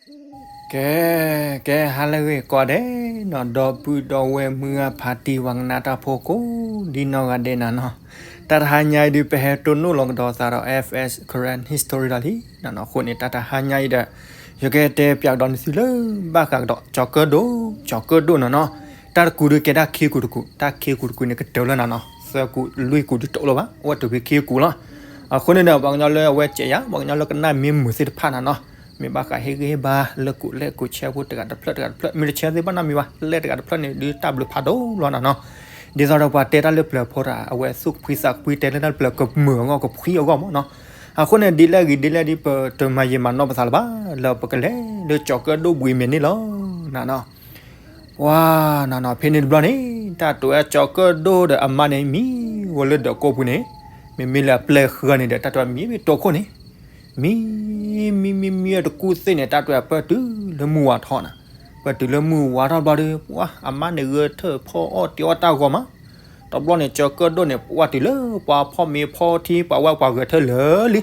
ကဲ ကဲ ဟါလၢအဂ့ၤကိးဂၤဒဲးနီၤ, ဒီပုၢ်ဒီဝဲၢ်မုၢ်ဂၢ်ဖါတံၢ် ပှၤကနၣ်တၢ်ဖိကိးဒံနီၢ်ဂၤဒဲးနၤနီၤ, တၢ်တဟါညါအံၤဒုး ပဟဲတိၢ်နီၣ်လီၤကဒီးသးဒီး F S Karen History လီၤလံနၤနီၤ. အဃိန့ၣ် တၢ်တဟါညါအံၤဒီး ယကတဲပၠးကဒီးနသုလၢ ဘၣ်ဃးကဒီး ကၠီၤကၢၣ်ဒိၣ်, ကၠီၤကၢၣ်ဒိၣ်နၤနီၤ. တၢ်တကူဒုးကဲတၢ်ခံကူတကူ, တၢ်ခံကူတကူန့ၣ် ကတၢၢ်လၢနၤနီၤ, သၢကူလွံၢ်ကူဒုးတအိၣ်လၢၤဘၣ်, အိၣ်ဝဲတုၤဖဲခံကူလီၤ. အဃိန့ၣ်ဒီး ပှၤကညီလၢအဝဲစဲးယၤ, ပှၤကညီလၢကနၣ်မ့ၢ်မုာ်သ့ၣ်တဖၣ်နၤနီၤ, မ့ၢ်ဘၣ်ဃးဟ့ၣ်ဂံၢ်ဟ့ၣ်ဘါလၢကူးလဲၣ်ကူးဆဲးဖိတဂၤတဖျၢၣ်တဂၤတဖျၢၣ်, မ့ၢ်တဆဲးသ့ၣ်ဘၣ်နီတမံၤဘၣ်, လဲၣ်တဂၤတဖျၢၣ်န့ၣ် ဒုးတၢ်ဘျုးဖးဒိၣ်လီၤနၤနီၤ. ဒ်သိးဒီးပှၤတဲတၢ်လၢပျၢၤဖိတဂၤ အဝဲသူၣ်ဖှံသးဖှံ တဲလၢတၢ်လၢပျၢၤကမုာ်အဂီၢ် ကဖှံအဂီၢ်မးနီၤ. အဃိန့ၣ် ဒ်လဲၣ်ဂ့ၤဒ်လဲၣ်ဒ် ပတမၤယံာ်မၤနီၢ်ပသးလၢၤဘၣ်, လၢပကလဲၤလၢကၠီၤကၢၣ်ဒိၣ်ဘှံးမဲာ်န့ၣ်လီၤနၤနီၤ. ပှၤနၤနီၤ ဖဲန့ၣ်တဘျီန့ၣ် တၢ်တဲဝဲကၠီၤကၢၣ်ဒိၣ်ဒီးအမါန့ၣ် မံဝဲလၢဒၢးကိးပူၤန့ၣ်, မ့မ့ၢ်လၢအပျဲၢ်ဃၢၤန့ၣ်ဒီး တၢ်တဲဝဲမံဝဲတိခိၣ်န့ၣ်, မံ မံ မံ မံဝဲတကူၣ်သ့ၣ်န့ၣ် တၢ်တဲဝဲပၢၢ်တုၤလၢမုၢ်ဝါထီၣ်နၤ, ပၢၢ်တုၤလၢမုၢ်ဝါထီၣ်ဘျီဒီး ပှၤအမါန့ၣ်ဂဲၤထၢၣ်ဖီအီၣ်တ့ၤအီၣ်တၢ်ဂီၤမး, တဘျီန့ၣ် ကၠီၤကၢၣ်ဒိၣ်န့ၣ် ပှၤတုၤလၢပှၤဖီမ့ၤဖီထံ ပှၤဝဲပှၤဂဲၤထၢၣ်လၢာ်လံ.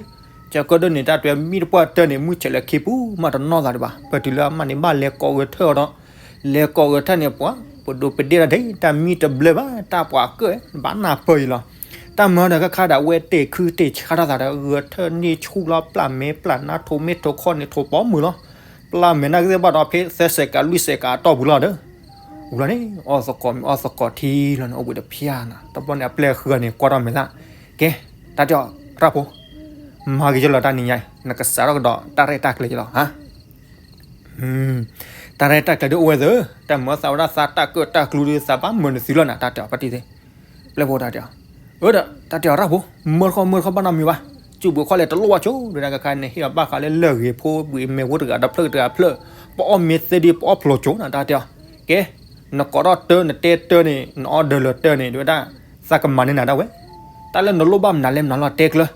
ကၠီၤကၢၣ်ဒိၣ်န့ၣ် တၢ်တဲဝဲမံတပှၢ်တၢၢ်န့ၣ် မုၢ်ဆဲးလၢခံပူၤမးတနီၢ်သးဒံးဘၣ်, ပၢၢ်တုၤလၢအမါန့ၣ် ဘၣ်လဲၤကိးဂဲၤထၢၣ်အီၤဒီး လဲၤကိးဂဲၤထၢၣ်န့ၣ် ပှၤ ပဒိးပဒ့ၣ်တၢ်ဒဲး တၢ်မံတဘျၢဘၣ် တၢ်ပှၤကၢၣ် ဘၣ်နၢ်ပၢၢ်အံၤလီၤ. တၢ်မၢဒီးခါခါဒီး အဝဲတ့ၢ်ခုတ့ၢ်ဆါထီၣ်သးဒီး ဂဲၤထၢၣ်န့ၢ်ဆူၣ်လီၤ ပျၢ်မဲာ်ပျၢ်နါ ထိးမ့ၢ်ထိးခီၣ်န့ၣ် ထိးပိာ်မုၣ်လီၤ. ပျၢ်မဲာ်နါကသ့ၣ်ဘၣ်ဒီး ဖဲသၢစဲးကးလွံၢ်စဲးကးအတီၢ်ပူၤလီၤဒီး ဝံၤလီၤန့ၣ် အီၣ်သကိးမ့ၤအီၣ်သကိးထံလီၤန့ၣ် အိၣ်ဘှံးတဖျၢၣ်နၤ. တဘျီန့ၣ် အပျဲၢ်ဃၢၤန့ၣ် ကွၢ်ထီၣ်မဲာ်သၣ်, ကဲ တၢ်တဲအီၤ ရၣ်ဖိ, မၤက့ၤယလီၤတၢ်နံၤညါအံၤ နကစးထီၣ်ကဒီးတၢ်ရဲၣ်တၢ်ကျဲၤယလီၤဧါ. တၢ်ရဲၣ်တၢ်ကျဲၤဒုးအိၣ်ဝဲသ့ၣ်, တၢ်မၤသးဝဲဒၣ်သးတၢ်ကၢၣ်တၢ်ကျူဒုး သးဘၣ်မၢနသုလီၤနၤ တၢ်တဲအီၤ ပၢ်တံၢ်သ့ၣ်, ပျဲၢ်ဖိတၢ်တဲအီၤ, အၢ တၢ်တဲအီၤရၣ်ဖိ, မၢတခီမၢတခီဘၣ်နီတမံၤဘၣ်, စုပူၤခီၣ်လဲၣ်တလိၣ်ဘၣ်ဆိ ဒုးတၢ်ကခါန့ၣ် ဟ့ၣ်အီၤဘၣ်ဃးလၢလၢၢ်ဂ့ၤဖိဘှံးမဲာ်ဖိတဂၤတဖျၢၣ်တဂၤတဖျၢၣ်, ပအီၣ်မ့ၤသ့ဒုး ပအီၣ်ဖျိးကိၤနၤ တၢ်တဲအီၤ, ကဲ နကိးထီၣ်တၢၢ် နတဲတၢၢ်န့ၣ် နအီၣ်ဒၢးလၢတၢၢ်န့ၣ် ဒုးဝဲဒၣ် သးကမၤန့ၢ်နၤဒၣ်ဝဲ, တၢ်လၢနလိၣ်ဘၣ်မနုၤလဲၣ်မနုၤလီၤ တဲကျၢၤ,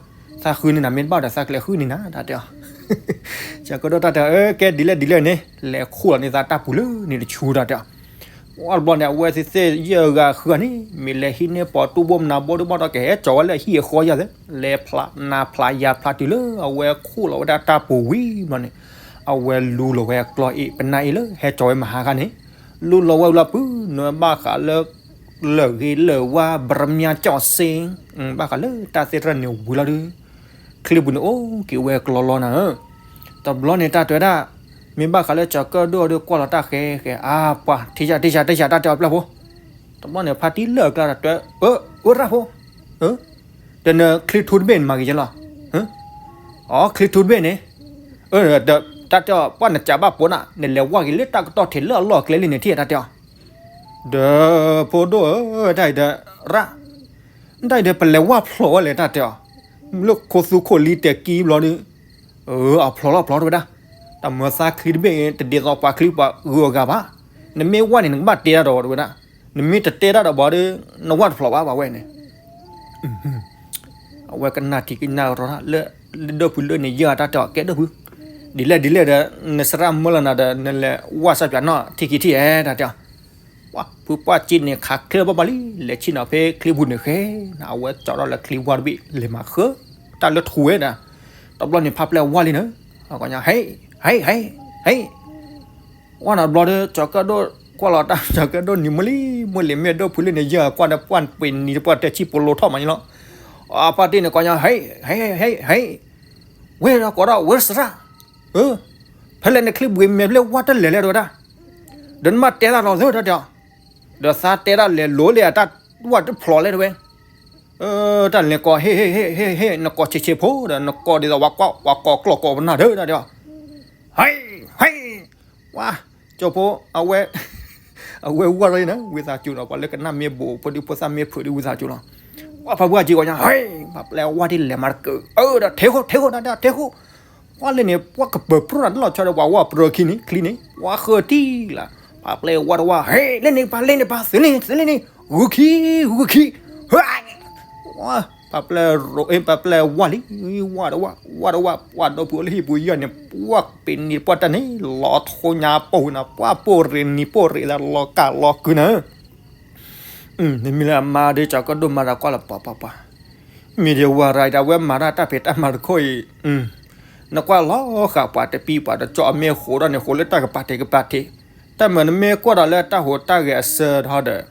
သးဃုန့ၢ်နၤမ့ၢ်တဘၣ်ဒီး သးကလဲၤဃုန့ၢ်နၤ တၢ်တဲအီၤ ကၠီၤကၢၣ်ဒိၣ်တၢ်တဲအီၤ, အၢ ကဲဒ်လဲၣ်ဒ်လဲၣ်န့ၣ် လဲၤခူၣ်လီၤန့ၢ်သးတၢ်ပူၤလၢန့ၣ်တဆူ တၢ်တဲအီၤ, ပှၤတဘျီန့ၣ် အဝဲသ့ၣ်သ့ၣ်ယဲၢ်ဂၤဃုဂၤန့ၣ် မ့ၢ်လဲၤဟံးန့ၢ်ပိာ်တူၢ်ဘိမနုၤဘိဒုးဘၣ်ဒီး ကဟဲကၠီၤဝဲလၢဟံၣ်အဃီယၤသ့ၣ်, လဲၤဖျးနၤဖျးယၤဖျးတုၤလၢအဝဲခူၣ်လီၤဝဲဒၣ်တၢ်ပူၤဝံၤဘျီန့ၣ်, အဝဲလူလီၤဝဲကျီအ့ၣ်ပနၢ်အ့ၣ်လၢဟဲကၠီၤဝဲမဟါခါန့ၣ်, လူလီၤဝဲဝံၤလီၤပုၢ် နဘၣ်ဃးလၢ လၢၢ်ဂ့ၤလၢၢ်ဝါ ဘြမၠါကၠီၣ်စ့, ဘၣ်ဃးလၢတၢ်သ့ၣ်တဖၣ်န့ၣ်ဝံၤလီၤဒီး ချံပူၤန့ၣ်အိၣ်က့ၤဝဲကျီလီၤနၤဧၢ, တဘျီန့ၣ်တၢ်တဲဝဲဒၣ်, မ့ၢ်ဘၣ်ဃးလၢကၠီၤကၢၣ်ဒိၣ်ဒီးကွၢ်လီၤတၢ်ဃဲဃဲ အါပှၤ ထံၣ်ယၤထံၣ်ယၤထံၣ်ယၤ တၢ်တဲအီၤပျဲၢ်ဖိ, တဘျီန့ၣ် ဖါတံၢ်လၢာ်အကျါဒီးတဲ, အၢ အၢ ရၣ်ဖိ, ဒီးနချံထူတဘ့ၣ်န့ၣ် မၤဂ့ၤယလီၤ, အီ ချံထူတဘ့ၣ်န့ၣ်, တၢ်တဲအီၤ ပှၢ်နစးဘၣ်ပိာ်နၤ နလဲၤဝၢ်က့ၤလၢတၢ်ကတီၢ်ထံးလၢအလီၢ်အကျဲလံန့ၣ်ထံၣ် တၢ်တဲအီၤ, ဒီးဖိဒိၣ်ဧၢ တၢ်အံၤဒီး ရၣ် တၢ်အံၤဒီး ပလဲၤဝၢ်ဖျိးဝဲလဲၣ် တၢ်တဲအီၤ, လၢခိသူခိၣ်လံတဲာ်ကံဘျီဒီး, အဖျိးလီၤဖျိးတဝဲဒၣ်, တၢ်မၤသးချံတဘ့ၣ် တဒ်သိးပှၤချံပှၤဂုၤအဂၤဘၣ်, နမ့ၢ်ဝၢ်န့ၣ် နကဘၣ်တဲတၢ်ဒီးတဝဲဒၣ်, နမ့ၢ်တတဲတၢ်ဒီးဘၣ်ဒီး နဝၢ်တဖျိးဘၣ် ပှၤဝဲန့ၣ် အဝဲကနၣ်ထံကနၣ်ရီတၢ်လၢ လၢဒိၣ်ဖုလၢန့ၣ် ယဲၢ်တၢ်တဲအီၤ ကဲဒိၣ်ဖု, ဒ်လဲၣ်ဒ်လဲၣ်ဒီး နသရၣ်မၢလီၤနၤဒီး နလဲၤဝၢ်စၢ်ပၠးနီၢ်ထံခံထံၣ်ဧဲ တၢ်တဲအီၤ, ပှၤဖုပှၢ်က့န့ၣ် ခးချ့ဘၣ်ဘၣ်လံ, လဲၤဆ့ၣ်နီၤဖဲချံပူၤန့ၣ်ဃဲ, အဝဲကၠီၤထီၣ်လၢချံဝၢ်တဘ့ၣ် လဲၤမၤဃၢ တၢ်လၢထူဝဲဒၣ်, တဘျီန့ၣ် ဖါပျဲၢ်ဝၢ်လံန့ၣ်, ဟဲ ဟဲ ဟဲ ဟဲ ဝၢ်နၤဘျီဒီး ကၠီၤကၢၣ်ဒိၣ် ကွၢ်လီၤတၢ် ကၠီၤကၢၣ်ဒိၣ်နံၤမုၢ်လံ, မုၢ်လံၤမ့ၢ်ဒိၣ်ဖုလၢန့ၣ် ယဲၢ်ကွၢ်ဒီးပှၢ်ပှ့ၤနံၤတပှၢ်တဲဆံၣ်ပလိထီၣ်မးန့ၣ်လီၤ, အပၢ်တ့ၢ်န့ၣ် ကိးညါ ဟဲ ဟဲ ဟဲ ဟဲ ဝဲဒီးကိးဒီးဝဲသရၣ်, ဖဲလဲၣ်နချံဘှံးမဲာ်ဖျၢၣ်ဝၢ်တလဲၤလဲၣ်တဝဲဒၣ်, ဒီးနဘၣ်တဲတၢ်လီၤသၢတၢ်တဲအီၤ, ဒီးသးတဲတၢ်လဲၤလိၤလၢအတၢ်ဝၢ်တဖျိးလဲၣ်တဝဲ တၢ်လဲၤကိး ဟ့ၣ် ဟ့ၣ် ဟ့ၣ် ဟ့ၣ် ဟ့ၣ် နကိးဆံးဆံးဖိဒီး နကိးဒ်သိးပှၤကိးကျီၢ်ကိးပနၢ်ဒီး တၢ်တဲအီၤ, ဟဲ ဟဲ ဝါ ကၠီဖိ အဝဲ အဝဲဝၢ်လီၤအံၤန့ၣ် ဝံသးစူၤဒီး ပှၤလၢကနၣ်မ့ၢ်ဘူး ဖိဒံဖိသၣ်မ့ၢ်ဖုးဒီး ဝံသးစူၤလီၤ, ဝါ ဖါပှၢ်က့ကိးညါ ဟဲ ပှၤပျဲၢ်ဝၢ်ဒ်လဲၣ်မၤတကၢၢ် အၢ ဒီးထဲခိၣ် ထဲခိၣ် တၢ်တဲအီၤ ထဲခိၣ်, ပှၤလၢန့ၣ် ပှၤကပၢၤပြိၣ်နၤတလီၤဆီဒီး ပှၤဝၢ်ပြၢၤခံန့ၣ် ချံန့ၣ် ပှၤဃၢၤတံၢ်လၢ်, ပှၤပျဲၢ်ဝၢ်တဝၢ် ဟဲ လဲၣ်န့ၣ်ပၢ် လဲၣ်န့ၣ်ပၢ် သုးလ့ၣ်န့ၣ် သုးလ့ၣ်န့ၣ် ဂုာ်ခံ ဂုာ်ခံ ဟဲ ပှၤပျဲၢ်ရိး ပှၤပျဲၢ်ဝၢ်လံ, ဝၢ်တဝၢ် ဝၢ်တဝၢ် ပှၤဒီပုၢ်ဝဲၢ်လၢဟံၣ်ပူၤယဲၢ်န့ၣ် ပှၤပ့ၤနံၤပှၢ်တၢ်န့ၣ် လီၤထိညါပိၢ်နၤ ပှၤပိၢ်ရ့ၣ်နံၤပိၢ်ရ့ၣ်သးလီၤကၢ်လီၤကုန့ၣ်, မ့မ့ၢ်လၢအမါဒီး ကၠီၤကၢၣ်ဒိၣ်မၤတၢ်ကွၢ်လၢပှၤပှၤပှၤ, မ့ၢ်ဒ်ဝၤရၤအံၤ အဝဲမၤတၢ်တၢ်ဖံးတၢ်မၤတခီအံၤ, နကွၢ်လီၤဃာ်ပှၤတပံၢ်ပှၤတကၠီအမ့ၢ်ဃိးဒီးန့ၣ် ဃိးလၢတၢ်ကပၤထံးကပၤထံး, တၢ်မၤနမ့ၢ်ကွၢ်ဒီးလၢတၢ်ဟူးတၢ်ဂဲၤအဆၢထီဒီး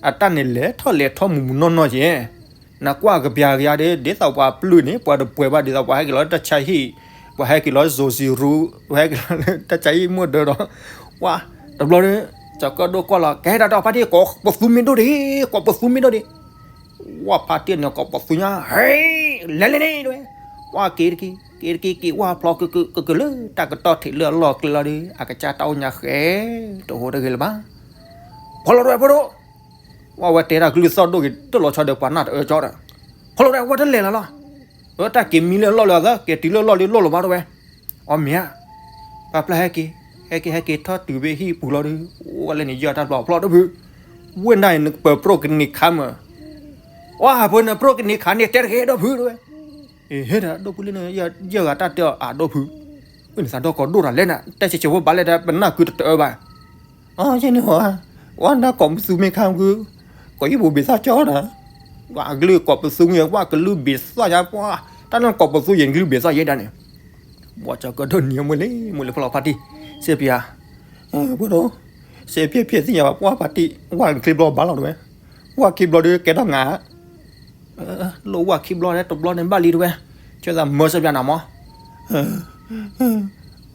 အတၢ်န့ၣ်လဲၤထီၣ်လဲၤထီမူးမူးနီၢ်နီၢ်က့ၤ, နကွၢ်ကပျၤကယၤဒီး ဒ်သိးပှၤပျုၢ်န့ၣ် ပှၤတပှဲၤဘၣ် ဒ်သိးပှၤဟဲက့ၤလီၤလၢတၢ်ဆါဟံၣ်, ပှၤဟဲက့ၤလီၤလၢစိၤစံရူ, ပှၤဟဲက့ၤလီၤလၢတၢ်ဆါဟံၣ်မုၢ်ဒၢဒီး, ဝါ, တဘျီဒီး ကၠီၤကၢၣ်ဒိၣ်ကွၢ်လီၤ ကဟဲတၢ်ဒီးဖါတံၢ် ကိးပသူမ့ၢ်ဒိၣ်ဒံး, ကိးပသူမ့ၢ်ဒိၣ်ဒံး, ဝါဖါတံၢ်န့ၣ် ကိးပသူညါ ဟဲ, လဲၤလဲၤန့ၣ်တဲဝဲ, ဝါက့ၤတက့ၢ်, က့ၤတက့ၢ် က့ၤဝါဖျီကကလၢတၢ်ကတီၢ်ထံးလၢအလီၢ်ကျဲလီၤဒီး အကစၢ်တၢ်အိၣ်ညါဃဲ, တဟူးတဂ့ၤလၢၤဘၣ်, ဖီလီၤတဲဝဲဖိဒိၣ်, ဝါဝဲတဲတၢ်ကလုၢ်သီၣ်ဒိၣ်က့ၤ တၢ်လီၤဆီဒီးပှၤနၢ်တအၢကၠီဒီး, ဖီလီၤတဲဝဲတလဲၤလီၤလီၤ, အတၢ်က့ၤမံလၢအလီၢ်လၢအသး က့ၤတုၤလၢအလီၢ်လံလိၣ်လီၤဘၣ်တဲဝဲ, အီၣ်မ့ၤဧါ, ပာ်ဖျါဟဲက့ၤ, ဟဲက့ၤ ဟဲက့ၤထီၣ်တုၤဖဲဟံၣ်ပူၤလီၤဒီး အိၣ်ဝဲလၢန့ၣ် ယဲၢ်တၢ်ဘျီဖျီၣ်ဒီးဖု, ဝ့ၢ်နၤအံၤ နကပၢၤပြိၣ်ကန့ၤခါမၢ်, ဝါဟးဖိနပြိၣ်ကန့ၤခါန့ၣ် တဲတဂ့ၤဒီးဖုတဲဝဲ, အ့ ဟဲဒီးဒိၣ်ဖုလၢန့ၣ် ယဲၢ်ဂၤတၢ်တဲအီၤအဒိၣ်ဖု, ဝ့ၢ်နသးဒီကိးဒိၣ်တၢ်လဲၣ်နၤ တဲဆဲးဆဲးဖိဘၣ်လဲၣ်ဒီး ပနၢ်ကုတတအၢဘၣ် အီ ယဲန့ၣ်ဟီ, ဝဲနၢ်ကိးပသူမ့ၢ်ခါမုၢ်, ကိးယံၢ်ပူၤဘ့ၣ်သၣ်ကၠီဒီး, ဝဲအကလုၢ်ကိးပသူမ့ၢ် ဝဲကလုၢ်ဘ့ၣ်သၣ်ယါပှၢ်, တၢ်န့ၣ်ကိးပသူယဲၢ်နကလုၢ်ဘ့ၣ်သၣ်ယဲဒၣ်န့ၣ်, ဝဲကၠီၤကၢၣ်ဒိၣ်နံၤမုၢ်လံ မုၢ်လံဖီလီၤဖါတံၢ်, စ့ပယၤ, ဖိဒိၣ်, စ့ဖျဲၣ်ဖျဲၣ်သ့ၣ်ညါဘၣ်ပှၢ်ဖါတံၢ်, ဝဲခံဘျီဘၣ်လီၤတဲဝဲ, ဝဲခံဘျီဒီးကဲထီၣ်ငါ လၢဝဲခံဘျီန့ၣ် တဘျီန့ၣ်ဘၣ်လံတဲဝဲ, ဆၢသးမၢစ့ပယၤနၤမၢ်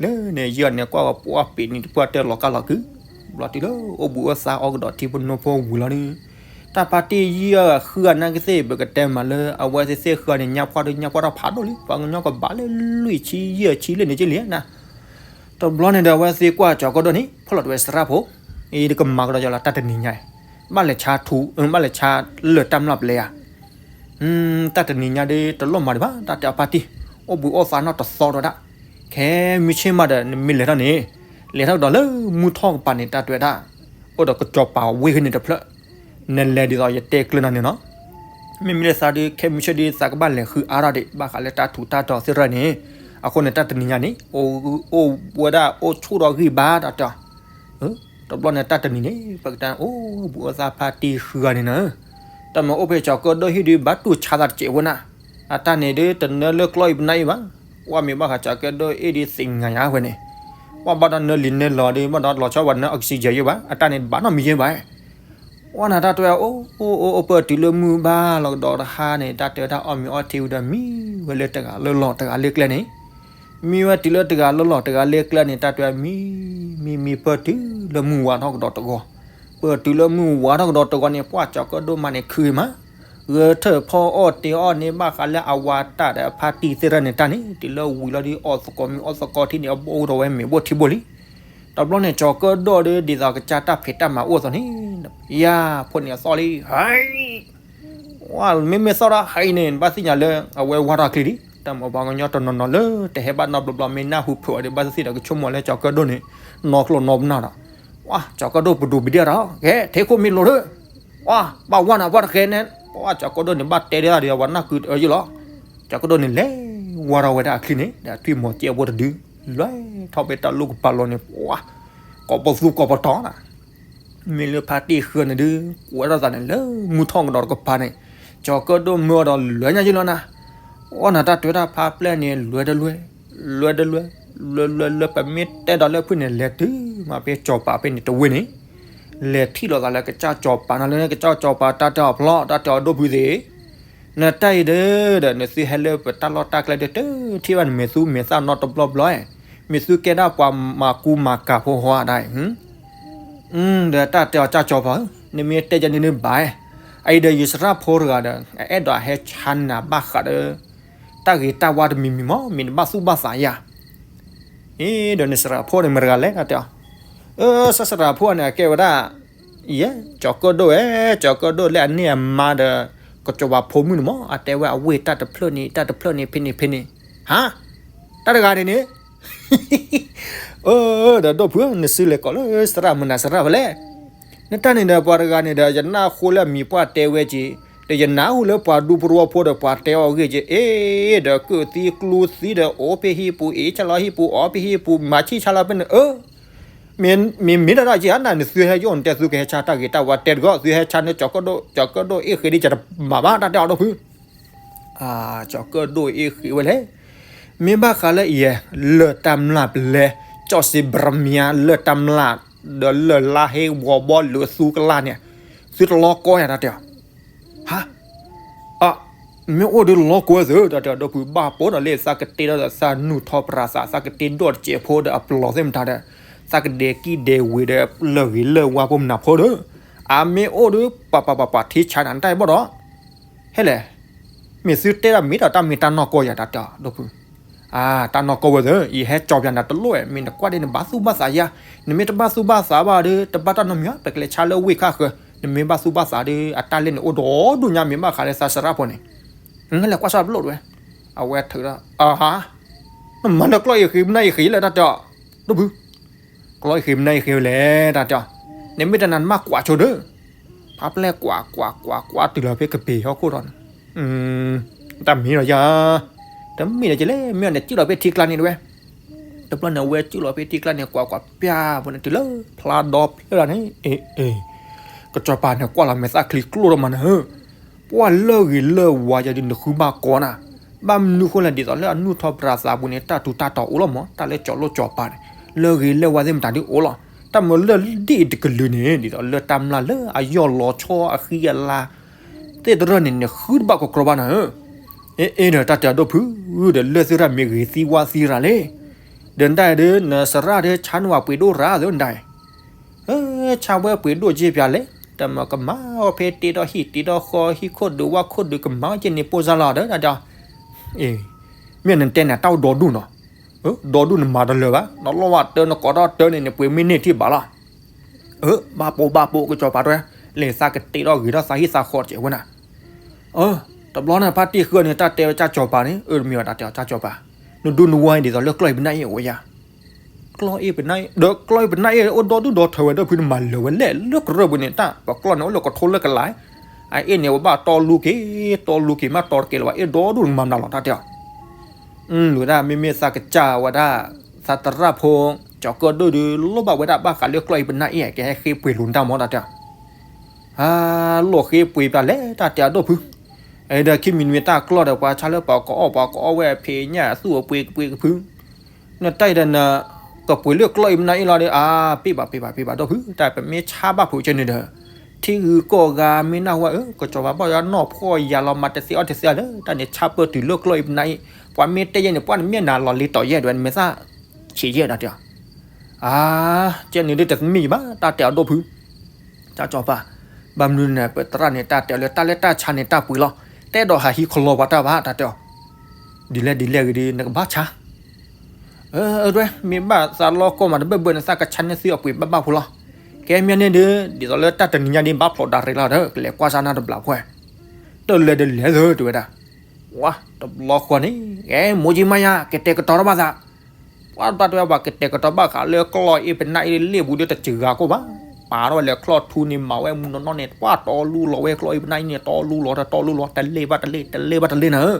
လၢန့ၣ် ယဲၢ်န့ၣ်ကွၢ်ဝဲပှၢ်ပ့ၤနံၤတပှၢ်တဲလီၤကၢ်လီၤကု, ဘျီတုၤလၢအိၣ်ဘှံးအိၣ်သါအီၤကဒီးထံဖိနိဖိဝံၤလီၤဒီး, တၢ်ဖါတံၢ်ယဲၢ်ဃုဂၤနာ်က့သ့ၣ် ပကတဲမးလၢအဝဲသ့ၣ်ဃုဂၤန့ၣ် ညါဖှီၣ်ဒုးညါဖှီၣ်ထီၣ်ဖးဒိၣ်လံ ပှၤကညီကဘၣ်လၢလွံၢ်ဆံယဲၢ်ဆံလၢန့ၣ်က့လံနၤ, တဘျီန့ၣ်ဒီးအဝဲသ့ၣ်ကွၢ်ကၠီၤကၢၣ်ဒိၣ်န့ၣ် ဖီလီၤတဲဝဲစရၣ်ဖိ, အံၤတကမၤကဒီးယလီၤ တၢ်တနံၤညါအံၤ, ဘၣ်လဲၤဆါထူ, ဘၣ်လဲၤဆါလၢာ်တၢ်မျၢ်ပလဲၤဧါ တၢ်တနံၤညါဒီးတလိၣ်မၤဒံးဘၣ် တၢ်တဲအီၤဖါတံၢ်, အိၣ်ဘှံးအိၣ်သါနီၣ်တသီဒီးဒၣ်, ခဲမုၢ်ဆ့ၣ်မးဒီးနမ့ၢ်လဲၤထီၣ်န့ၣ်, လဲၤထီၣ်ကဒီးလၢမုၢ်ထီၣ်ကပၤန့ၣ် တၢ်တဲဝဲဒၣ်, အိၣ်ဒီးကစီၤပၤဝ့ၢ်ဂ့ၤန့ၣ်တဖျၢၣ်, နလဲၤဒ်သိးယတဲကျၢၤနၤန့ၣ်နီၤ, မ့မ့ၢ်လၢသးဒီး ခဲမုၢ်ဆ့ၣ်ဒီးသးကဘၣ်လဲၤဃုအါထီၣ်ဒံး ဘၣ်ဃးလၢတၢ်ထူးတၢ်တီၤသ့ၣ်တဖၣ်န့ၣ်, အဃိန့ၣ်တၢ်တနံၤညါန့ၣ်, အိၣ်ဝဲဒၣ်အိၣ်ဆူၣ်ထီၣ်ဂံၢ်ဘါတၢ်တဲအီၤ တဘျီန့ၣ်တၢ်တနံၤန့ၣ် ပကတဲအိၣ်ဘှံးအိၣ်သါဖါတံၢ်ဃုဂၤန့ၣ်နၤ, တၢ်မၤအိၣ်ဖဲကၠီၤကၢၣ်ဒိၣ်ဟံၣ်ဒီး ဘၣ်တူၢ်ဆါသးတစဲးဖိနၤ, အတၢ်န့ၣ်ဒီးတနၢလၢကျီၢ်အံၤပနၢ်အံၤဘၣ်, ဝဲမ့ၢ်ဘၣ်ဃးကၠီၤကၢၣ်ဒိၣ်အ့ၣ်ဒ်သ့ၣ်ညါယၤဝဲန့ၣ်, ဝဲဘၣ်ဒီးနၢလံာ်နၢလီၤဒီး ဘၣ်ဒီးလီၤဆီဝဲနၢ oxygen ယဲၢ်ဘၣ်, အတၢ်န့ၣ်ဘၣ်နီတမံၤယဲၢ်ဘၣ် ဝဲနၤတၢ်တဲဝဲ အိၣ်အိၣ်အိၣ် ပၢၢ်တုၤလၢမုၢ်ဘါလီၤကဒီးတဟါန့ၣ် တၢ်တဲဝဲဒၣ်အီၣ်မ့ၤအီထံဝံၤဒီးမံဝဲလၢတဂၤလၢလီၢ်တဂၤလၢကျဲန့ၣ်, မံဝဲတုၤလၢတဂၤလၢလီၢ်တဂၤလၢကျဲန့ၣ် တၢ်တဲဝဲမံ, မံမံ ပၢၢ်တုၤလၢမုၢ်ဝါထီၣ်ကဒီးတဂီၤ, ပၢၢ်တုၤလၢမုၢ်ဝါထီၣ်ကဒီးတဂီၤန့ၣ် ပှၢ်ကၠီၤကၢၣ်ဒိၣ်မါန့ၣ်ခုဂ့ၤမး, ဂဲၤထၢၣ်ဖီအီၣ်တ့ၤအီၣ်န့ၣ် ဘၣ်ဃးလၢအဝၤတၢ်ဒီးအဖါတံၢ်သ့ၣ်တဖၣ်န့ၣ်တၢ်န့ၣ် တုၤလၢဝံၤလီၤဒီးအီၣ်သကိးမ့ၤအီသကိးထံန့ၣ် အဘိၣ်ဒီးဝဲမ့ၤဘိၣ်ထံဘိၣ်လံ တဘျီန့ၣ် ကၠီၤကၢၣ်ဒိၣ်ဒီး ဒ်သိးကစၢ်တၢ်ဖံးတၢ်မၤအိၣ်အသိးန့ၣ်, ယၤဖိန့ၣ်အသီၣ်လံ, ဟဲ, ဝဲမ့မ့ၢ်သီၣ်ဒီးဟဲအံၤန့ၣ် နဘၣ်သ့ၣ်ညါလၢ အဝဲဝါထီၣ်ချံလံ, တၢ်မၤပှၤကညီတနီၤနီၤလၢ တဟဲဘၣ်နီတဘျီဘျီ မ့ၢ်နၢ်ဟူဖုးအီၤဒီး ဘၣ်သ့ၣ်သ့ၣ်ဒီးကဆိကမိၣ်လၢကၠီၤကၢၣ်ဒိၣ်န့ၣ် နီၢ်ကျိၣ်နီၢ်ပနၢ်ဒီး, ဝဲ ကၠီၤကၢၣ်ဒိၣ်ပဒိၣ်ပဒ့ၣ်ဒီး ကဲ ထဲခိၣ်မ့ၢ်လိၤလၢ ပှၤဘၣ်ဝါနၤပှၢ်တဃဲန့ၣ် ပှၤကၠီၤကၢၣ်ဒိၣ်န့ၣ် ဘၣ်တဲဒၣ်ဒီးဝဲနၢ်ကုတအၢယလီၤ, ကၠီၤကၢၣ်ဒိၣ်န့ၣ် လဲၤဝါထီၣ်ဝဲဒၣ်အချံန့ၣ် ဒီးထွံၣ်မီၤကဲအဘိတဒု, လွဲထီၣ်ဖဲတၢ်လိၣ်ကပၤလီၤန့ၣ် ပှၤ ကိးပသူကိးပတီၤနၤ, မ့ၢ်လၢဖါတံၢ်ဃၢန့ၣ်ဒုး ကွဲးထီၣ်သးန့ၣ်လၢမုၢ်ထီၣ်ကဒီးတကပၤန့ၣ်, ကၠီၤကၢၣ်ဒိၣ်မၢအီၤဒီးလွဲညါယလီၤနၤ, အီၣ်နၤတၢ်တဲဝဲဒၣ်ဖါပျဲၢ်န့ၣ် လွဲတလွဲ, လွဲတလွဲ, လွဲလွဲလွဲ ပမ့ၢ်တဲဒီးလၢဖုၣ်န့ၣ် လဲၤတုၤမးဖဲကၠီၤပၤဖဲန့ၣ်တဝ့ၢ်န့ၣ်, လဲၤထံၣ်လိာ်သးလၢကစၢ်ကၠီၤပၤနၤလၢကစၢ်ကၠီၤပၤတၢ်တဲအီၤဖျီ တၢ်တဲအီၤဒိၣ်ဖုသ့ၣ် နတၢ်အံၤဒီး ဒီးနသုဟဲလၢပတၢ်လီၢ်တၢ်ကျဲဒီး တထံၣ်ဘၣ်န့ၣ် မ့ၢ်သုမ့ၢ်သၣ်နီတဘျီဘျီ, မ့ၢ်သုကဲဒၣ်ပှၤမၤကူမၤကၤဖိဟီဒၣ်အံၤ, ဒီးတၢ်တဲအီၤကၢ်ကၠီၤပၤဧၢ, နမ့ၢ်တဲယၤန့ၣ်နဘၣ်, အအံၤဒီးယစရၣ်ဖိတဂၤဒီး အအဲၣ်ဒိးဟဲဆါနၤဘၣ်ဃးဒီး တၢ်ဂ့ၤတၢ်ဝါတမံၤမံၤမး မ့ၢ်နဘၣ်သူၣ်ဘၣ်သးယၤ အ့ ဒီးနစရၣ်ဖိန့ၣ်မတၤတဂၤလဲၣ် တၢ်တဲအီၤ, အၢ စၢ်စရၣ်ဖိန့ၣ် အကဲဝဲဒၣ် ယဲ ကၠီၤကၢၣ်ဒိၣ်ဧၢ, ကၠီၤကၢၣ်ဒိၣ်လၢအန့ၢ်အမါဒီး ကစီၤပၤဖိမုၣ်န့ၣ်မး အတဲဝဲအဝ့ၢ်တၢ်တဖျၢၣ်န့ၣ် တၢ်တဖျၢၣ်န့ၣ်ဖဲန့ၣ်ဖဲန့ၣ်, ဟါ, တၢ်တဂၤန့ၣ်န့ၣ် အၢ ဒီးဒိၣ်ဖု နစုလဲၤကိးလၢစရၣ်မနုၤစရၣ်ဖဲလဲၣ်, နတၢ်န့ၣ်ဒီးပှၤတဂၤန့ၣ်ဒီး ယနၢ်ဟူလၢအမံၤပှၢ်တဲဝဲက့ၤ, ဒီးယနၢ်ဟူလၢပှၤဒူပရိဝီဖိဒီးပှၤတဲအီၤအဂ့ၢ်က့ၤ, အ့ ဒီးကုၢ်သံကျူသံဒီးအိၣ်ဖဲဟံၣ်ပူၤ အ့ၣ်ဆၣ်လီၤဟံၣ်ပူၤ အီဖဲဟံၣ်ပူၤ မၤဆံၣ်ဆါလီၤဖဲန့ၣ် အၢ မ့ၢ်မ့ၢ်ဒၣ်ဒၣ်က့ၤဧါ နသုဟဲယိၣ်နတဲသုကဟဲဆါတၢ်ဂ့ၤတၢ်ဝါတဲတဂီၢ် သုဟဲဆါန့ၢ်ကၠီၤကၢၣ်ဒိၣ် ကၠီၤကၢၣ်ဒိၣ်အ့ၣ်ဃ့ဒ်ကတမၤဘၣ် တၢ်တဲအီၤဒိၣ်ဖု ကၠီၤကၢၣ်ဒိၣ်အ့ၣ်ဃ့ဝဲလဲၣ်, မ့ၢ်ဘၣ်ဃးလၢအံၤ လၢၢ်တၢ်မျၢ်ပလဲ ကၠီၣ်စ့ဘြမၠါ လၢၢ်တၢ်မျၢ် ဒီးလၢၢ်လါဟ့ဝီၤဘီလိာ်သူကလၢ်န့ၣ် သုတလီကီယၤတၢ်တဲအီၤ. ဟါ, အ, မ့ၢ်အိၣ်ဒီးလီကီသုတၢ်တဲအီၤ ဒီပုၢ် ဘၣ်ပိာ်ဒီးလၢသးကတ့ထီၣ်ဒီးသးနုာ်ထီၣ်ပြၤသး သးကတ့ဒိၣ်တစဲးဖိဒီးအပျီၢ်သ့ၣ်မတၤဒီး သးကဒဲးကံၣ်ဒဲးဝ့ၤဒီးလၢၢ်ဂ့ၤလၢၢ်ဝါဖိမနၤဖိဒီး အမ့ၢ်အိၣ်ဒီး ပှၤပှၤပှၤပှၤထံဆါနၤတၢ်အံၤဘၣ်ဒီး ဟဲလဲၣ်, မ့ၢ်သုတဲတၢ်မ့ၢ်ဒီးတၢ်မ့ၢ်တၢ်နီၢ်ကီၢ်ယၤတၢ်တဲအီၤ ဒီပုၢ်. အါ, တၢ်နီၢ်ကီၢ်ဝဲသ့ၣ် ယဟဲကၠီပျးနၤတလိၣ်ဝဲ မ့ၢ်နကွၢ်ဒ်နဘၣ်သူၣ်ဘၣ်သးယါ, နမ့ၢ်တဘၣ်သူၣ်ဘၣ်သးဘၣ်ဒီး တဘၣ်တၢ်နီတမံၤ ပကလဲၤဆါလၢဝ့ၢ်ခါဃၢၤ, နမ့ၢ်ဘၣ်သူၣ်ဘၣ်သးဒီး အတၢ်လဲၣ်န့ၣ်အိၣ်ဒီဒူၣ်ညါ မ့ၢ်ဘၣ်ဃးလၢသးစရၣ်ဖိန့ၣ်, နလဲၤကွၢ်ဆၣ်တလိၣ်တဝဲ, အဝဲထုးဒီး အဟါ, နမၤလၢကျီၢ်အံၤဃ့မနုၤအံၤဃ့လၢတၢ်တဲအီၤ, ဒီပုၢ် ကျီၢ်အံၤဃ့မနုၤအံၤဃ့ဝဲလဲၣ် တၢ်တဲအီၤ, နမ့ၢ်တနာ်နမ့ၢ်ကွၢ်ဆိဒီး, ဖးပျဲၢ်ကွၢ်ကွၢ်ကွၢ်ကွၢ်တုၤလီၤဖဲကပ့ၤဟီၣ်ခိၣ်ဒီးန့ၣ်, တၢ်မ့ၢ်ဒီးယၤ, တမ့ၢ်ဒီးကလဲၣ် မ့ၢ်အီၤန့ၣ် စုၣ်လီၤဖဲထံကျါန့ၣ်တဝဲ, တဘျီန့ၣ် အဝဲစုၣ်လီၤဖဲထံကျါန့ၣ် ကွၢ်ကွၢ်ပျၢ်ဖိန့ၣ် တုၤလၢဖျါဒီဖျၢၣ်လီၤန့ၣ်, အ့ အ့ ကစီၤပၤန့ၣ်ကွၢ်လီၤမဲာ်သၣ်ချံကျိၣ်ထီၣ်မးနၢၤ, ပှၢ်လၢၢ်ဂ့ၤလၢၢ်ဝါယၤဒုးနဃုဘၣ်ကီနၤ, ဘၣ်မနုၤဃိလဲၣ် ဒ်သိးလၢအနုာ်ထီၣ်ပြၤသးပူၤန့ၣ် တၢ်ထူးတၢ်တီၤအိၣ်လီၤမး တၢ်လၢကၠီၤလိၣ်ကၠီၤပၤန့ၣ်, လၢၢ်ဂ့ၤလၢၢ်ဝါသ့ၣ်မတၤဒုးအိၣ်လီၤ, တၢ်မၤလၢၢ်ဒ်အံၤတကလုာ်န့ၣ် ဒ်သိးလၢတၢ်မျၢ်လၢအယီၢ်လီၤဆီအဃံအလၤ သ့ၣ်တရၢၣ်န့ၣ် နဃုတဘၣ်ကီကီဘၣ်နၤဧၢ, အ့ အ့ဒီးတၢ်တဲအီၤဒီပုၢ်, ဒီးလၢၢ်သ့ၣ်တၢ်မ့ၢ်ဂ့ၤသံဝါသံရၤလဲၣ်, ဒီးနတၢ်အံၤဒီး နစရၣ်ဒီးဆါနဝဲပှ့ၤဒိၣ်ရၤသ့ၣ်နတၢ်အံၤ ဆါဝဲပှ့ၤဒိၣ်က့ၤပျးလဲၣ်, တၢ်မၤကမၤအီၤဖဲတ့ထီၣ်ဟံၣ်တ့ထီၣ်ဃီဟံၣ်ခိၣ်ဒုးဝၣ်ခိၣ်ဒုးကမၤက့ၤန့ၣ်ပိၢ်စၢ်လီၤဒီးတၢ်တဲအီၤ, အ့ မ့ၢ်နတဲန့ၣ် တၢ်အိၣ်ဒီဒူၣ်နီၤ, ဒီဒူၣ်နမၤတလၢာ်ဘၣ် နလီၢ်ဝဲတၢ်နကိးထီၣ်တၢ်န့ၣ် နပှ့ၤမ့ၢ်န့ၢ်ထံၣ်ဘၣ်လီၤ, အၢ ဘၣ်ပိာ်ဘၣ်ပိာ်ကစီၤပၤတဲ, လဲၤသးကတ့ထီၣ်ဂ့ၤထီၣ်သးဟံၣ်သးဃီတကဲးဝဲနၤ အၢ တဘျီန့ၣ် ဖါတံၢ်ဃၢန့ၣ် တၢ်တဲဝဲကၠီၤပၤန့ၣ်, အၢ တမ့ၢ်ဝဲတၢ်တဲအီၤ ကၠီၤပၤ, နဒူနဝီဒ်သိးလၢကျီၢ်အံၤပနၢ်အ့ၣ်အဝဲယါ, ကျီၢ်အ့ၣ်ပနၢ်အ့ၣ်, ဒီးကျီၢ်အ့ၣ်ပနၢ်အ့ၣ်အိၣ်ဒီဒူၣ်ဒီထၢဝဲဒီးဖုနမၤလၢာ်ဝဲလဲၣ် လၢကရၢၢ်ပူၤန့ၣ် တၢ်ပကျီၢ်န့ၣ်အိၣ်လၢကထိလၢကလး, အအ့ၣ်န့ၣ် ဝဲဘၣ်တီလူက့ၤ, တီလူက့ၤမးတီတကဲလၢၤဘၣ် အ့ၣ်ဒီဒူၣ်နကမၤမနုၤလီၤ တၢ်တဲအီၤ ဝဲဒၣ် မ့မ့ၢ်သးကစၢ်ဝဲဒၣ် သးသရၣ်ဖိ ကၠီၤကၢၣ်ဒိၣ်ဒီး လိၣ်ဘၣ်ဝဲဒၣ်ဘၣ်ဃးလၢကျီၢ်အံၤပနၢ်အ့ၣ် ကဟဲဃ့ပှ့ၤလိာ်နတၢ်မီၢ် တၢ်တဲအီၤ, အါ လိၣ်ဃ့ပှ့ၤပျးလဲၣ် တၢ်တဲအီၤဒိၣ်ဖု, ဒီးခံမံၤနံၤတၢ်ကျီၢ်ဒီး ပှၤဆါလၢပှၤကအီၣ် ပှၤကအီၣ်ဝဲဖံးညၣ်သူၣ်အပှ့ၤကပှ့ၤကဖု နတၢ်အံၤဒီးန ကပှ့ၤလၢကျီၢ်အံၤပနၢ်အ့ၣ်လီၤဒီး အါ ပ့ၢ်ဘၣ်ပ့ၢ်ဘၣ်ပ့ၢ်ဘၣ်ဒိၣ်ဖု တၢ်ပမ့ၢ်ဆါဘၣ်ဖုးကဲန့ၣ်ဒီး ထံဂုၤကီၢ်ဂၤမ့ၢ်နၢ်ဟူဝဲဧၢ ကစီၤပၤဘၣ်ယွၤနီၢ်ဖှီၣ်ယၤလီၤမၤတသ့အီၣ်တသ့လၢ တၢ်န့ၣ်ဆါပၢၢ်တုၤလၢကျီၢ်အံၤပနၢ်အ့ၣ် ပှၤမ့ၢ်တဲယဲန့ၣ် ပှၢ်နမ့ၢ်နၤလီၤလ့ၤတီၤယဲၢ်ဒွဲၣ် နမဲာ်သၣ်ဆံးယဲၢ်ဒၣ်တဲအီၤ, အါ ကဲန့ၣ်ဒ်တသမံၣ်ယံၤဘၣ် တၢ်တဲအီၤဒိၣ်ဖု တၢ်ကစီၤပၤ, ဘၣ်မနုၤန့ၣ် ပသရၣ်န့ၣ် တၢ်တဲအီၤလၢတၢ်လၢတၢ်ဆါန့ၣ် တၢ်ပှ့ၤလီၤ, တအဲၣ်ဒိးဟးဟံးခီလီၤပှၤတၢ်ဘၣ် တၢ်တဲအီၤ, ဒ်လဲၣ်ဒ်လဲၣ်ဂ့ၤဒီး နကဘၣ်ဆါ အၢ ဒွဲၣ် မ့ၢ်ဘၣ်သးလီကီၢ်မးတဘၢၣ်ဘၢၣ်န့ၣ် သးကဆါန့ၢ်သုအပှ့ၤဘၣ်ဘၣ်ဖိလီၤ, ကဲမ့ၢ်န့ၣ်ဒီး ဒ်သိးလၢတၢ်တနံၤညါဒ်ဘၣ်ဖျိးဒၣ်ရ့လီၤဒီး ကလဲၤကွၢ်စၢ်နၤတဘျီဖိ, တလဲၤဒီးလဲၤသၢတဝဲဒၣ်, ဝါ တဘျီဃီန့ၣ် ကဲ မိၢ်ကၠံမါယါ ကတဲာ်ကတီၤထီၣ်ဘၣ်သး ပှၤတၢ်တဝဲပှၤကတဲာ်ကတီၤဘၣ်ဃးလၢကျီၢ်အ့ၣ်ပနၢ်အ့ၣ် လ့ၣ်ပူၤဒီးတစှၤကိၢ်ဘၣ်, ပာ်ထီၣ်ဝဲလၢကျီၢ်ထူန့ၣ် မၤဝဲမုၢ်နီၢ်နီၢ်န့ၣ် ပှၤတီလူလီၤဝဲကျီၢ်အ့ၣ်ပနၢ်အ့ၣ်န့ၣ် တီလူလီၤ တတီလူလီၤ တလ့ၣ်ဘၣ်တလ့ၣ် တလ့ၣ်ဘၣ်တလ့ၣ်နၤဧ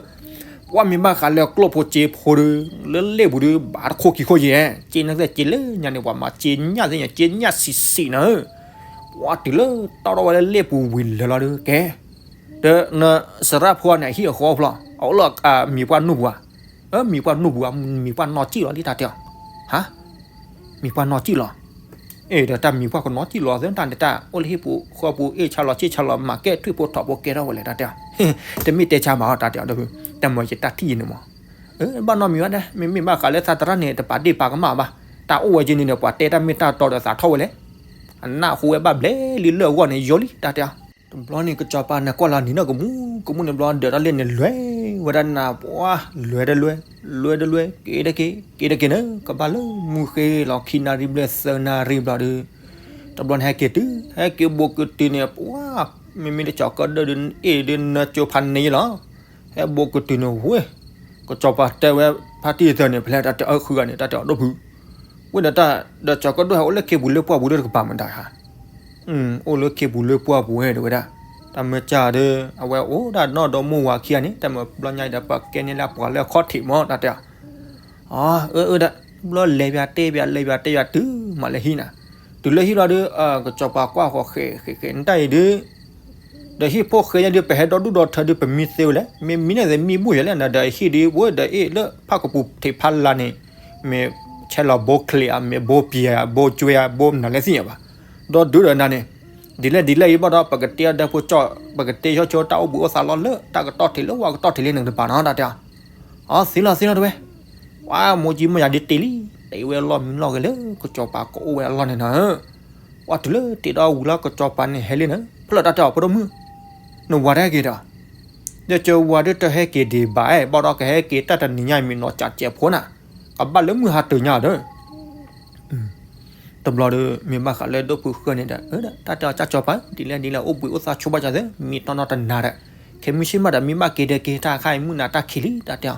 ၢ, ပှၤမ့ၢ်ဘၣ်ဃးလၢကျီၢ်ဖိစ့ဖိဒီး လၢလ့ၣ်ပူၤဒီး ဘၣ်တခိၣ်ခံခိၣ်ယဲၢ်, စ့နသ့ၣ်စ့လၢညါန့ၣ် ပှၤမၤစ့ညၣ်သ့ၣ်ညါ စ့ညၣ်ဆံးဆံးနၤဧၢ, ပှၤတုၤလၢတီထီၣ်ဝဲလၢလ့ၣ်ပူၤဝံၤလၢာ်လီၤဒီး ကဲ ဒီးနစရၣ်ဖိန့ၣ် အဟံၣ်အဃီဖျီ အအိၣ်လၢမံၤပှၢ်နူၢ်ပူၤဧါ, မံၤပှၢ်နူၢ်ပူၤဧါ မံၤပှၢ်နီၢ်ကံၣ်လီၤ ဒ်တၢ်တဲအီၤ, ဟါ, မံၤပှၢ်နီၢ်ကံၣ်လီၤ, အ့ၣ် ဒီးတၢ်မံၤပှၢ်ကနီၢ်ကံၣ်လီၤ သတးန့ၣ်တၢ်အိၣ်လၢဟံၣ်ပူၤဃီပူၤ အ့ၣ်ဆါလီၤဆ့ၣ်ဆါလီၤ မၤကဲထွံၣ်ဖိထိးဖိကဲထီၣ်ဝဲလဲၣ် တၢ်တဲအီၤ, တမ့ၢ်တဲဆါမး တၢ်တဲအီၤဒီး တၢ်မၤယတၢ်ထံၣ်ယန့ၣ်မး, ဘၣ်နီတမံၤဘၣ်ဒဲး မ့မ့ၢ်ဘၣ်ဃးလၢသးသရၣ်န့ၣ် တပာ်ဒ့ၣ်ပာ်ကမၣ်ဘၣ်, တၢ်အိၣ်ဝဲက့ၤန့ၣ်ဒီး ပှၤတဲတၢ်မ့ၢ်တၢ်တီဒီးသးထီၣ်ဝဲလဲၣ်, အနၢ်ဟူဝဲဘၣ်ဘျဲလံလၢအဂီၢ်န့ၣ် ယိလံ တၢ်တဲအီၤ, တဘျီန့ၣ် ကစီၤပၤန့ၣ်ကွၢ်လီၤနံၤနီၢ်ကမူၣ်ကမူၣ်န့ၣ်ဘျီ ဒၢးတၢ်လ့ၣ်န့ၣ် လဲၤဝဲဒၣ်နၤ ပှၤ လဲၤတလဲၤ လဲၤတလဲၤ က့ၤတက့ၤ က့ၤတက့ၤန့ၣ် ကဘၣ်လၢမုၢ်ဃ့လီၤခံနၣ်ရံၣ်ဘျဲၣ် သၢနၣ်ရံၣ်ဘျီဒီး တဘျီန့ၣ် ဟဲက့ၤတုၤ ဟဲက့ၤဘူးကတုၤန့ၣ် ပှၤ မ့မ့ၢ်တကၠီၤကၢၣ်ဒိၣ်ဒီး အ့ၣ်ဒီးနၢကၠိဖးန့ၢ်လီၤ, ဟဲဘူးကတုၤန့ၣ်ဝဲ ကစီၤပၤတဲဝဲ ဖါတံၢ်သၢန့ၣ် ဖဲလဲၣ်တၢ်တဲအီၤဃုဂၤန့ၣ် တၢ်တဲအီၤဒိၣ်ဖုး, ဝဲဒီးတၢ်ဒီးကၠီၤကၢၣ်ဒိၣ်ဟဲအိၣ်လၢခ့ပူၤလၢပှၢ်ပူၤဒီးတကပၤမတၤဧါ အိၣ်လၢခ့ပူၤလၢပှၢ်ပူၤဝဲတဲဝဲဒၣ်, တၢ်မၢကၢ်ဒီး အဝဲအိၣ်ဒၣ်နီၢ်ဒီမါဝၤခံဂၤန့ၣ် တၢ်မၢဘျီညါဒီး ပှၤကဲန့ၢ်လၢပှၤလၢအခီၣ်ထံးမး တၢ်တဲအီၤ, အၢ အၢ ဒၣ် ဘျီလဲၤပၠးတဲပၠး လဲၤပၠးတဲပၠးတုၤမးလၢဟံၣ်နၤ, တုၤလၢဟံၣ်လီၤဒီး ကစီၤပၤကွၢ်ဃီၤဃဲးဃဲးဃဲး နတၢ်အံၤဒီး ဒီးဟံၣ်ဖိဃဲညါဒုး ပဟဲဒီဒူၣ်ဒီထၢဒုး ပမံသ့ဝဲလဲၣ်, မ့ၢ်မံန့ၣ်သ့မံဘူၣ်ယဲလဲၣ်နၤ, ဒီးဟံၣ်ဒုးဝဲဒီးအ့ၣ်လၢဖၣ်ကပူၤထံးဖးလါန့ၣ်, မ့ၢ်ဆဲးလီၤဘိချံးဧါ, မ့ၢ်ဘိပံၤဧါ, ဘိကၠွဲဧါ, ဘိမနုၤလဲၣ်သ့ၣ်ညါဘၣ်. ဒီးဒုးဒီးနၤန့ၣ်, ဒ်လဲၣ်ဒ်လဲၣ်အံၤဘၣ်ဒီး ပကတဲအီၤဒီးဖိကၠီၣ်, ပကတဲဟီၣ်ဆိတၢ်အိၣ်ဘှံးအိၣ်သါလီၤလၢ တၢ်ကတီၢ်ထံးလၢဝၣ်ကတီၢ်ထံးလံန့ၣ်တဘၣ်နီၤ တၢ်တဲအီၤ. အသ့လီၤသ့လီၤတဝဲ, ပှၤမိၢ်ကံမိၢ်ယၤဒ်တ့ၢ်လံ, တ့ၢ်ဝဲအလီၢ်မံလီၢ်ဂ့ၤလၢကစီၤပၤကအိၣ်ဝဲအလီၢ်န့ၣ်နၤ. ပှၤတုၤလၢတ့ၢ်ဒီးဝံၤလီၤ ကစီၤပၤန့ၣ်ဟဲလံနၤ, ဖျၢၣ်တၢ်တဲအီၤ ဖိဒိၣ်မုၣ်, နဝၤတဟဲက့ၤဒီး, ဒီးကဝၤဒုးတဟဲက့ၤဒံးဘၣ်အဲၣ်, ဘၣ်ဒီးကဟဲက့ၤတၢ်တနံၤညါအံၤ မ့ၢ်နီၢ်ကၠးကဲးဖိနၤ, ကဘၣ်လၢမုၢ်ဟါတၢၤညါဒီး တဘျီဒီး မ့ၢ်ဘၣ်ဃးလၢဒိၣ်ဖုဃၢန့ၣ်ဒီး တၢ်တဲအီၤ ကၠီကၠီပၤ ဒ်လဲၣ်ဒ်လဲၣ် အိၣ်ဘှံးအိၣ်သါဆိဘၣ်ကၠီသ့ မံတီနီတနၤဒီး ခဲမုၢ်ဆ့ၣ်မးဒီး မ့ၢ်ဘၣ်က့ၤဒီးက့ၤ တၢ်ခါအံၤမုၢ်နၤတၢ်ခံးလံ တၢ်တဲအီၤ.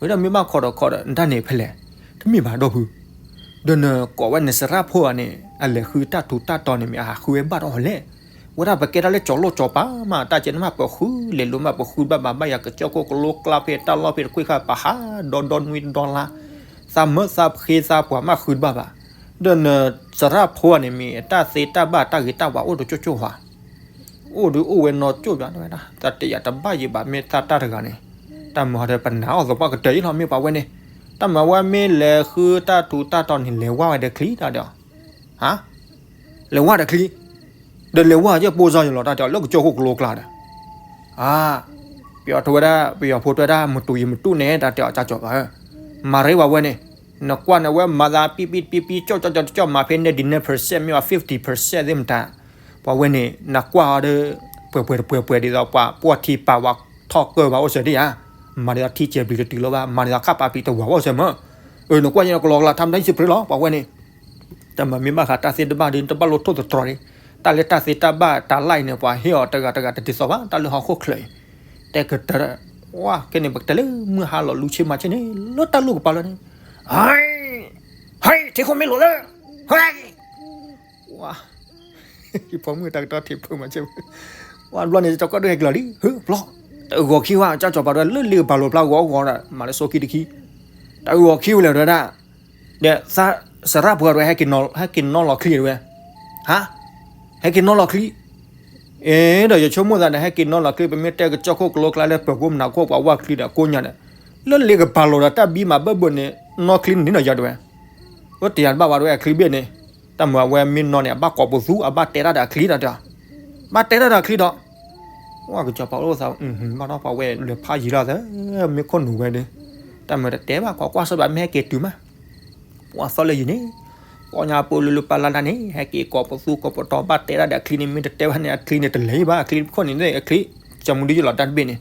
ဝဲဒၣ်မ့ၢ်ဘၣ်ခီဒီးခီဒီး နတၢ်န့ၣ်ဖဲလဲၣ်, တမ့ၢ်ဘၣ်ဒိၣ်ဖု, ဒီးနကိးဝဲနစရၣ်ဖိဧါန့ၣ် အလဲၤဃုတၢ်ထူးတၢ်တီၤန့ၣ် မ့ၢ်အဟးဃုဝဲဘၣ်ဒီးလဲၣ်. ဝဲဒၣ်ပကဲတၢ်လၢကၠီၤလိၣ်ကၠီၤပၤမး တၢ်ကဲန့ၣ်မး ပဃုလဲၤလိၤမး ပဃုဘၣ်ဘၣ် ဘၣ်ယၤကစၢၢ်ခိၣ်ကလိကျါဖဲတၢ်လီၢ်ဖဲတကွံၢ်ဃာ် ပဟးဒီဒီနွံဒီလါ သးမၢသးဖှ့သးပှၤမးဃုတဘၣ်ဘၣ်. ဒီးနစရၣ်ဖိန့ၣ် မ့ၢ်အတၢ်သ့တၢ်ဘၣ်တၢ်ဂ့ၤတၢ်ဝါအိၣ်တကၠိၣ်ကၠိၣ်ဝါ, အိၣ်ဒုးအိၣ်ဝဲနီၢ်ကၠိၣ်ဘၣ်ဝဲဒၣ် တၢ်တယာ်တဘၣ်ယံၤဘၣ် မ့ၢ်တၢ်တၢ်တဂၤန့ၣ်, တၢ်မၤဟီဒီး ပနာ်အီၤသပှၢ်ကတၢၢ်အံၤလီၤ မ့ၢ်ပှၤဝဲန့ၣ်, တၢ်မၤဝဲမ့ၢ်လဲၤဃုတၢ်ထူးတၢ်တီၤန့ၣ် လဲၤဝါဝဲဒီးချံတၢ်ဒီး ဟါ, လဲၤဝါဒီးချံ, ဒီးလဲၤဝါယဲၢ်ပိၢ်စၢ်ယလီၤ တၢ်တဲအီၤ လၢကစၢၢ်ခိၣ်ကလိကျါဒီး, အါ, ပယီၤထဝဲဒၣ် ပယီၤဖိထဝဲဒၣ် မတူၤယံၤမတူၤနဲၣ် တၢ်တဲအီၤ ကၠီကၠီပၤဧၢ, မၤရ့ပှၤဝဲန့ၣ်, နကွၢ်န့ၣ် အဝဲမၤသးပံပံပံပံ ကၠီၣ်ကၠီၣ်ကၠီၣ်ကၠီၣ် မၤဖဲန့ၣ်ဒ်န့ၣ် percent မ့ၢ်ဝဲ fifty percent သ့ၣ်မတၤ, ပှၤဝဲန့ၣ် နကွၢ်အီၤဒီး ပှဲၤပှဲၤတပှဲၤပှဲၤဒ်သိး ပှၤပှီၢ်ထံပာ်ဝဲထီၣ်ကၢၢ်ဘၣ်အိၣ်စၢၤဒ်ဧါ, မၤဒ်သိးထံစဲးပျံၤတတုၤလၢၤဘၣ် မၤဒ်သိးခၣ်ပာ်ပံၤတဝၤဘၣ်အိၣ်စၢၤမး, အၢ နကွၢ်ယဲၢ်ကလီကလီ ထါမတၤယံၤစပရ့လီၤ ပှၤဝဲန့ၣ် တၢ်မၤမ့ၢ်ဘၣ်ဃးတၢ်သ့တဘၣ်ဒီး တဘၣ်လိၣ်ထိၣ်သတြီၤန့ၣ်, တၢ်လၢတၢ်သ့တၢ်ဘၣ်တၢ်လၢ်အံၤန့ၣ် ပှၤဟ့ၣ်အီၤတဂၤတဂၤတဒ်သိးဘၣ် တၢ်လၢဟီၣ်ခိၣ်ချၢအံၤ, တဲကတၢၢ်, ဝါ ခဲန့ၣ် ပကတဲလၢမုၢ်ဟါလီၤလူၤဆ့မၤဆ့န့ၣ် လၢတၢ်လိၣ်ကပၤလၢန့ၣ်, ဟဲ, ဟဲ ထံခိၣ်မ့ၢ်လိာ်လၢ, ဟဲ, ဝါ ယဖိမုၣ်တၢ်ကတီၢ်ထံးဖုမၤဆ့, ဝါ ဘျီန့ၣ် ကၠီၤကၢၣ်ဒိၣ်ဟဲက့ၤလီၤလံ, ဟၢ ဘျီ, တဂီၤခံဝါ ကၠီၤကၠီၤပၤဒွဲ လၢလ့ကပၤလိာ်ဖျါဂီၤဂီၤဒီး မၤလၢစိခံတခံ, တဂီၤခံဝဲလဲၣ်ဒွဲဒၣ် ဒီးသးစရၣ်ဖိဒွဲ ဟဲက့ၤနီၣ်လီၤချံဒွဲ, ဟါ, ဟဲက့ၤနီၣ်လီၤချံ, အ့ ဒီးယဆိကမိၣ်သးဒီး ဟဲက့ၤနီၣ်လီၤချံ ပမ့ၢ်တဲကစၢၢ်ခိၣ်ကလိကျါလၢပၢၤကိမနၤခိၣ် ပှၤဝၢ်ချံဒီးကိးညါဒီး, လၢလ့ကပၤလိာ်ဒီးတၢ်ဘံမးဘၢၣ်ဘၢၣ်န့ၣ် နီၣ်ချံန့ၣ်နီၢ်ယၤဒွဲ, အိၣ်တယၤတဘၣ်ဝဲဒွဲအချံဘ့ၣ်န့ၣ်, တၢ်မၤဝဲမ့ၢ်နီၣ်န့ၣ် အဘၣ်ကိးပသူ အဘၣ်တဲတၢ်ဒီးအချံဒီးတဲ, ဘၣ်တဲတၢ်ဒီးအချံဒီး ဝါ ကစၢ်ပၤအိၣ်သး ဘၣ်ဒီးပှၤဝဲလဲၤဖးယံၤလီၤသၢ, မ့ၢ်ခိၣ်နူာ်ဝဲဒီး, တၢ်မၤတတဲဘၣ် ကွၢ်ကွၢ်စၢ်ဘၣ် မ့ၢ်ဟဲက့ၤတုၤမး, ပှၤသီလၢယံၤန့ၣ်, ပှၤညါပူၤလၢလၢပၢ်လၢ်လၢ်န့ၣ် ဟဲက့ၤကိးပသူကိးပတီၤ ဘၣ်တဲတၢ်ဒီးအချံန့ၣ် မ့ၢ်တတဲဘၣ်န့ၣ် အချံန့ၣ်တလဲၤဘၣ် အချံခိၣ်န့ၣ် အချံ, ကၠီမူဒုယလီၤတၢ်တဘ့ၣ်န့ၣ်,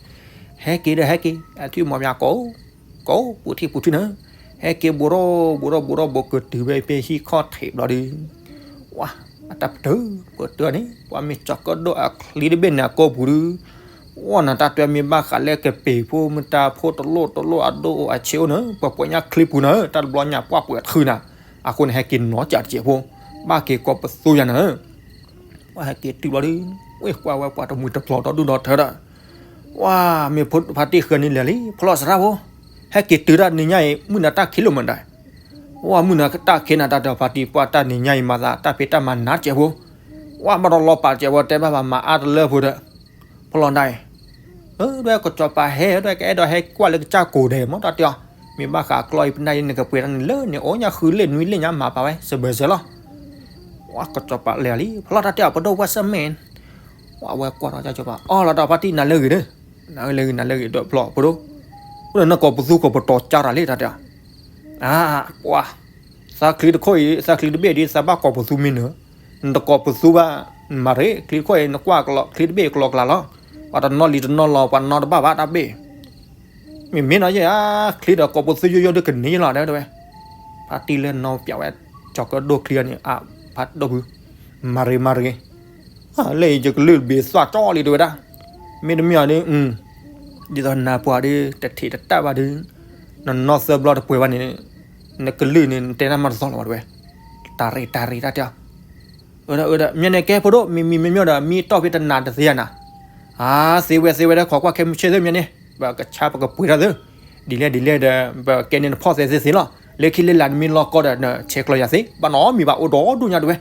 ဟဲက့ၤဒီးဟဲက့ၤ အထံမီၤပၠးကိး ကိးပူၤထံၣ်ပူၤထံၣ်နၤ, ဟဲက့ၤဘူးထီၣ်ဘူးထီၣ်ဘူးထီၣ် ဘူးကတုၤဝဲဖဲဟံၣ်ခီၣ်ထံးဘျီဒီး, ဝါ, အတၢ်ပတုာ်, ပတုာ်န့ၣ် ပှၤမ့ၢ်ကၠီၤကၢၣ်ဒိၣ်အချံတဘ့ၣ်န့ၣ် အကိာ်ပူၤဒီး, ဝါ နတၢ်တွဲမ့ၢ်ဘၣ်ဃးလၢကပ့ၤဖိ မ့ၢ်တၢ်ဖိတလိၣ်တလိၣ်အဒိၣ်အဆံးအိၣ်န့ၣ် ပှဲၤပှဲၤညါချံပူၤနၤ, တၢ်တဘျီညါပှၢ်ပှဲၤထုနၤ, အဃိန့ၣ် ဟဲက့ၤနီၣ်ကၠးတစဲးဖိ, ဘၣ်က့ၤကိးပသူယၤနၤ ပှၤဟဲက့ၤတုၤဘျီဒီး, ဝဲကွၢ်ဝဲပှၤတမှံၤတဖျိးဒီဒူၣ်ဒီထၢဒီး, ဝါ, မ့ၢ်ဖါတံၢ်ဃၢၤန့ၣ်လဲၤလံ ဖျီၣ်စရၣ်ဖိ, ဟဲက့ၤတုၤတၢ်နံၤညါအံၤ မုၢ်နၤတၢ်ခံးလိာ်မးဒၣ်, ဝါ မုၢ်နၤတၢ်ခံးနၤ တၢ်ဒီးဖါတံၢ်ပှၢ်တၢ်နံၤညါအံၤမၤသး တၢ်ဖံးတၢ်မၤနးတစဲးဖိ, ဝါ ဘၣ်ဒီးလီၤပာ်တစဲးဖိ တဲဘၣ်ပှၤမၤအါတလၢဖိဒီး, ဖျီၣ်ဒၣ်အံၤ, အၢ ဒွဲကစီၤပၤဟဲ ဒွဲကအဲၣ်ဒိးဟဲကွၢ်လၢကစၢ်ကိၤဒဲးမ့ၢ်တၢ်တဲအီၤ, မ့ၢ်ဘၣ်ဃးကျီအံၤပနၢ်အံၤ နကပှဲၤတၢ်န့ၣ်လၢန့ၣ် အိၣ်ညါဃုလ့ၣ်နွံလ့ၣ်ညါမၤပာ်ဝဲ စဘၢၣ်စၢၤလီၤ ဝါ ကစီၤပၤလဲၤလံ ဖျီၣ်တၢ်တဲအီၤ ပဒိၣ်ဝဲစၢ်မဲာ်, ဝဲကွၢ်ထီၣ်ကစီၤပၤ အီၣ်လီၤတၢ်ဖါတံၢ်နၤလၢဂ့ၤဒီး, နၤလၢဂ့ၤ နၤလၢဂ့ၤဒီးဖျီၣ်ပဒိၣ်, အိၣ်ဒီးနကိးပသူကိးပတီၤကၢ်တၢ်လံတၢ်တဲအီၤ, အါ, ပှၤ, သးချံတခိၣ်အံၤ သးချံတဘ့ၣ်ဒီး သးဘၣ်ကိးပသူမ့ၢ်နၢၤ, နတကိးပသူဘၣ်, မၤရ့ ချံတခိၣ်အံၤ နကွၢ်ချံတဘ့ၣ်ကလီကလီလီၤ, ပှၤတနီၣ်လံတနီၣ်လီၤ ပှၤနီၣ်တဘၣ်ဘၣ်တၢ်ဘ့ၣ် မ့မ့ၢ်နီၤယဲၢ် ချံဒီးကိးပသူယိယိဒီးကန့ၢ်ယလီၤတဲဝဲ, ဖါတံၢ်လၢနီၢ်ပၠးဝဲ, ကၠီၤကၢၣ်ဒိၣ်ချံန့ၣ် အဖါဒိၣ်ဖု, မၤရ့မၤရ့, လၢယကလုၢ်တဘ့ၣ်သၣ်ကၠီလံတဲဝဲဒၣ်, မ့တမ့ၢ်အီၤဒီး, ဒ်သိးနၤပှၤဒီး တထံးတတၢ်ဘၣ်ဒီး, နနီၢ်သၢဘျီတပှဲၤဘၣ်န့ၣ်, နကလုၢ်န့ၣ် နတဲတၢ်မၤတသီလီၤဘၣ်တဲဝဲ, တၢ်ရ့တၢ်ရ့တၢ်တဲအီၤ အၢ ဒီး မ့ၢ်န့ၣ်ကဲဖိဒိၣ် မံၤမံၤမ့ၢ်မ့ၢ်ဒီး မံတီၢ်ဖဲတနၤတသ့ယၤနၤ, အါ သ့ဝဲသ့ဝဲဒီး ခိးကွၢ်ခဲမုၢ်ဆ့ၣ်သ့ၣ်မ့ၢ်န့ၣ် ပကဆါပကပှ့ၤထီၣ်သ့, ဒ်လဲၣ်ဒ်လဲၣ်ဒီး ပကဲန့ၣ်နဖီၣ်သဲသ့သ့လီၤ, လၢခံလၢလာ်နမ့ၢ်လီၢ်ကီဒီး နဆဲးကျိးယၤသ့ ဘၣ်နီတမံၤဘၣ်အိၣ်ဒီဒူၣ်ညါတဲဝဲ,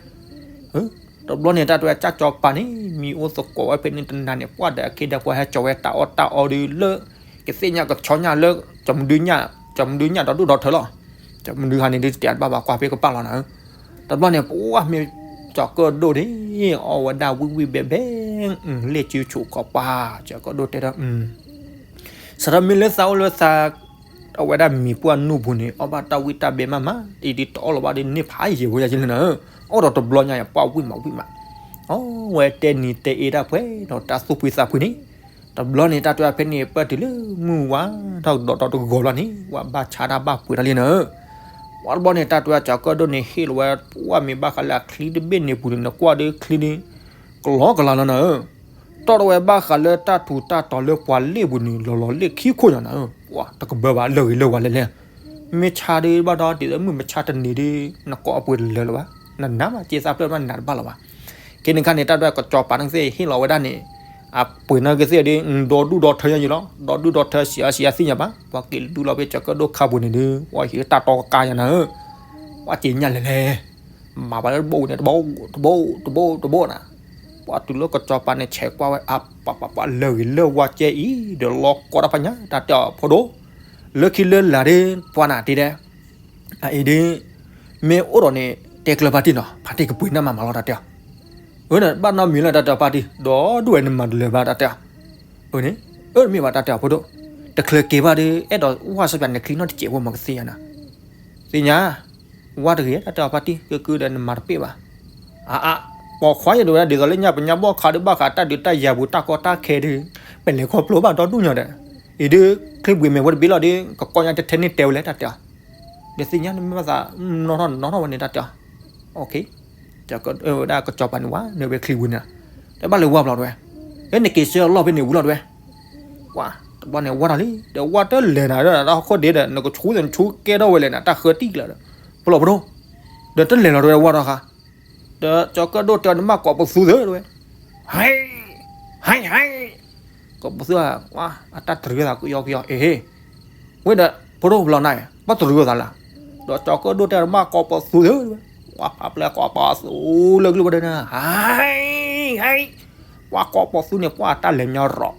အၢ တဘျီန့ၣ် တၢ်တဲဝဲ ကၢ်ကၠီၤပၤန့ၣ် မံအိၣ်သကိးဝဲဖဲန့ၣ်တနၤန့ၣ် ပှၢ်ဒီးအခ့ဒီးပှၤဟဲကၠီၤဝဲတၢ်အီၣ်တၢ်အီဒီးလၢ ကသ့ၣ်ညါကဆီညါလၢ ကၠီၤမဒုညၣ် ကၠီၤမဒုညၣ်ဒီးဒိၣ်ဒီးထၢလီၤ. ကၠီၤမဒုဟါန့ၣ်ဒုးတတဲတဘၣ်ဘၣ် ကွၢ်ဖဲကပၢ်လီၤနၤဧၢ. တဘျီန့ၣ် ပှၢ်မ့ၢ်ကၠီၤကၢၣ်ဒိၣ်န့ၣ် အီၣ်ဝဲဒၣ်ဝံၣ်ဝံၣ်ဘဲဘဲ လ့ၣ်စုဆူၣ်ခီပၤ ကၠီၤကၢၣ်ဒိၣ်တဲဒီး စးထီၣ်မ့ၢ်လၢသးအိၣ်လၢသး အဝဲဒၣ်မံၤပှၢ်နူၢ်ပူၤန့ၣ် အီၣ်ဘၣ်တၢ်ဝံၣ်တၢ်ဘဲမးမး အံၤဒ်တအီၣ်လီၤဘၣ်ဒီးန့ၢ်ဖးယံာ်ဝဲယၤကလၢနၤဧၢ. အီၣ်ဒီးတဘျီညါယၤ ပှၢ်ဝံၣ်မးဝံၣ်မး အီၣ်ဝဲတဲနံၤတဲအ့တၢ်ပှဲၤဒီးတၢ်သူၣ်ဖှံသးဖှံန့ၣ် တဘျီန့ၣ် တၢ်တဲဝဲဖဲန့ၣ် ပၢၢ်တုၤလၢမုၢ်ဝါထီၣ်ကဒီးဒီးတဂီၤဘျီန့ၣ် ဝဲဘၣ်ဆါတၢ်ဘၣ်ပှ့ၤတၢ်လံနၤဧၢ. ပှၢ်တဘျီန့ၣ် တၢ်တဲဝဲကၠီၤကၢၣ်ဒိၣ်န့ၣ် ဟ့ၣ်လီၤဝဲ ပှၢ်မ့ၢ်ဘၣ်ဃးလၢအချံတဘ့ၣ်န့ၣ်ပူၤန့ၣ် နကွၢ်ဒီးချံန့ၣ် ကလီကလီလီၤနၤဧၢ. တီၣ်ထီၣ်ဝဲဘၣ်ဃးလၢတၢ်ထူးတၢ်တီၤလၢပှၤလ့ၣ်ပူၤန့ၣ် လီၤလီၤလ့ၣ်ခံခိၣ်ညါနၤဧၢ. ပှၢ်တကဘၢဘၣ် လၢာ်ဂ့ၤလၢာ်ဝါလဲၣ်လဲၣ်. မ့ၢ်ဆါဒ်ဘၣ်ဒီး ဒ်သိးမုၢ်မဆါတနံၤဒီး နကိးအပှ့ၤတလၢာ်လၢၤဘၣ်. နနးဘၣ် က့သးဖျၢၣ်ဘၣ်နးတဘၣ်လၢၤဘၣ်. ခဲန့ၣ်ခါန့ၣ် တၢ်တဲဝဲကၠီၤပၤန့ၣ်ကသ့ၣ်ဟ့ၣ်လီၤဝဲဒၣ်န့ၣ် အပှ့ၤန့ၣ်ကသ့ၣ်ဒီး ဒီဒူၣ်ဒီထၢညါယံၤလီၤ. ဒီဒူၣ်ဒီထၢ စံးအါစံးအါသ့ၣ်ညါဘၣ်. ပှၤက့ၤဒူၣ်လီၤဖဲကၠီၤကၢၣ်ဒိၣ်ခါပူၤန့ၣ်ဒီး ပှၤဟံးတၢ်တီကကါညါနၤဧၢ. ပှၤက့ၤညါလဲၤလဲၤ မၤပှၤလၢတဘိန့ၣ် တဘိ တဘိ တဘိ တဘိနၤ. ပှၤတုၤလၢကၠီၤပၤန့ၣ် ဆဲးကွၢ်ဝဲ အါ ပှၤပှၤပှၤ လၢာ်ဂ့ၤလၢာ်ဝါကဲအံၤ ဒီးလီၤကိးတၢ်ဖးညါ တၢ်တဲအီၤဖိဒိၣ် လၢခံလၢလာ်ဒီး ပှၤနၤတ့ဒဲး အအံၤဒီး မ့ၢ်အိၣ်ဒီးန့ၣ် တဲကျၢၤဖါတံၢ်နီၤ ဖါတံၢ်ကပှ့ၤနၢ်မးမးလီၤ တၢ်တဲအီၤ. အၢ ဘၣ်နီတမံၤလၢတၢ်တဲအီၤဖါတံၢ် ဒီဒူၣ်ဝဲန့ၣ်မၤတလၢာ်ဘၣ် တၢ်တဲအီၤ. အၢန့ၣ် အၢတမ့ၢ်ဘၣ် တၢ်တဲအီၤဖိဒိၣ် တချုးက့ၤဘၣ်ဒီး အဲၣ်ဒိးဝၢ်စီပၠးနချံနီတစဲးဖိမၤကသ့ယၤနၤ သ့ၣ်ညါ ဝၢ်တဂ့ၤ တၢ်တဲအီၤဖါတံၢ် ကဲကုဒီးနမၤတပ့ၢ်ဘၣ်. အါအါ ပိာ်ခွါယဒိးဝဲဒၣ်ဒ်သိးလၢညါပညါဘီၣ်ခးဒီးဘၣ်ဃးတၢ်ဒုးတၢ်ယၤပူၤတၢ်ကီတၢ်ခဲဒီး ပလဲၤခီဖျိဘၣ်ဒီဒူၣ်ညါဒီး အံၤဒုး ချံဘှံးမဲာ်ဝဲတဘ့ၣ်လီၤဒီး ကကီညါတထဲန့ၣ်တဲဝဲလဲၣ် တၢ်တဲအီၤ. ဒီးသ့ၣ်ညါနမ့ၢ်ဘၣ်သး နီၣ်ထီၣ်နီၣ်ထီၣ်ဝဲန့ၣ် တၢ်တဲအီၤ. ဝဲဒၣ်ကစီၤပၤန့ၣ်ဝဲ နဝဲချံဝံၤန့ၣ် တဘၣ်လဲၤဝါဘျီတဝဲ လၢနက့ၤဆၢအလီၢ်ဖဲန့ၣ်ဝံၤလီၤတဝဲ ပှၤတဘျီန့ၣ်ဝါထီၣ်လံ ဒီးဝါတလဲၤနၤဒီး တၢ်ဟီၣ်ခိၣ်ဒ့ဒီး နကဆူသနဆူကဲထီၣ်ဝဲလဲၣ်နၤ တၢ်ဃၢတံၢ်ကျၢၤဒီး ပလီၢ်ပဒိၣ် ဒီးတလဲၤလီၤတဝဲဝါထီၣ်ဃါ ဒီးကၠီၤကၢၣ်ဒိၣ်တဲအီၤနမ့ၢ်ကိးပသူသ့တဝဲ ဟဲ ဟဲ ဟဲ ကိးပသူဧါ အတၢ်တရံးသးကယီကယီ အ့ဟ့ ဝဲဒီး ဖိဒိၣ်ဘျီနၤ ဘၣ်တရံးသးလၢ ဒီးကၠီၤကၢၣ်ဒိၣ်တဲအီၤနမ့ၢ်ကိးပသူသ့တဝဲ ပှၤဖးပျဲၢ်ကိးပသူလၢကလုၢ်ဘၣ်ဒီးနၤ ဟဲ ဟဲ ပှၤကိးပသူန့ၣ် ပှၤတၢ်လဲၤညီရီၤ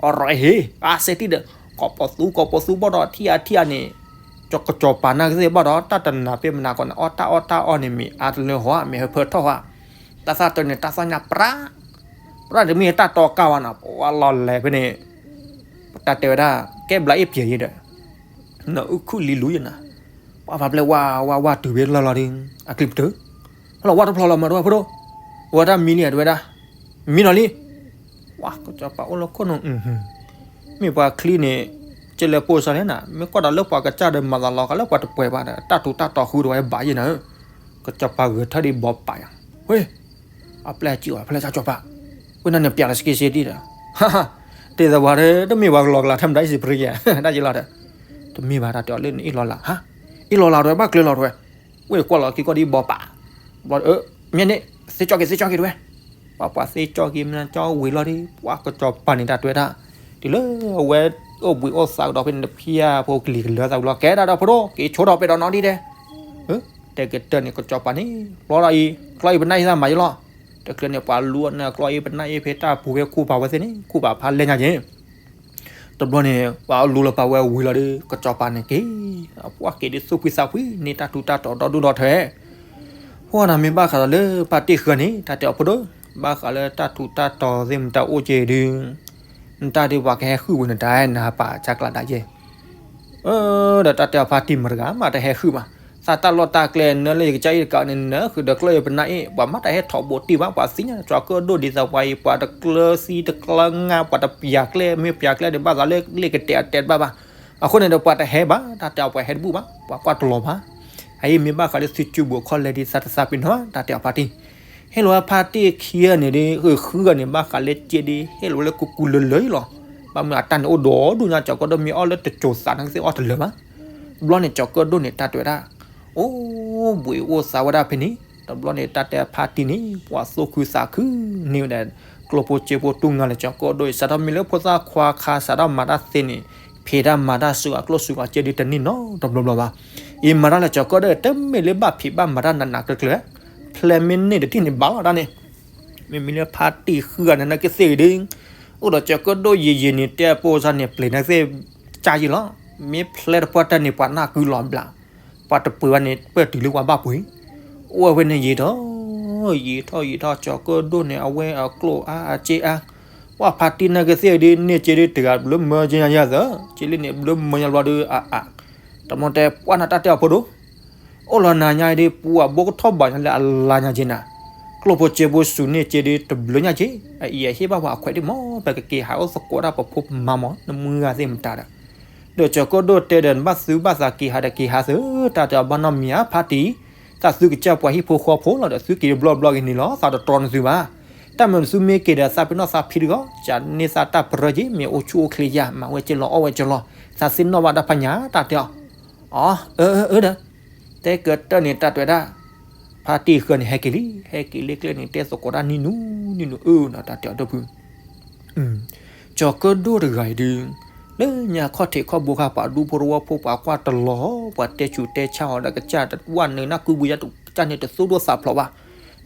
အီၤရီၤအ့ဟ့ အါစဲးတံၢ်ဒီး ကိးပသူ ကိးပသူဘၣ်ဒီးထံၣ်အါထံၣ်အါန့ၣ် ကစီၤပၤနာ်က့သ့ၣ်ဘၣ်ဒီး တၢ်တနၤပ့ၢ်မနၤကီးန့ၣ် အီၣ်တၢ်အီၣ်တၢ်အီၣ်န့ၣ် မ့ၢ်အါတလၢဟီဧါ မ့ၢ်ဟၢဖၢထီၣ်ဟီဧါ တၢ်သၣ်တၢ်န့ၣ် တၢ်သီၣ်ညါပြၢ ပြၢတမ့ၢ်တၢ်တီကၢ်ဝဲနီၤ ပဝဲလီၤလဲၤဖဲန့ၣ် ပတၢ်တဲဝဲဒၣ် ကဲဘျးအ့ၣ်ပျဲၤယဲဒီး နအုၣ်ခုၣ်လံလူယဲနၤ ပှၤဖးပျဲၢ်ဝါဝါဝါတုၤဖဲလီၢ်လီၤဒီး အချံပတုာ် ဟဲလီၤဝါတဖျီလီၤမၤတဝဲဖိဒိၣ် ဝဲဒၣ်မံလံတဝဲဒၣ် မံနီၤလံ ပှၤကစီၤပၤအိၣ်လၢခိၣ်နူာ် မ့ၢ်ပှၤချံန့ၣ် ကလဲၤပိာ်စၢၤန့ၣ်နၤ မ့ၢ်ကွၢ်ဒီးလၢပှၤကစၢ်ဒီးမၤသးလီၤဃာ်လၢပှၤတပှဲၤဘၣ်ဒီး တၢ်ထူးတၢ်တီၤဃုတဝဲဘၣ်ယဲနၤဧၢ ကစီၤပၤဂဲၤထၢၣ်ဒံးဘီပာ်ယၤ ဝဲ အပျဲၢ်စံးဝဲ ဖဲလဲၣ်ကၠီၤပၤ ဝဲန့ၣ်န့ၣ်ပျးလီၤစက့စ့ဒံးဒီး တသ့ဝဲဒီး တမ့ၢ်ပှၤကလီၤကလးထဲမတၤအံၤစံးပရံယဲ တၢ်ယလီၤဒီး တမ့ၢ်ဘၣ်တၢ်တဲအီၤလၢနအ့ၣ်လီၤလး ဟါ အ့ၣ်လီၤလးတဝဲဘၣ်ကျဲလီၤတဝဲ ဝဲကွၢ်လီၤခံကီၢ်ဒံးဘီပာ် ဘီဒီး မ့ၢ်န့ၣ် သ့ကၠီက့ၤသ့ကၠီက့ၤတဝဲ ပှၤပှၤသ့ကၠီက့ၤမ့ၢ်ကၠီဝံၤလီၤဒီး ပှၤကစီၤပၤန့ၣ်တၢ်တဲဝဲဒၣ် တုၤလၢအဝဲအိၣ်ဘှံးအိၣ်သးကဒီးဖဲန့ၣ်တဖၣ်ဖိကလံၤကလၢသးဝံၤလီၤ ကဲဒၣ်ဒီးဖိဒိၣ် က့ၤဆိထီၣ်ပဲဒီးနီၤဒံးဒဲး တဲကတၢၢ်န့ၣ် ကစီၤပၤန့ၣ် ဘျီဒီးအံၤ ကျီအ့ၣ်ပနၢ်အ့ၣ်သးမၤယလီၤ တချုးန့ၣ် ပှၤလူအီၤန့ၣ် ကျီအ့ၣ်ပနၢ်အ့ၣ်ဖဲတၢ်ပူၤဖဲခူၣ်ပၤဝဲသ့ၣ်န့ၣ် ခူၣ်ပၤဖးလဲၢ်ညါက့ၤ တဘျီန့ၣ် ပှၤလူလၢပာ်ဝဲဝံၤလီၤဒီး ကစီၤပၤန့ၣ်က့ၤ ပှၤက့ၤဒ်သူၣ်ဖှံသးဖှံန့ၣ် တၢ်ထူးတၢ်တီၤဒီဒူၣ်ဒီထၢ ပှၤနၤမ့ၢ်ဘၣ်ဃးဒီးလၢဖါတံၢ်ဃၢၤန့ၣ် တၢ်တဲအီၤဖိဒိၣ် ဘၣ်ဃးလၢတၢ်ထူးတၢ်တီၤသ့ၣ်မတၤအိၣ်က့ၤဒုး နတၢ်ဒုးပှၤကဟဲဃုာ်ဝံၤနတၢ်နဟးပာ်ဆါကျးဒၣ်ယဲ ဒီးတၢ်တဲအီၤဖါတံၢ်မတၤဂၤမးတဟဲဃုာ်ဘၣ် သးတၢ်လီၢ်တၢ်ကျဲနၢလၢယကစၢ်အံၤတကးန့ၣ် နၢဃုာ်ဒီးကျီအ့ၣ်ပနၢ်အ့ၣ် ပှၤမ့ၢ်တဟဲထီၣ်ဘိးတံၢ်ဘၣ် ပှၤသ့ၣ်ညါကၠီၤကၢၣ်ဒိၣ်ဒ်သိးပှၤအံၤ ပှၤတကျၢၤသံတကျၢၤငါ ပှၤတပျးကျဲ မ့ၢ်ပျးကျဲဒီးဘၣ်သးလၢလ့ၣ်ကတဲာ်အတဲာ်တဘၣ်ဘၣ် အဃိန့ၣ်ဒီးပှၤတဟဲဘၣ် တၢ်တဲအီၤပှၤဟဲတဘူၣ်ဘၣ် ပှၤကွၢ်တလီၤဘၣ် အအံၤမ့ၢ်ဘၣ်ဃးလၢသုစုဘူးအခီၣ်လဲၤဒ်သးတသးပ့ၤနီၣ် တၢ်တဲအီၤဖါတံၢ် ဟ့ၣ်လီၤဝဲဖါတံၢ်ခံဂၤန့ၣ်ဒီး ဃုဂၤန့ၣ် ဘၣ်ဃးလၢကဲဒီး ဟ့ၣ်လီၤဝဲလၢကူကူလၢလၢအံၤလီၤ ဘၣ်မနုၤအတၢ်န့ၣ်အိၣ်ဒီးဒူၣ်ညါ ကၠီၤကၢၣ်ဒိၣ်မ့ၢ်အီၣ်လၢတစိၤသးန့ၣ်ကသ့ၣ်အီၣ်တလၢာ်ဘၣ် ဘျီန့ၣ် ကၠီၤကၢၣ်ဒိၣ်န့ၣ် တၢ်တဲဝဲဒၣ် အိၣ်ဘှံးအိၣ်သါဝဲဒၣ်ဖဲန့ၣ် တဘျီန့ၣ် တၢ်တဲဖါတံၢ်န့ၣ် ပှၤသူၣ်ခုသးခုန့ၢ်ဝဲဒၣ် ကျိဖိစ့ဖိတူၢ်ငါလၢကၠီၤကၢၣ်ဒိၣ်အံၤ စးထီၣ်မ့ၢ်လၢဖိသၣ်ခွါခါ စးထီၣ်မၤတၢ်သ့န့ၣ် ဖံးတၢ်မၤတၢ်စုၤအကျိၣ်စုၤအကျဲဒ်တန့ၢ်နီတဘျီဘျီဘၣ် အံၤမၤတၢ်လၢကၠီၤကၢၣ်ဒိၣ် တမ့ၢ်လၢဘၣ်ဖံးဘၣ်မၤတၢ်နးနးကျၢၤကျၢၤ ဖျဲးမ့ၢ်န့ၢ်တထံၣ်န့ၣ်ဘၣ်လီၤဒၣ်န့ၣ် မ့မ့ၢ်လၢဖါတံၢ်ဃုဂၤန့ၣ် နာ်က့သ့ၣ်ဂ့ၤဒီး အိၣ်ဒီးကၠီၤကၢၣ်ဒိၣ်ယံာ်ယံာ်န့ၣ် တဲအပိစါန့ၣ် ပျံၤနာ်က့သ့ၣ်ကၢ်ယံာ်လီၤ. မ့ၢ်ဖျဲတပှၢ်တၢၢ်န့ၣ် ပှၤနၢ်ကုလီၤဘျး, ပှၤတပှ့ၤဘၣ်န့ၣ် ပၢၢ်တုၤလၢပှၤဘၣ်ပှ့ၤ, အိၣ်ဝဲန့ၣ်ယံာ်ထီၣ် ယံာ်ထီၣ်ယံာ်ထီၣ် ကၠီၤကၢၣ်ဒိၣ်န့ၣ် အဝဲအကျိၣ်အါအစ့အါ, ပှၤဖါတံၢ်နာ်က့သ့ၣ်ဒီး န့ၢ်က့ဒီးတဂၤဘျၢမၢက့ညါယၤသၢ, က့လံန့ၣ် ဘျၢမၢညါဘျီဒီး အအ, တမ့ၢ်တဲပှၢ်နၤတၢ်တဲအီၤဖိဒိၣ် အိၣ်လီၤနၤညါအံၤဒီး ပှၤဘိကထီၣ်ဘၣ်ညါလၢအလါညါက့နၤ, ကျိၣ်ဖိစ့ဖိစူၤန့ၢ်က့ဒီးတဘျၢညါက့, အအံၤအဟ့ၣ်ဘၣ်ပှၤအခွဲးဒံးမး ပကက့ၤဟးအိၣ်သကိးတၢ်ပဖိပမါမး နမုၢ်ဂၤသ့ၣ်မတၤဒီး, ဒီးကၠီၤကၢၣ်ဒိၣ်တဲဒီး နဘၣ်သုဘၣ်သးက့ၤဟးဒီးက့ၤဟးသၢ, တၢ်တဲအီၤဘၣ်နီတမံၤဧါ ဖါတံၢ်, သးသုကစၢ်ပှၤဟံၣ်ဖိဃီဖိလီၤဒီး သုက့ၤတဘျီဘျီဂ့ၤန့ၣ်လီၤ သးတတြီနသုဘၣ်, တၢ်မ့ၢ်နသုမ့ၢ်က့ၤဒီး သးပ့ၤနီၣ်သးဖံးတဂီၢ် ကန့ၢ်သးတၢ်ပရၢက့ မ့ၢ်အိၣ်ဆူၣ်အိၣ်ချ့ယၤ မၤဝဲက့ၤလီၤအီၣ်ဝဲက့ၤလီၤ သးသ့ၣ်နီၣ်ဘၣ်တၢ်ဖးညါ တၢ်တဲအီၤ, အီ, အၢ အၢ ဒီး တဲကတၢၢ်န့ၣ် တၢ်တဲဝဲဒၣ်, ဖါတံၢ်ဃၢၤန့ၣ် ဟဲက့ၤလံ ဟဲက့ၤလံကျဲန့ၣ် တဲသကိးတၢ်နံၣ်နူနံၣ်နူ အၢ နီၤ တၢ်တဲအီၤဒီပုၢ် ကၠီၤကၢၣ်ဒိၣ်တဂၤအံၤဒုး, လၢညါခီၣ်ထံးခီၣ်ဘိခါ ပှၤဒူဖိတဝီဖိ ပှၤကွၢ်တလီၤ ပှၤတဲဆူးတဲဆါအီၤဒီးကစၢ်ဝဲနုာ်နၢ်ကုဝံယါတကစၢ်န့ၣ် တသူၣ်ဒိၣ်သးဖျိးဘၣ်,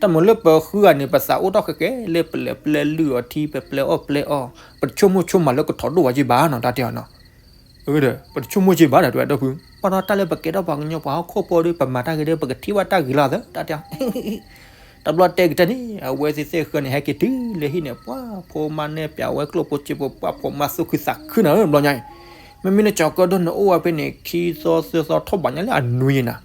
တၢ်မ့ၢ်လၢပဃုဂၤန့ၣ် ပသးအိၣ်ထီၣ်ဃဲကဲလၢပလဲၤပျဲလုၢ်အီၤထံ ပပျဲအီၣ်ပျဲအီၤ, ပတဆိကမိၣ်ဆိကမးလၢကထီၣ်ဒိၣ်ဝဲက့ဘၣ်နီၤ တၢ်တဲအီၤနီၤ ဒီး ပတဆိကမိၣ်က့ဘၣ်ဒီး တဲဝဲဒီပုၢ် ဘၣ်ဒီးတၢ်လၢပကဲထီၣ်ပှၤကညီပှၤဟီၣ်ခိၣ်ဖိဒီး ပမၤတၢ်ဂ့ၤဒီး ပကထံၣ်ဘၣ်တၢ်ဂ့ၤလီၤသၢ တၢ်တဲအီၤ တဘျီတဲကတၢၢ်န့ၣ် အဝဲသ့ၣ်သ့ၣ်ဃၢၤန့ၣ် ဟဲက့ၤတုၤလၢဟံၣ်န့ၣ် ပှၤဖိမါနဲၣ်ပၠးဝဲကျိၣ်ဖိစ့ဖိ ပှၤဖိမါသူၣ်ခုသးခုနၤဧၢ ဘျီညါအံၤ, မ့မ့ၢ်လၢကၠီၤကၢၣ်ဒိၣ်န့ၣ် အိၣ်ဝဲဖဲန့ၣ် ခံသီသၢသီထီၣ်ဘးညါလၢအနွံယံၤနၤ,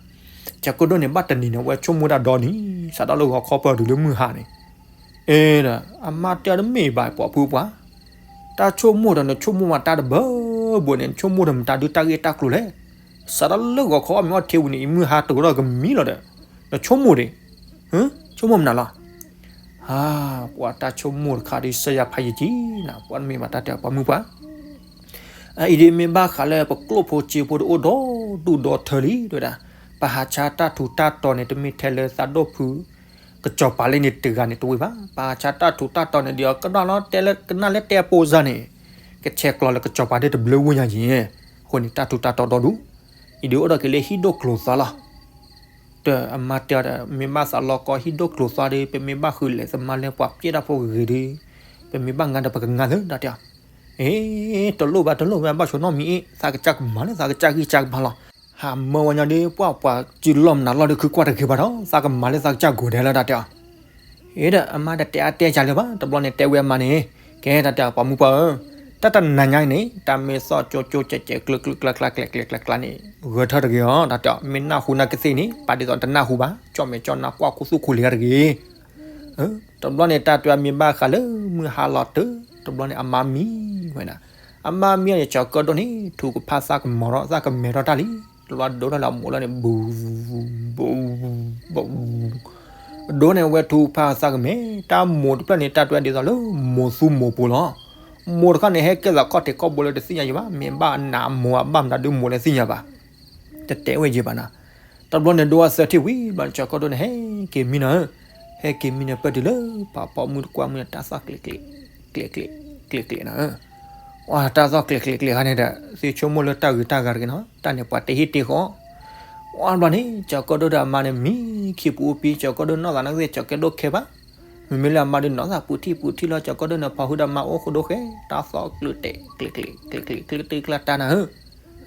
ကၠီၤကၢၣ်ဒိၣ်န့ၣ် ဘၣ်တနံၤန့ၣ် အဝဲဆိကမိၣ်တၢ်ဒီနံၤ စးထီၣ်လၢဂီၤခီပၢၢ်တုၤလၢမုၢ်ဟါန့ၣ် အ့ဒီး အမါတဲအီၤတမ့ၢ်ဘၣ် ပှၤဖုပှၤ, တၢ်ဆိကမိၣ်ဒီးနဆိကမိၣ်မးတၢ်တဘၢဘၢန့ၣ် နဆိကမိၣ်ဒီးမတၤဒုတၢ်ဂ့ၢ်တၢ်ကျိၤလဲၣ်, စးထီၣ်လၢဂီၤခီအီၣ်မ့ၤအီထံဝံၤန့ၣ် အံၤမုၢ်ဟါတကဒီးကမံလီၤဒီး, နဆိကမိၣ်ဒံး, ဆိကမိၣ်မနုၤလီၤ, ဟါ, ပှၤတၢ်ဆိကမိၣ်တခါဒီး စၢယၤဖးယံာ်ကံနၤ ပှၤတမ့ၢ်ဘၣ်တၢ်တဲအီၤ ပှၤမုၢ်ပှၤ အအံၤဒ်မ့ၢ်ဘၣ်ဃးလၢပကျိၣ်ဖိစ့ဖိတအိၣ်ဒီဒူၣ်ဒီထၢလံ တဲဝဲဒၣ်, ပဟးဆါတၢ်ထူးတၢ်တီၤန့ၣ် တမ့ၢ်ထဲလၢသးဒိၣ်ဖု ကစီၤပၤလၢန့ၣ်တဂၤန့ၣ်တဝ့ၢ်ဘၣ်, ပဟးဆါတၢ်ထူးတၢ်တီၤန့ၣ် ဒ်အီၤကနၣ်လီၤတဲလၢကနၣ်လၢတဲအပိစါန့ၣ်, ကဆဲးကျိးလၢကစီၤပၤဒၣ်တဘျၢဝ့ၢ်ညါယံၤ, အဃိန့ၣ် တၢ်ထူးတၢ်တီၤဒီဒူၣ်, အံၤဒ်အိၣ်ဒီးက့ၤလၢဟံၣ်ဒိၣ်ကျိၤသွါလီၤ ဒီးအမါတဲအီၤဒီး မ့ၢ်ဘၣ်သးလီၤကီဟံၣ်ဒိၣ်ကျိၤသွါဒီး ပမ့ၢ်ဘၣ်ဃုလဲၤသမါလၢပှၤပျဲတၢ်ဖိဂ့ၤဂ့ၤဒီး, ပမ့ၢ်ဘၣ်ငါဒီးပကငါသၢ တၢ်တဲအီၤ, အ့, တလိၣ်ဘၣ်တလိၣ်ဘၣ် ဘၣ်ဆိနီၣ်မံၤအ့ၣ် သးကစၢ်ကမၤလၢသးကစၢ်ဂံၢ်စၢ်ကပၤလီၤ, ဟးမၢဝဲညါဒီး ပှၤပှၤစုလီၢ်မနုၤလီၢ်ဒီး ခုကွၢ်တဂ့ၤဘၣ်ဒီး သးကမၤလၢသးကစၢ်ကိးဒဲးလီၤ တၢ်တဲအီၤ အ့ဒီး အမါတတဲအါတဲကၢ်လၢၤဘၣ် တဘျီန့ၣ် တဲဝဲအမါန့ၣ်, ကဲ တၢ်တဲအီၤ ပှၤမုၢ်ပှၤဧၢ, တၢ်တနၤညါအံၤန့ၣ် တၢ်မ့ၢ်သီၣ်ကၠိကၠိကဲးကဲးကျၢကျၢကျါကျါကျဲးကျဲးကျါကျါန့ၣ် ဂၢၢ်ထၢၣ်တဂ့ၤအီၤ တၢ်တဲအီၤ မ့ၢ်နၢ်ဟူနာ်က့သ့ၣ်န့ၣ် ပာ်ဒ်သိးတနၢ်ဟူဘၣ် ကၠီၣ်မဲာ်ကၠီၣ်နါကွၢ်ခူသူၣ်ခူလံၤတဂ့ၤ တဘျီန့ၣ် တၢ်တဲအီၤမ့ၢ်ဘၣ်ဃးလၢမုၢ်ဟါလီၤတၢၢ် တဘျီန့ၣ် အမါမံဝဲဒၣ်, အမါမံအီၤန့ၣ် ကၠီၤကၢၣ်ဒိၣ်န့ၣ် ထုးကဖၣ်သၣ်ကမီၤထီၣ် သၣ်ကမဲထီၣ်တၢ်လံ, တဘျီဒိထီၣ်လၢအမိၢ်လီၤန့ၣ် ဘူး ဘူး ဘူး ဒိန့ၣ် အဝဲထုးဖးသးကမဲာ် တၢ်မိၢ်တဖျၢၣ်န့ၣ် တၢ်တဲဒ်သိးလၢ မိၢ်သူမိၢ်ပူၤလီၤ. မိၢ်တခီန့ၣ် ဟဲကဲသိးခီၣ်ထံးခီၣ်ဘိလၢတသ့ၣ်ညါယံၤဘၣ်, မ့ၢ်ဘၣ်နးမိၢ်အဘၣ်မတၤဒုးမိၢ်လဲၣ်သ့ၣ်ညါဘၣ်, တတဲဝဲယံၤဘၣ်နၤ. တဘျီန့ၣ် ဒိအသၢထံၣ်ဝံၤဘျီန့ၣ် ကၠီၤကီၢ်ဒိၣ်န့ၣ် ဟဲက့ၤမံနီၤဧၢ, ဟဲက့ၤမံန့ၣ် ပၢၢ်တုၤလၢ ပှၤပိာ်မုၣ်တကွၢ်မုၢ်န့ၣ် တၢ်သီၣ်ကျဲးကျဲး ကျဲးကျဲး ကျဲးကျဲးနီၤဧၢ အတၢ်သီၣ်ကျဲးကျဲးကျဲးခါန့ၣ်ဒီး သ့ဆိကမိၣ်လၢတၢ်ဂ့ၤတၢ်ဂၤတဂ့ၤနီၤ, တၢ်န့ၣ်ပှၤတဟ့ၣ်တ့ၢ်ဃီ. ဝံၤဘျီန့ၣ် ကၠီၤကီၢ်ဒိၣ်ဒီးအမါန့ၣ် မံခံပူၤအိၣ်ပံၤ ကၠီၤကီၢ်ဒိၣ်နီၢ်သးနာ်က့ ကၠီၤကီၢ်ဒိၣ်ခဲဘၣ်. မ့မ့ၢ်လၢအမါဒုးနီၢ်သးပူၤထံၣ်ပူၤထံၣ်လီၤ ကၠီၤကီၢ်ဒိၣ်န့ၣ် ဖီဟုဒီးမါအိၣ်ဃိဒိၣ်ဃဲ တၢ်သီၣ်ကျဲးကျဲး ကျဲးကျဲး ကျဲးကျဲး ကျဲးကျဲး ကျဲးကျဲးတၢ်နၤဧၢ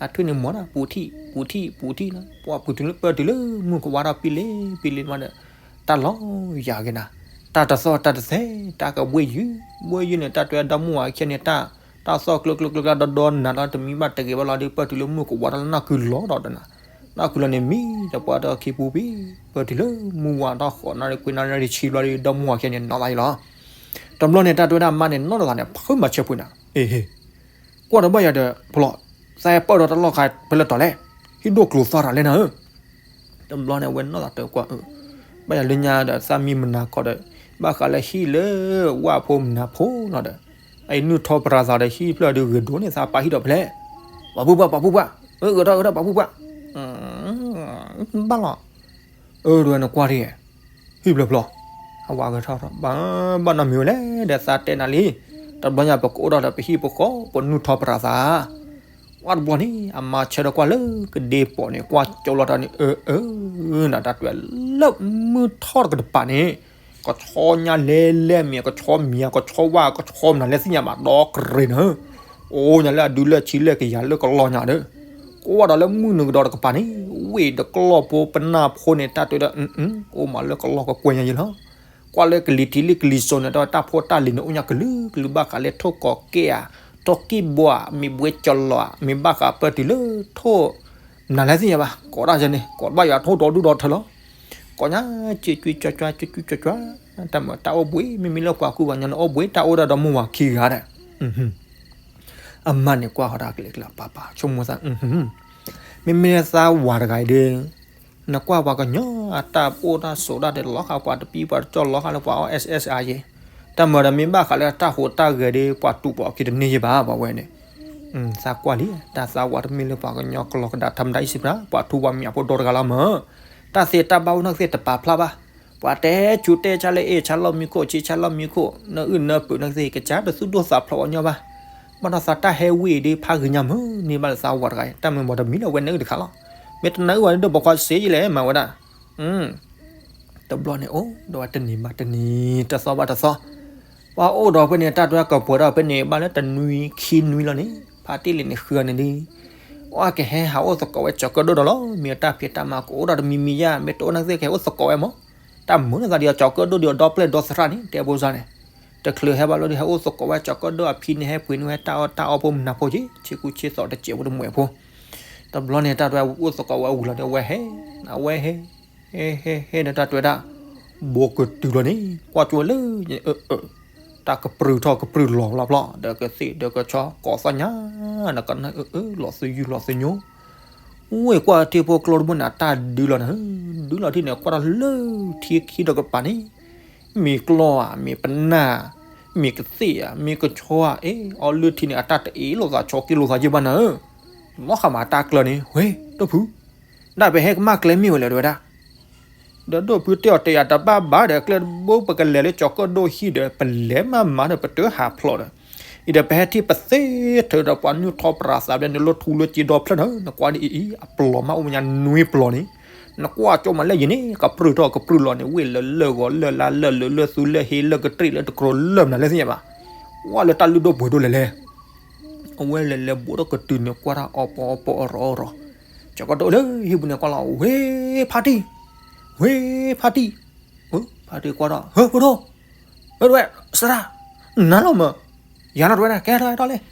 အထွံၣ်န့ၣ်မီၤတၢ် ပူၤထံၣ် ပူၤထံၣ် ပူၤထံၣ်လီၤ ပှၤပူၤတုၤလၢပၢၢ်တုၤလၢမုၢ်ကဝါထီၣ်ပံလ့ပံလ့မးဒီး တၢ်လီၤယၤက့ၤနၤ, တၢ်တသီၣ်တၢ်တသဲ တၢ်ကဘှ့ၣ်ယုၢ် ဘှ့ၣ်ယုၢ်န့ၣ် တၢ်တဲဒီမါဝၤခဲန့ၣ် တၢ် တၢ်သီၣ်ကျိကျိကျိကျါဒီဒီနၤလီၤ တမံဘၣ်တဂ့ၤဘၣ်လီၤဒီး ပၢၢ်တုၤလၢမုၢ်ကဝါထီၣ်လၢနၢ်ကုလီၤဒီးတနၤ, နၢ်ကုလီၤန့ၣ်မံ တပှၢ်ဒီးခံပူၤပံ ပၢၢ်တုၤလၢမုၢ်ဝါထီၣ်ဃိးနၣ်ရံၣ်ခွံနၣ်ရံၣ်ဆံဘျီဒီး ဒီမါဝၤခဲန့ၣ် နီၢ်သးအံၤလီၤ. တဘျီန့ၣ် တၢ်တဲဝဲဒၣ်အမါန့ၣ် နီၢ်သးန့ၣ် ဖုမၤဆၢပှ့ၤနၤ အ့ဟ့ ကွၢ်ဒီးဘၣ်ယၤဒီး ဖျီၣ် သးဟဲပၢၢ်ဒီးတၢ်လီၢ်ခါဖဲလဲၣ်တီၤလဲၣ်, ဟံၣ်ဒိၣ်ကျိၤသွါတၢ်လဲၣ်နၤဧၢ. တဘျီန့ၣ် အဝဲနီၢ်သးတဲကွၢ်အၢ, ဘၣ်ယၤလၢညါဒီးသးမံမနၤခီဒီး ဘၣ်ဃးလၢဟံၣ်လၢဝၣ်ဖိမနၤဖိလီၤဒီး အအံၤနုၢ်ထီၣ်ပရၤသးဒီးဟံၣ်ဖျၢၣ်ဒုးဂ့ၤဒိၣ်န့ၣ် သးပာ်ဟံၣ်ဒီးဖဲလဲၣ်, ပှၤပုၢ်ပှၢ် ပှၤပုၢ်ပှၢ်, အၢ ဂဲၤထီၣ်ဂဲၤထီၣ် ပှၤပုၢ်ပှၢ်, ဘၣ်လီၤ အၢ ဒ်ဝဲနကွၢ်ထံၣ် ဟံၣ်ဖျၢၣ်ဖျီၣ်, အဝဲဂဲၤထီၣ်ထီၣ် ဘၣ် ဘၣ်နီတမံၤဝဲလဲၣ် ဒီးသးတဲနၤလံ, တဘျီညါပကအိၣ်ဒီးပဟံၣ်ပဃီ ပနုၢ်ထီၣ်ပရၤသး, ဝံၤတဘျီန့ၣ် အမါဆၢထၢၣ်ကွၢ်လၢကဒ့ပီၤန့ၣ် ကွၢ်ကၠိလီၤတၢ်န့ၣ် အၢ အၢ နတၢ်တွဲလၢမုၢ်ထီၣ်တကတပၤန့ၣ် ကဆီညါလဲလဲမ့ၢ် ကဆီမံၤ ကဆီဝါ ကဆီမနုၤလဲၣ်သ့ၣ်ညါဘၣ် ဒီကရ့ၣ်နၤဧၢ, အိၣ်ညါလၢအဒုလၢဆံလၢကယၤလၢကလီၢ်ညါဒီး, ကွၢ်ဒီးလၢမုၢ်နုာ်ကဒီးတကပၤန့ၣ် ဝ့ၢ်တကျီၢ်ဖိပနၢ်ဖိန့ၣ် တၢ်တဲဝဲဒၣ် အိၣ်မးလၢကလီၢ်ကကွဲၢ်ညါယဲလီၤ. ကွၢ်လၢကလံၤထံးလံၤကလံၤစိးန့ၣ် တၢ်ဖှီၣ်တၢ်လံၤန့ၣ် အိၣ်ညါကလုာ်ကလုာ် ဘၣ်ဃးလၢထိၣ်ကီၤကဲၣ်ဧါ, ထိၣ်ကံၢ်ဘှါ, မ့ၢ်ဘှဲကၠီၤလီၤဧါ, မ့ၢ်ဘၣ်ဃးပၢၢ်တုၤလၢထိၣ် နၤလဲၣ်သ့ၣ်ညါဘၣ် ကိးတၢ်ယဲန့ၣ် ကိးဘၣ်ယွၤထိၣ်ဒီဒူၣ်ဒီထၢလီၤ. ကိးညါ ကၠွကၠွကၠွကၠွ ကၠွကၠွကၠွ, တၢ်မၤတၢ်အိၣ်ဘှံး မ့မ့ၢ်လၢပှၤကူပှၤကညီန့ၣ် အိၣ်ဘှံးတၢ်အိၣ်ဒၣ်ဒီးမိၢ်ဝၤခံဂၤဒီး အမါန့ၣ်ကွၢ်ဃီၤတၢ်ကလဲၤကျါပၢ်ပၢ် ဆိကမိၣ်သး မ့မ့ၢ်လၢသးဝၤတဂၤအံၤဒီး နကွၢ်ပှၤကညီအတၢ်အိၣ်တၢ်ဆိးတၢ်ဒီး လီၤဃာ်ပှၤတပံၤပှၤတကၠီ လီၤဃာ်လၢပှၤအီၣ် အ့ၣ်စ့ၣ်အါယဲ, တၢ်မၤဒီးမ့ၢ်ဘၣ်ဃးလၢတၢ်ဟူးတၢ်ဂဲၤဒီး ပှၤတူာ်ပိာ်အခံတန့ၢ်ယဲဘၣ် ပှၤဝဲန့ၣ် သးကွၢ်လံ တၢ်သးဝၤတမ့ၢ်လၢပှၤကညီကလီၤကဒါ ထီမတၤအံၤစံးပှၤ ပှၤထူပှၤမံၤအဖိဒီတဂၤလီၤမး, တၢ်သ့တၢ်ဘၣ်အိၣ်နီၢ်သ့ၣ်တပာ်ဖျါဘၣ်, ပှၤတဲဆူးတဲဆါလၢအ့ၣ်ဆါလီၢ်မံခိၣ် ဆံးဆါလီၢ်မံခိၣ် နအုၣ်နပၢၤနီၢ်သ့ၣ် ကစၢ်တသူၣ်ဒိၣ်သးဖျိးအီၤညီဘၣ်, ဘၣ်ဒီးသးတၢ်ဟဲဝံၤဒီးဖးဂ့ၤညါမး န့ၢ်ဘၣ်လၢသးဝၤတဂၤအံၤ တၢ်မၤဘၣ်တမံၤလၢအဝဲနအုၣ်တခါလီၤ, မ့ၢ်တနၢ်အုၣ်ဝဲဒီးဘီခွါစ့ယလဲၣ် မၤဝဲဒၣ် တဘျီန့ၣ်အိၣ်ဒီးဝဲတနံၤဘၣ်တနံၤ တသီဘၣ်တသီ, ပှၤအိၣ်ဒီးဖဲန့ၣ် တၢ်ဒွဲကပှဲၤဒီးဖဲန့ၣ် ဘၣ်လၢတနွံခံနွံလီၤန့ၣ် ဖါတံၢ်လံၤန့ၣ်ဃုအီၤန့ၣ်ဒီး, အကဟဲဟးအိၣ်သကိးဝဲကၠီၤကၢၣ်ဒိၣ်ဒီးလီၤ မ့ၢ်အတၢ်ဖံးတၢ်မၤကအိၣ်ဒီးတမံၤမံၤယါ မ့ၢ်တအိၣ်နီၢ်သ့ၣ်ကဟဲအိၣ်သကိးဝဲမး, တၢ်မုာ်လၢသးဒီး ကၠီၤကၢၣ်ဒိၣ်ဒီးဒီပျဲၢ်ဒီသရၣ်န့ၣ် တဲဘိစါန့ၣ်, တချုးဟဲဘၣ်လီၤဒီး ဟဲအိၣ်သကိးဝဲကၠီၤကၢၣ်ဒိၣ်အဖံန့ၣ် ဟဲပှ့ၤန့ၢ်ဝဲတၢ်အီၣ်တၢ်အီဖိမနၤဖိက့ၤ ဆ့ကူဆ့သီတစဲးဖိတမှဲးဖိ, တဘျီန့ၣ် တၢ်ဒွဲအိၣ်သကိးဝဲအဝံၤလီၤဒီး အဝဲဟဲ, အဝဲဟဲ, ဟဲဟဲဟဲဒီးတၢ်တဲဝဲဒၣ်, ဘိကတုၤလီၤန့ၣ် ကွၢ်ကၠိဝဲလၢ, တၢ်ကပြုၢ်ထီၣ်ကပြုၢ်လီၤဖျီဖျီ ဒီးကသ့ၣ်ဒီးကဆီ ကိးသီၣ်ညါ, နကနၢ်အၢအၢ လီၤသုယုၢ်လီၤသုညိ, ဝ့ၢ်ကွၢ်ထံဖိကျိတဘိန့ၣ် အတၢ်ဒုလီၤန့ၣ်, ဒုလီၤထံၣ်န့ၣ် ကွၢ်ထီၣ်လၢထံခံဒီးကပၤန့ၣ်, မ့ၢ်ကျီဧါ မ့ၢ်ပနၢ်ဧါ, မ့ၢ်ကသ့ၣ်ဧါ မ့ၢ်ကဆီဧါ, အ့ၣ် အီၤလၢထံန့ၣ် အတၢ်တအ့ၣ်လိာ်သး ဆီက့လိာ်သးယဲၢ်ဘၣ်နၤဧၢ, လီၤဃာ်မးတၢ်ကျၢၤန့ၣ် ဝ့ၢ် ဒိၣ်ဖု ဒၣ်ပဟဲကမၣ်ကျဲမ့ၢ်ဝဲလဲၣ် တဲဝဲဒၣ်, ဒီးဒိၣ်ဖုတဲအီၤတဲယၤတဘၣ်ဘၣ်ဒီး ကျဲတဘိပကလဲၤလၢကၠီၤကၢၣ်ဒိၣ်ဟံၣ်ဒီး ပလဲၤမးမးဒီး ပတဟးဖျိးဒီး, အံၤဒီးပဟဲထံၣ်ပသ့ထၢၣ်ဒီးပှၤနုၢ်ထီၣ်ပြးသးဘျဲၣ်န့ၣ် လၢထူလၢစ့ဒီဖျၢၣ်န့ၣ် နကွၢ်ဒ်အံၤအံၤ အပျီၤမးအိၣ်မးညါနွံပျီၤန့ၣ်, နကွၢ်ကၠိမးလၢယံၤန့ၣ် ကပြုၢ်ထီၣ်ကပြုၢ်လီၤန့ၣ် ဝ့ၢ်လၢလၢၢ်ဂီၤ လၢၢ်လါ လၢၢ်လၢၢ် လၢၢ်သူ လၢၢ်ဟ့ လၢၢ်ကတြံၣ် လၢၢ်တကြိၤ လၢၢ်မနုၤလဲၣ်သ့ၣ်ညါဘၣ်, ကွၢ်လၢတၢ်လုၢ်ဒိၣ်ပှ့ၤဒိၣ်လဲၣ်လဲၣ် အဝဲလဲၤလဲၤဘူးထီၣ်ကတုၤန့ၣ် ကွၢ်တၢ်အီၣ်ပီအီပီအရီအီရီ, ကၠီၤကၢၣ်ဒိၣ်လၢဟံၣ်ပူၤန့ၣ်ကွၢ်လီၤ ဝ့ၢ်ဖါတံၢ်, ဝ့ၢ်ဖါတံၢ်, ဖါတံၢ်ကွၢ်ထီၣ် ဟၢ ဖိဒိၣ်, ဟၢ တဝဲ စရၣ်, နၤလီၤမး, ယၤလီၤတဝဲဒၣ် ကဲထီၣ်ဟဲထီၣ်လဲၣ်,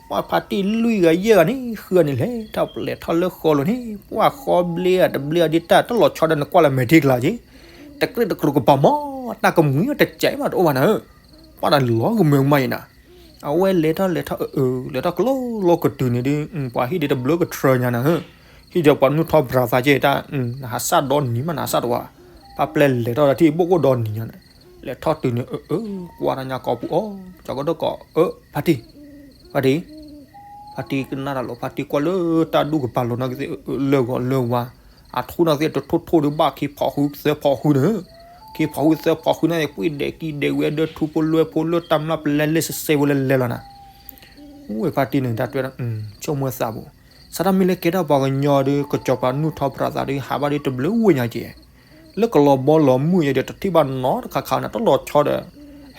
ပှၤဖါတံၢ်လွံၢ်ဂၤယဲၢ်ဂၤန့ၣ် ဃုဂၤန့ၣ်လဲၤထီၣ်လဲၤထီၣ်လၢဃီလိၤန့ၣ် ပှၤဃီဘျ့ဧါတဘျ့ဧါဒ်တၢ်တလီၤဆီဒီးနကွၢ်လၢမဲာ်ထံကလၤက့ၤ, တကြၢးတကြူးကပၤမး, တၢ်ကမှံၤတစဲးမးတအိၣ်ဘၣ်နၤဧၢ, ပှၤတၢ်လီၤကမၢကမၣ်အံၤနၤ အဝဲလဲၤထီၣ်လဲၤထီၣ်အၢ အၢ လဲၤထီၣ်ကလီလီကတုၤန့ၣ်ဒီး ပှၤဟံၣ်ဒ်တဘျုးကထြၢညါနၤဧၢ, ဟံၣ်ဒီးပှၤနုၢ်ထီၣ်ပြးသးကဲတၢ် နဟးစၢ်ဒီနံၤမး နဟးစၢ်တဝါ, ပၢ်ပျဲလဲၤထီၣ်ဒီးထံၣ်ဘိၣ်ကိၣ်ဒီနံၤညါန့ၣ်, လဲၤထီၣ်တုၤန့ၣ် အၢ အၢ ကွၢ်တၢ်ညါကိာ်ပူၤအီၤ ကၠီၤကၢၣ်ဒိၣ်ကိး အၢ ဖါတံၢ်, ဖါတံၢ် ဖါတံၢ်ကနၣ်တၢ်လီၤ ဖါတံၢ်ကွၢ်လၢတၢ်ဒူၣ်ကပၤလီၤနီၢ်ကသ့ၣ် အၢ အၢ လၢဂီၤလၢဝါ, အထူၣ်နီၢ်ကသ့ၣ်တထိၣ်ထိၣ်ဒီးဘၣ်ခံဖီၣ်ဃုသၢဖီၣ်ဃုန့ၣ်, ခံဖီၣ်ဃုသၢဖီၣ်ဃုန့ၣ် ကွံာ်ဒဲးကံၣ်ဒဲးဝဲဒီးထူဖိလွဲဖိလၢတၢ်မျၢ်ပလဲလၢစဲးဝဲလဲၤလဲၤလီၤနၤ, ဝ့ၢ်ဖါတံၢ်န့ၣ် တၢ်တဲဝဲဒၣ် ဆိကမိၣ်သးပူၤ, စးထီၣ်မ့ၢ်လၢကဲထီၣ်ပှၤကညီဒီး ကစီၤပၤနုၢ်ထီၣ်ပြးသးဒီး ဟးဘၣ်ဒီးတဘျုးဝ့ၢ်ညါက့ၤ, လၢကလီၤဘီလီၤမုၢ်ယဲဒီး တထံၣ်ဘၣ်နီတခါခါန့ၣ် တလီၤဆီဒီး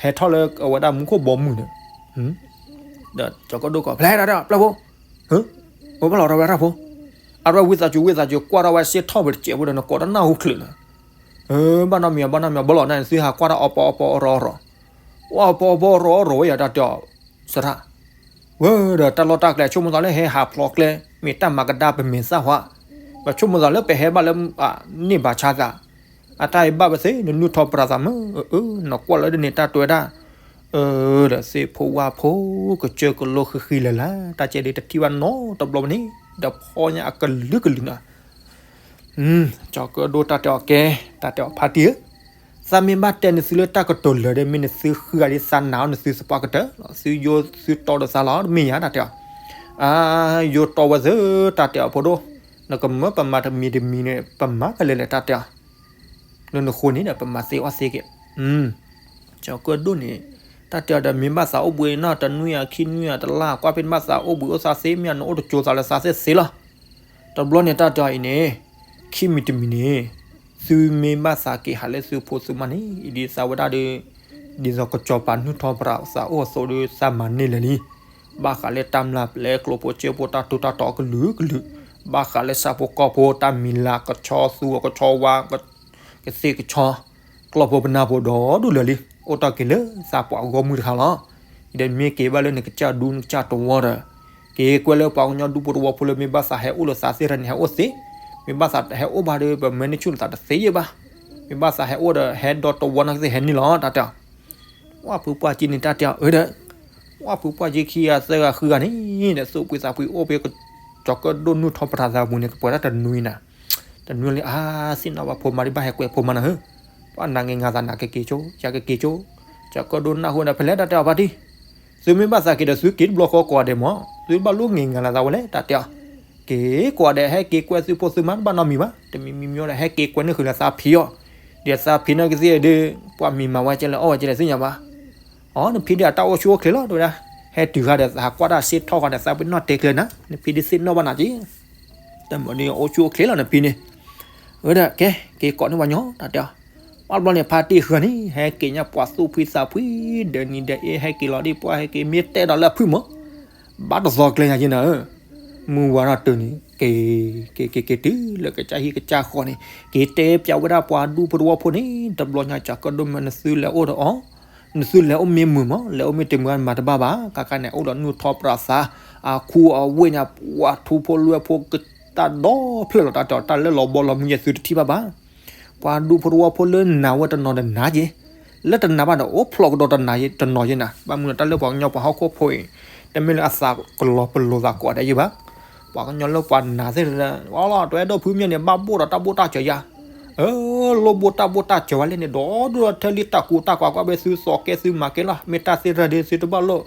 ဟဲထီၣ်လၢအဝဲဒၣ်မူခိၣ်ဘီမုၢ်န့ၣ် ဒီးကၠီၤကၢၣ်ဒိၣ်ကိး ဖဲလဲၣ်ဒၣ်ဒီး ပျဲၢ်ဖိ, အိၣ်ဘၣ်လီၤထီၣ်ဝဲတၢ်ဖိ, အဝဲဝံသးစူၤဝံသးစူၤ ကွၢ်ထီၣ်ဝဲစ့ထီၣ်ဝဲတစဲးဖိဒီး နကိးတနၢ်ဟူချုးလၢၤ, ဘၣ်နီတမံၤ ဘၣ်နီတမံၤ ဘၣ်လီၤန့ၣ် သုဟးကွၢ်ထီၣ်အီပီအီပီအီရီအီရီ, အီပီအီပီအီရီအီရီဝဲယၤတၢ်တဲအီၤ, စရၣ် ဝဲဒီးတၢ်လီၢ်တၢ်ကျဲ ဆိကမိၣ်သးလၢဟဲဟးဖျိးကျဲ မ့ၢ်တၢ်မၤကဒါပမ့ၢ်သၣ်ဟါ, ပဆိကမိၣ်သးလၢပဟဲဘၣ်လၢ န့ၢ်ဘၣ်ဆါသး, အတၢ်အံၤဘၣ်ပသ့ နနုၢ်ထီၣ်ပြးသးမး, နကွၢ်လၢဒ်န့ၣ်တၢ်တဲဝဲဒၣ်, ဒီးသ့ၣ်ဖိဝၣ်ဖိ ကစၢၢ်ကလိဃံဃံလၤလၤ တၢ်ကဲဒ်တထံၣ်ဘၣ်နီတဘျီဘၣ်န့ၣ် ဒီးဖီညါအကလုာ်ကလုာ်နီၤ ကၠီၤကၢၣ်ဒိၣ်တၢ်တဲအီၤကဲ, တၢ်တဲအီၤဖါတံၢ်ဧၢ, သးမ့ၢ်ဘၣ်တဲနသုလၢတၢ်ကတိၤလၢာ်ဒီး မ့ၢ်နသုဃုဂၤဒ်သးနာ်အီၤ နသုသပှၢ်ကတၢၢ်လီၤ, သုယိသုတီဒီးသးလီၤ တမ့ၢ်ယၤတၢ်တဲအီၤ, ယိတီဝဲသုတၢ်တဲအီၤဖိဒိၣ်, နကမၢပမၤတမံၤတမံၤန့ၣ် ပမၤကလဲၤလဲၤတၢ်တဲအီၤ, လၢနဃိန့ၣ်ဒီး ပမၤသ့အီၣ်သ့က့ၤ ကၠီၤကၢၣ်ဒိၣ်န့ၣ် တၢ်တဲအီၤဒီး မ့ၢ်ဘၣ်သးအိၣ်ဘှံးနီၢ်တနွံဧါ ခံနွံဧါ တလါ ကွၢ်ဖဲန့ၣ်ဘၣ်သးအိၣ်ဘှံးအိၣ်သးသ့ မ့ၢ်နအိၣ်တကၠိသးလၢသးသ့ၣ်သ့လီၤ. တဘျီန့ၣ်တၢ်တဲအီၤအံၤန့ၣ် ခံမံၤတမံၤန့ၣ် သုမ့ၢ်ဘၣ်သးက့ၤဟးလၢသုဖိသုမါန့ၣ် အံၤဒ်သးဝဲဒၣ်ဒီး ဒ်သိးကစီၤပၤနုၢ်ထီၣ်ပြးသးအိၣ်အသိးဒီး သးမၤန့ၢ်လၢာ်လံ. ဘၣ်ဃးလၢတၢ်မျၢ်ပျဲကျိဖိစ့ဖိတၢ်တိာ်တၢ်တီကလုာ်ကလုာ်, ဘၣ်ဃးလၢဆၣ်ဖိကီၢ်ဖိတၢ်မံၤလၤကဆီသူအကဆီဝါ ကသ့ၣ်ကဆီ ကျီၢ်ဖိပနၢ်ဖိဒီဒူၣ်လၢာ်လံ, အိၣ်တ့ၢ်က့ၤလၢသးပှၤဂီၢ်မုၢ်တခါလီၤ. အံၤဒီးမ့ၢ်က့ၤဘၣ်လၢနကစၢ်ဒူနကစၢ်တဝီဒီး က့ၤကွဲလၢပှၤကညီဒူဖိတဝီဖိလၢမ့ၢ်ဘၣ်သးဟဲအိၣ်လၢသးသ့ၣ်တဖၣ်န့ၣ် ဟဲအိၣ်သ့, မ့ၢ်ဘၣ်သးတဟဲအိၣ်ဘၣ်ဒီး ပမ့ၢ်နဆူၣ်လၢသးတသ့ယဲၢ်ဘၣ်. မ့ၢ်ဘၣ်သးဟဲအိၣ်ဒီး ဟဲဒီတဝီန့ၣ်ကသ့ၣ်ဟဲန့ၣ်လီၤ တၢ်တဲအီၤ. ဝၣ်ဖုပှၢ်က့န့ၣ် တၢ်တဲအီၤ အၢဒီး ဝၣ်ဖုပှၢ်က့ခံဂၤသၢဂၤဃုဂၤန့ၣ် ဒီးသူၣ်ဖှံသးဖှံအိၣ်ဖဲ ကၠီၤကၢၣ်ဒိၣ်နုၢ်ထီၣ်ပြးသးပူၤန့ၣ် ကပှဲၤတၢ်တနွံနၤ, တနွံလံ အါ သ့ၣ်နီၣ်ဘၣ်ဖိမါဒ်ဘၣ်ဟဲကွဲးဖိမါနၤဧၢ, ပှၤနၤငဲၤငါသးနၤကက့ၤကၠိ ယကက့ၤကၠိ, ကၠီၤကၢၣ်ဒိၣ်နၢ်ဟူဒီး ဖဲလဲၣ် တၢ်တဲအီၤ ဖါတံၢ်, သုမ့ၢ်ဘၣ်သးက့ၤဒီး သုက့ၤတဘျီဃီကိးဂၤဒဲးမး, သုဘၣ်လိၣ်ငဲၤငါလၢသးဝဲလဲၣ် တၢ်တဲအီၤ. က့ၤကိးဂၤဒဲး ဟဲက့ၤကွဲသုဖိသုမါတဘၣ်နီတမံၤဘၣ်, တမံၤမံၤမံၤဒီး ဟဲက့ၤကွဲန့ၢ်ဃုာ်လၢသးဖံးအီၤ, ဒီးသးဖံးန့ၣ်ကသ့ၣ်ဒီး ပှၤမံၤမၤဝဲကဲလဲၣ် အီၣ်ဝဲကဲလဲၣ်သ့ၣ်ညါဘၣ်. အီ နဖံဒ်အတၢ်အိၣ်ဆူၣ်အိၣ်ချ့လီၤ တဲဝဲဒၣ်, ဟဲတုၤဃီဒီး သးကွၢ်တၢ်စ့ထီၣ်ဃီဒီး သးပ့ၤနီၣ်တဲကျၢၤနၤ, နဖံဒ်သ့ၣ်နီၣ်ဘၣ်နၤက့ၤ တမ့ၢ်န့ၣ် အိၣ်ဆူၣ်အိၣ်ချ့လီၤနဖံန့ၣ်, အၢဒီး ကဲ က့ၤကိးန့ၢ်ပှၤညီ တၢ်တဲအီၤ. ဘၣ်တဘျီန့ၣ် ဖါတံၢ်ဃုဂၤန့ၣ် ဟဲက့ၤညါပှၤသူၣ်ဖှံသးဖှံ, ဒီးနံၤဒီးအ့ ဟဲက့ၤလီၤဒ်ပှၤဟဲက့ၤ မ့ၢ်တဲဒီးလၢအဖုၣ်မး, ဘၣ်တသီကျဲညါက့ၤနၤဧၢ, မုၢ်ဝါထီၣ်တုၤန့ၣ် က့ၤ က့ၤက့ၤက့ၤတုၤလၢကစၢ်ဟံၣ်ကစၢ်ဃီန့ၣ် က့ၤတဲပျးဝဲဒၣ်ပှၤဒူဖိတဝီဖိန့ၣ် တဘျီညါ ကၠီၤကၢၣ်ဒိၣ်မ့ၢ်နသုလဲၤအိၣ်ဒီးအီၤ နသုလဲၤအိၣ်မ့ၢ်မုာ်မး လဲၤအိၣ်မ့ၢ်တမုာ်မၤတဘၣ်ဘၣ်, ခါခါန့ၣ် အိၣ်ဒီးနုၢ်ထီၣ်ပြးသး, အခူအဝ့ၢ်ညါ ပှၤထူဖိလွဲဖိကတၢ်ဒီဖျၢၣ်လီၤ တၢ်တဲအီၤ တၢ်လၢလီၤဘီလီၤမုၢ်ယဲၢ်သုတထံၣ်ဘၣ်ဘၣ်. ပှၤဒူဖိတဝီဖိလၢနၤဝဲတနီၤဒီးနၤက့ၤ, လၢတနၤဘၣ်ဒီး အိၣ်ဖျိးကဒီးတနၤတနီၤက့ၤနၤ, ဘၣ်မနုၤတၢ်လၢပှၤကညီပှၤဟီၣ်ခိၣ်ဖိအံၤ တမ့ၢ်လၢအသးကလီၤပလိာ်သးကိးဂၤဒဲးယဲၢ်ဘၣ်. ပှၤကညီလၢပှၤနာ်သ့ၣ်တဖၣ် အလီၤ တဝဲဒိၣ်ဖုမ့ၢ်န့ၣ် ဘၣ်ဘိၣ်ဒီးတၢ်ဘိၣ်တၢ်စၢၤယၤ, အၢ လိၣ်ဘိၣ်တၢ်ဘိၣ်တၢ်စၢၤဝဲလဲၣ်န့ၣ် ဒီးဒိၣ်ထၢလံတၢ်ကူတၢ်ကၤကွၢ်ဘၣ်သုသီကဲသုမၤကဲလီၤ, မ့ၢ်တၢ်သ့ၣ်တဖၣ်ဒီးသုတဘၣ်လိၣ်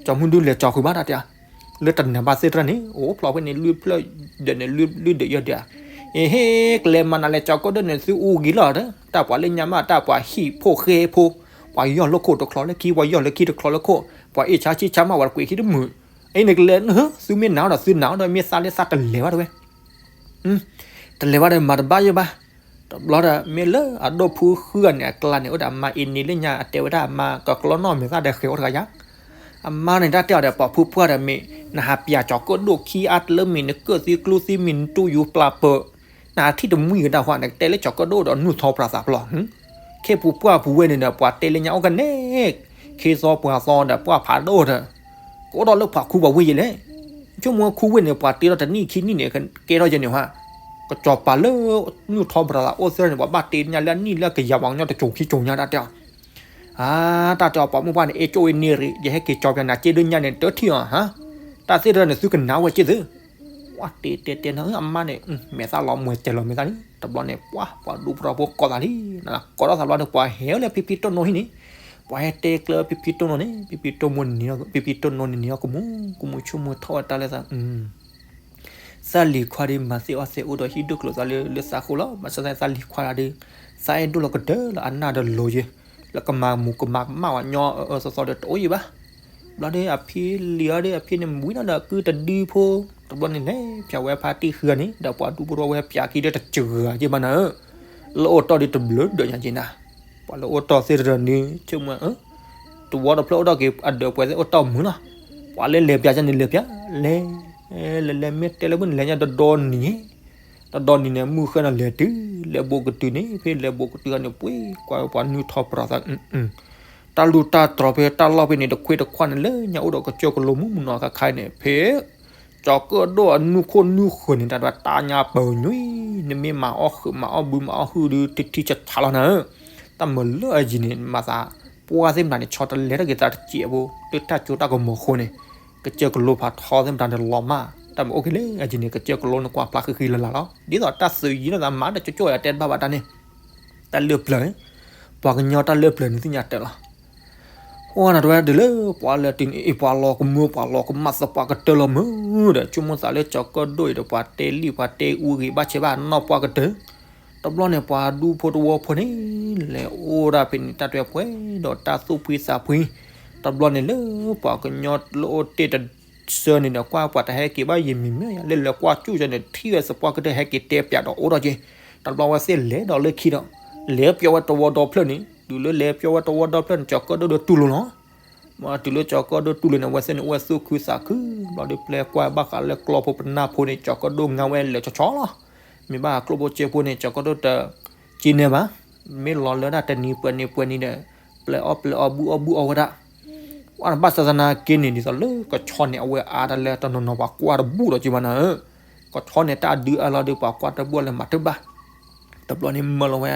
ကၠီၤမုၢ်ဒုလဲၤကၠီၤဃုာ်ဘၣ်တၢ်တဲ, လၢတနၤဘၣ်သ့ၣ်တဖၣ်န့ၣ် အိၣ်ဖျိးဖဲန့ၣ် လွံၢ်ဖျၢၣ်ဒီးန့ၣ် လွံၢ်ဒုးယဲၢ်ဒုး, အ့ဟ့ ကလဲၤမၤနၤလဲၤကၠီၤကၢၣ်ဒိၣ်န့ၣ် သုအူဂံၤလီၤဒီး တၢ်ပှၤလၢညါမး တၢ်ပှၤဟံၣ်ဖိဃဲဖိ, ပှၤယီၢ်လၢခိၣ်တချီလၢခံ ပှၤယီၢ်လၢခံတချီလၢခိၣ်, ပှၤအ့ၣ်ဆါဆံၣ်ဆါမး ပှၤတကွံာ်ခံတမုာ်, အံၤန့ၣ်ကလဲၤ သုမ့ၢ်နာ်ဒီးသုနာ်ဒီး မ့ၢ်သးလၢသးတလဲၤဘၣ်တဝဲ တလဲၤဘၣ်ဒီးမၤတဘၣ်ယဲၢ်ဘၣ်. တဘျီဒီး မ့ၢ်လၢအဒိၣ်ဖုဃုဂၤန့ၣ် အကျါန့ၣ် အိၣ်ဒီးအမါအ့န့လၢညါ အတဲဝဲဒၣ်အမါ ကကျီနီၣ်မဲာ်သၣ်ဒီးဃဲၤအိၣ်တဂၤယါ, အမါန့ၣ် တၢ်တဲအီၤဒီး ပှၤဖုပှၢ်ဒီးမ့ၢ် နဟးပၠးကၠီၤကၢၣ်ဒိၣ်ခံအါတလၢမ့ၢ် နကၢၣ်သံကျူသံမ့ၢ် နတူၢ်ယူၤပျၢ်ပၢၢ်, နဟးထံၣ်တမှံၤကဒါဃီ နကတဲလၢကၠီၤကၢၣ်ဒိၣ်ဒီးနုၢ်ထီၣ်ပြးသးဖျိး ခ့ပူၤပှၢ်ပူၤဝဲန့ၣ်ဒီး ပှၤတဲလၢညါအိၣ်ကနဲၣ်, ခ့သီပှၤသီဒီးပှၢ်ဖးဒိၣ်ဒီး, ကအိၣ်ဒီးလၢပှၤခူပှၤဝ့ၢ်ယဲၢ်လဲၣ်. ဆိကမိၣ်ခူဝ့ၢ်န့ၣ် ပှၤတ့ထီၣ်တနံၣ်ခံနံၣ်န့ၣ် ကဲထီၣ်ယဲၢ်န့ၣ်ဟါ, ကစီၤပၤလၢနုၢ်ထီၣ်ပြးသးအိၣ်သ့ၣ်န့ၣ် ပှၤဘၣ်တ့ညါလၢအနံၣ်လၢကယၤပှၤကညီတစိၤခံစိၤညါတၢ်တဲအီၤ အါ တၢ်တဲအီၤပှၤမိၢ်ပှၢ်န့ၣ် အဲၣ်ကၠိဝဲန့ၣ်ရံး ယဟဲက့ၤကၠီၤပျးနၤက့ဒိၣ်ညါန့ၣ် တထံၣ်အီၤဟါ, တၢ်သ့ၣ်တဖၣ်န့ၣ်သုကနာ်ဝဲက့သု, ဝဲတဲတဲတဲနၤ အမါန့ၣ် မဲာ်သၣ်လီၤမှဲၤတဲလီၤမဲာ်သၣ်လံ တဘျီန့ၣ် ပှၤ ပှၤဒူဖိတဝီဖိကိးသးလံ, ကိးထီၣ်သးဘျီန့ၣ် ပှၤဟဲလၢဖံဖံတိၢ်နိဟံၣ်န့ၣ်, ပှၤဟဲတဲကျၢၤဖံဖံတိၢ်နိန့ၣ် ဖံဖံတိၢ်နိန့ၣ် ဖံဖံတိၢ်နိန့ၣ်န့ၣ် ကမူ ကမူဆိကမိၣ်ထီၣ်ဝဲတၢ်လၢသး သးလံၤခွါဒီး မၤသ့အီၣ်သ့အိၣ်ဒီးဟံၣ်ဒိၣ်ကျိၤသးလၢ လၢသးဃိလီၤ. ဘၣ်ဆၣ်သးလံၤခွါဒီး သးအဲၣ်ဒိၣ်လီၤကတၢၢ်လီၤ အနၢ်ဒီးလိၤယဲၢ် လၢကမၤမူးကမၤကမၣ်ဝဲညီအၢအၢသီသီဒီးတအိၣ်ယဲၢ်ဘၣ်. ဘျီဒီးအဖံလံၤအီၤဒီး အဖံန့ၣ်ဝံၤနီၤဒီးကုတဒုဖိ တဘျီန့ၣ်လဲၤပၠးဝဲဖါတံၢ်ဃုဂၤန့ၣ် ဒီးပှၤဒူဖိတဝီဝဲပၠးခံဒီးတစှၤဂၤယဲၢ်ဘၣ်နၤဧၢ, လၢအိၣ်တီၢ်ဒီးတဘျုးဒီးညါက့ၤနၤ, ပှၤလၢအိၣ်တီၢ်သ့ၣ်တဖၣ်န့ၣ် ဆိကမိၣ် တဝီတဖျၢၣ်အိၣ်ဒီးက့ၤအဒၢးပှဲၤသ့ၣ်အိၣ်တီၢ်မုာ်လီၤ. ပှၤလၢလဲၤပၠးကန့ၣ်လဲၤပၠး လဲၤ လဲၤလဲၤမ့ၢ်တဲလၢမုၢ်န့ၣ်လဲၤညါတဒီနံၤ, တဒီနံၤန့ၣ် မုၢ်ဃၢ်န့ၣ်လဲၤတုၤ လဲၤဘိးကတုၤန့ၣ် ဖဲလဲၤဘိးကတုၤခါန့ၣ် ပှ့ၤကွၢ်ပှၤနုၢ်ထီၣ်ပြးသး တၢ်လူၢ်တၢ်တြီၤဖဲတၢ်လီၢ်ဖဲန့ၣ် တခွ့တခွါန့ၣ် လၢညါအိၣ်ဒီးကစၢၢ်ကလိမုၢ်မုၢ်နီၤခါခါအံၤန့ၣ် ဖဲ ကၠီၤကၢၣ်ဒိၣ်အနုၢ်ခိၣ်နုၢ်ဃၢၤန့ၣ် တၢ်ဒွးတၢ်ညါပၢၤညွံ နမ့ၢ်မၤအီၣ်ဃုာ်မၤအီၣ်ဘုမၤအီၣ်ဟုၣ်ဒီး ထံထံဆးဆးလီၤနၤဧၢ. တၢ်မၤလၢအယံၤန့ၣ် မၤသး ပှၢ်သ့ၣ်မတၤန့ၣ် ဆီတလဲတၢ်က့ၤသးတစဲးဖိ လၢတၢ်ကၠိတၢ်ကမီၤဃိန့ၣ် ကစၢၢ်ကလိဖးထီသ့ၣ်မတၤန့ၣ်လီၤမၢ်. တၢ်မၤအိၣ်က့ၤလၢအယံၤန့ၣ် ကစၢၢ်ကလိန့ၣ်ကွၢ်ဖျါဃံဃံလၤလၤလီၤ. ဒ်သိးတၢ်သုးယံၤန့ၣ် သးမၤတၢ်ကၠိကၠိယၤတဲတဘၣ်ဘၣ်တၢ်န့ၣ် တၢ်လၢပျၢၤ ပှၤကညီတၢ်လၢပျၢၤန့ၣ်သ့ၣ်ညါတဲလီၤ. အိၣ်နၤတဝဲဒုးလၢ ပှၤလၢတုၤန့ၣ် အ့ၣ် ပှၤလီၤကမူ ပှၤလီၤကမၣ်သပှၢ်ကတၢၢ်လီၤမုၢ်ဒီး ဆိကမိၣ်သးလၢကၠီၤကၢၣ်ဒိၣ်အံၤဒီး ပှၤတဲလံၣ်ပှၤတဲအူဂ့ၤဘၣ်ဆဲးဘၣ်နီၢ်ပှၢ်ကတၢၢ်. တဘျီန့ၣ် ပှၤဒူဖိတဝီဖိန့ၣ် လဲၤအိၣ်ဒၣ်ဖဲန့ၣ် တၢ်တဲပှဲၤဒီးတၢ်သူၣ်ဖှံသးဖှံ. တဘျီန့ၣ်လၢပှၤကညီလၢအိၣ်တ့ၢ်တဆၢန့ၣ်ဒီး ကွၢ်ပှၤတဟဲက့ၤဘၣ်ယံာ်မံၤမ့ၢ်ယၤ လၢလဲၤကွၢ်ကၠူၣ်ကၠီန့ၣ် ထံၣ်ဝဲသပှၢ်ကတၢၢ်ဟဲက့ၤတဲပၠးဒီးအိၣ်ထီၣ်က့ၤ တဘျီဝဲသ့ၣ်လဲၤဒီးလၢခံဒီး လဲၤပျီဝဲတဝီဒီဖျၢၣ်န့ၣ် တုၤလၢလဲၤပျီဝဲတဝီဒီဖျၢၣ်န့ၣ် ကၠီၤကၢၣ်ဒိၣ်ဒီးတူၢ်လိာ်လီၤ. တုၤလၢကၠီၤကၢၣ်ဒိၣ်တူၢ်လိာ်န့ၣ် အဝဲသ့ၣ်န့ၣ် အိၣ်ဝဲသူၣ်ခုသးခု ဘျီဒီးပျဲကွၢ်ဘၣ်ဃးလၢကျီၢ်ဖိပနၢ်ဖိန့ၣ် ကၠီၤကၢၣ်ဒိၣ်ငါဝဲလဲၤဆီဆီလီၤ. မ့ၢ်ဘၣ်ကျိၣ်ဖိစ့ဖိန့ၣ် ကၠီၤကၢၣ်ဒိၣ်တက့န့ၢ်ဘၣ်. မ့ၢ်လီၤလၢဒၣ်တနံၤပှဲၤနံၤပှဲၤနံၤဒီး ပျဲအီၣ်ပျဲအီၣ်ဘုၣ်အီၣ်ဘုၣ်အီၣ်ဝဲဒၣ် ဝဲဘၣ်ဆၣ်သနာ်က့န့ၣ် ဒ်သိးလၢကဆီန့ၣ် အဝဲအါတၢ်လၢတနီၤနီၤပှၤကွၢ်တဘူၣ်ဒီးက့ဘၣ်နၤဧၢ. ကဆီန့ၣ် တၢ်ဒုးအါလီၤဒီး ပှၤကွၢ်တဘူၣ်လၢမၤတဘၣ်. တဘျီန့ၣ်မၢလီၤဝဲ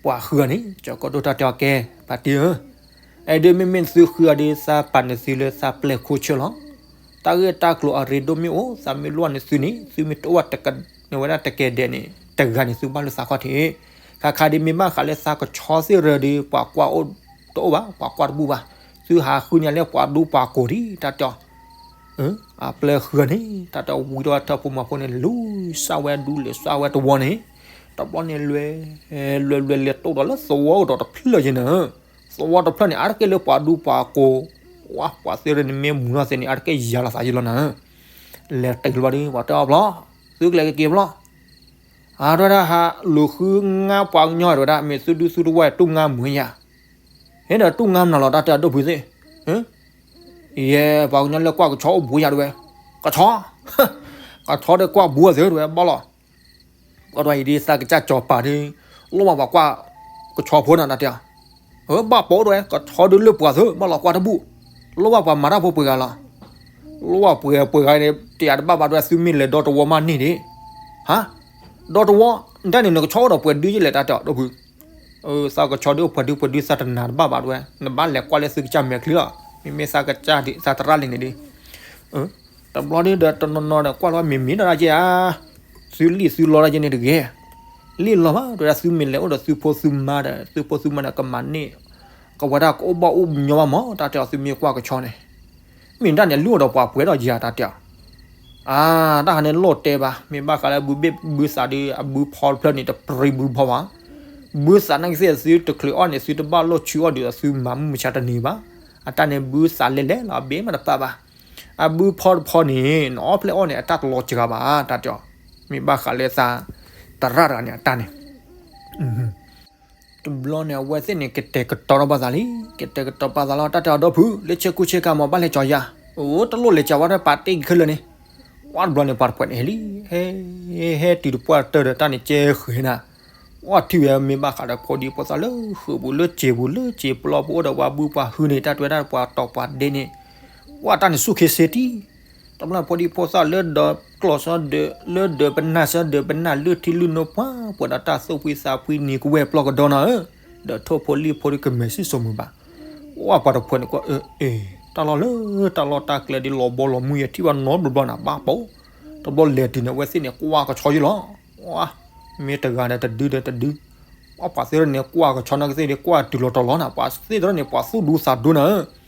ပှၤဃုဂၤန့ၣ် ကၠီၤကၢၣ်ဒိၣ်တၢ်တဲအီၤ ကဲ ဖါတံၢ်ဧၢ, အဲဒ်မ့မ့ၢ်သုဃုဂၤဒီး သးပာ်နသုလၢသးပျဲၢ်ခိၣ်ဆၢလီၤ. တၢ်ဂ့ၢ်တၢ်ကျိၤအရ့ဒိၣ်မ့ၢ်အိၣ် သးမ့ၢ်လိၣ်န့ၢ်သုန့ၣ် သုမ့ၢ်တအိၣ်ဝဲတက န့ၢ်ဝဲဒၣ်တကဲဒဲးန့ၣ် တဂၤန့ၣ် သုဘၣ်လၢသးခီၣ်ထံး. ခါခါဒ်မ့ၢ်ဘၣ်ဃးလၢသးကဆီသ့ၣ်ရၢဒီး ပှၤကွၢ်အိၣ်တအိၣ်ဘၣ် ပှၤကွၢ်တဘူၣ်ဘၣ်. သုဟးဃုန့ၢ်လၢပှၤဒူပှၤကိာ်ဒံး တၢ်တဲအီၤ အပျဲၢ်ဃုဂၤန့ၣ် တၢ်တဲဝံၤဒီးထၢၣ်ဖိမၤဖိန့ၣ် လူၤစၢ်ဝဲဒူလဲၤစၢ်ဝဲတဝီန့ၣ်, တဘျီန့ၣ်လွဲ လွဲလွဲလဲၤတိၢ်ဒီးလၢသဝီအိၣ်ဒီးတဖျၢၣ်ယဲနၤ, သဝီတဖျၢၣ်န့ၣ် အါတက့ၢ်လၢပှၤဒူပှၤကိာ်, ဝဲပှၤသ့ၣ်ရၢန့ၣ်မ့ၢ်မူနီၢ်သ့န့ၣ် အါတက့ၢ်ယၤလီၤသးယလီၤနၤ, လဲၤတ့ၢ်လီၤဘၣ်ဒီး ပှၤတဲအီၤဘျီ, သုကလဲၤကက့ၤဘျီ, အါ တဝဲဒၣ်ဟးလူၤဃုငါပှၤကညီတဝဲဒၣ် မ့ၢ်သုဒုသုတဝဲတူၢ်ငါမုာ်ယၤ ဟဲဒီးတူၢ်ငါမနုၤလီၤ တၢ်တဲအဒိၣ်ဖုသ့ၣ်, ယဲ ပှၤကညီလၢကွၢ်ကဆီအိၣ်ဘူးယၤတဝဲ, ကဆီ, ကဆီဒီးကွၢ်ဘူးအသ့တဝဲ ဘၣ်လီၤ, ကွၢ်တဝဲအံၤဒ်သးကစၢ်ကၠီၤပၤဒ်, လိၣ်ဘၣ်ပှၤကွၢ်ကဆီဖိနၤတၢ်တဲ, ဘၣ်ပိာ်တဝဲ ကဆီဒုလၢပှၤသ့ ဘၣ်လီၤကွၢ်တဘူၣ်, လိၣ်ဘၣ်ပှၤမၤတၢ်ဖိပှဲၤဂၤလီၤ, လိၣ်ဘၣ်ပှဲၤပှဲၤဂၤန့ၣ် တယၤတဘၣ်ဘၣ်တဝဲ သုမ့ၢ်လဲၤဒီတဝီမးန့ၢ်ဒံး, ဟါ, ဒီတဝီ, တၢ်န့ၣ်နကဆီအိၣ်ဒီးပှဲၤဒုယလဲၣ်တၢ်တဲအဒိၣ်ဖု သးကဆီဒုအိၣ်ပှဲၤဒုပှဲၤဒု သးတနာ်တဘၣ်ဘၣ်တဝဲ နဘၣ်လဲၤကွၢ်လၢသုကစၢ်မဲာ်ချံလီၤ, မ့မ့ၢ်သးကစၢ်ဒ်သးတရၣ်လံန့ၣ်ဒ်, တဘျီဒ်ဒီးတနီၤနီၤဒီးကွၢ်လီၤမ့ၢ်မ့ၢ်ဒီးဒၣ်က့ဧါ, သုလံၣ်သုလီဒၣ်က့န့ၣ်တဂ့ၤ, လံၣ်လီၤဘၣ် တဝဲဒၣ်သုမ့ၢ်လဲၤအိၣ်ဒီးသုဖိသုမါဒီး သုဖိသုမါဒီးကမၤန့ၢ်, ကဝဲဒၣ်ကအိၣ်ဘၣ်အိၣ်ညီဘၣ်မး တၢ်တဲအီၤသုမ့ၢ်ကွၢ်ကဆီန့ၣ် မ့ၢ်ဒၣ်န့ၣ်လုၢ်အီၣ်ဒီးပှၤပှဲၤဒီးယၤတၢ်တဲအီၤ, အါ, တၢ်ဟးန့ၣ်လိၣ်တဲဘၣ် မ့ၢ်ဘၣ်ဃးလၢဘုဘ့ၣ်ဘုသးဒီး အဘုဖီတဖျၢၣ်န့ၣ် တပြံဘုဖီဘၣ်, ဘုသးနာ်က့သ့ၣ်သုတချုးအီၣ်န့ၣ် သုတဘၣ်လိၣ်ဆူအီၣ်ဒုးအသုမၤမုၢ်မဆါတနံၤဘၣ်, အတၢ်န့ၣ်ဘုသးလဲၤလဲၤလီၤ အဘ့ၣ်မးတပာ်ဘၣ်, အဘုဖီတဖီန့ၣ် နအီၣ်ဖျဲၣ်အီၣ်န့ၣ် အတၢ်တလီၤစှၤဘၣ် တၢ်တဲအီၤ, မ့ၢ်ဘၣ်ဃးလၢသး တရၣ်တဂၤန့ၣ် အတၢ်န့ၣ် တဘျီန့ၣ် အဝဲသ့ၣ်န့ၣ် ကတဲာ်ကတီၤထီၣ်ဘၣ်သးလံ, ကတဲာ်ကတီၤပာ်သးလီၤ တၢ်တဲအီၤဒီဖု လၢဆ့ကူဆ့ကၤမ့ၢ်ဘၣ်လဲၤကၠီၤယၤ, အိၣ်တလိၣ်လဲၤကၠီၤဝဲဒၣ်ပာ်တ့ၢ်က့ၤခဲလၢာ်န့ၣ်, ဝဲတဘျီန့ၣ် ပှၤတဖှဲးန့ၣ်ဟဲလံ, ဟဲ ဟဲတုၤတပှၢ်တၢၢ်ဒီးတၢ်န့ၣ်ကဲဃဲၤနၤ, ဝဲထံၣ်ဝဲမ့ၢ်ဘၣ်ဃးဒီးဖိဒံဖိသၣ်လၢဃုာ်ပူၤလၢစ့ၤပူၤ လၢစ့ၤပျီပူၤအိၣ်ဒီးပှၤဘုပှၤဟုန့ၣ် တၢ်တဲဝဲဒၣ်ပှၤတီၤပှၤဒ့န့ၣ်, ဝဲတၢ်န့ၣ်ဆူၣ်ခ့စ့တံၢ် တဘျီဖိဒံဖိသၣ်လၢဒီးကျီၢ်စီဒီး လၢဒီးပနၢ်စီဒီးပနၢ်လၢထံလုၢ်နိဖှါ ပှဲၤဒီးတၢ်သူၣ်ဖှံသးဖှံနံၤကဝဲၢ်ပျီကဒီနၤဧၢ, ဒီးထိၣ်ဖိလံၣ်ဖိဒီးကမဲာ်ဆံၣ်စိၤမုာ်ဘၣ်, ဝဲပှၤတဖှဲးန့ၣ်ကွၢ်အၢ အ့ တၢ်လီၢ်လၢ တၢ်လီၢ်တၢ်ကျဲဒ်လီၤဘီလီၤမုၢ်ယထံၣ်ဘၣ်နီတဘျီဘျီနၤ ဘၣ်ပိာ်, တဘျီလဲၤတုၤန့ၣ် အဝဲသ့ၣ်န့ၣ် ကွၢ်ကဆီယလီၤ, မ့ၢ်တဂၤဒီးတဒုဒီးတဒု, ပှၤသ့ၣ်တဖၣ်န့ၣ် ကွၢ်ကဆီနာ်က့သ့ၣ်ဒီး ကွၢ်တုၤလီၤတီၤလီၤနၤ ပှၤသ့ၣ်တဖၣ်န့ၣ် ပှၤသူၣ်ဒူသးဒူနၤဧၢ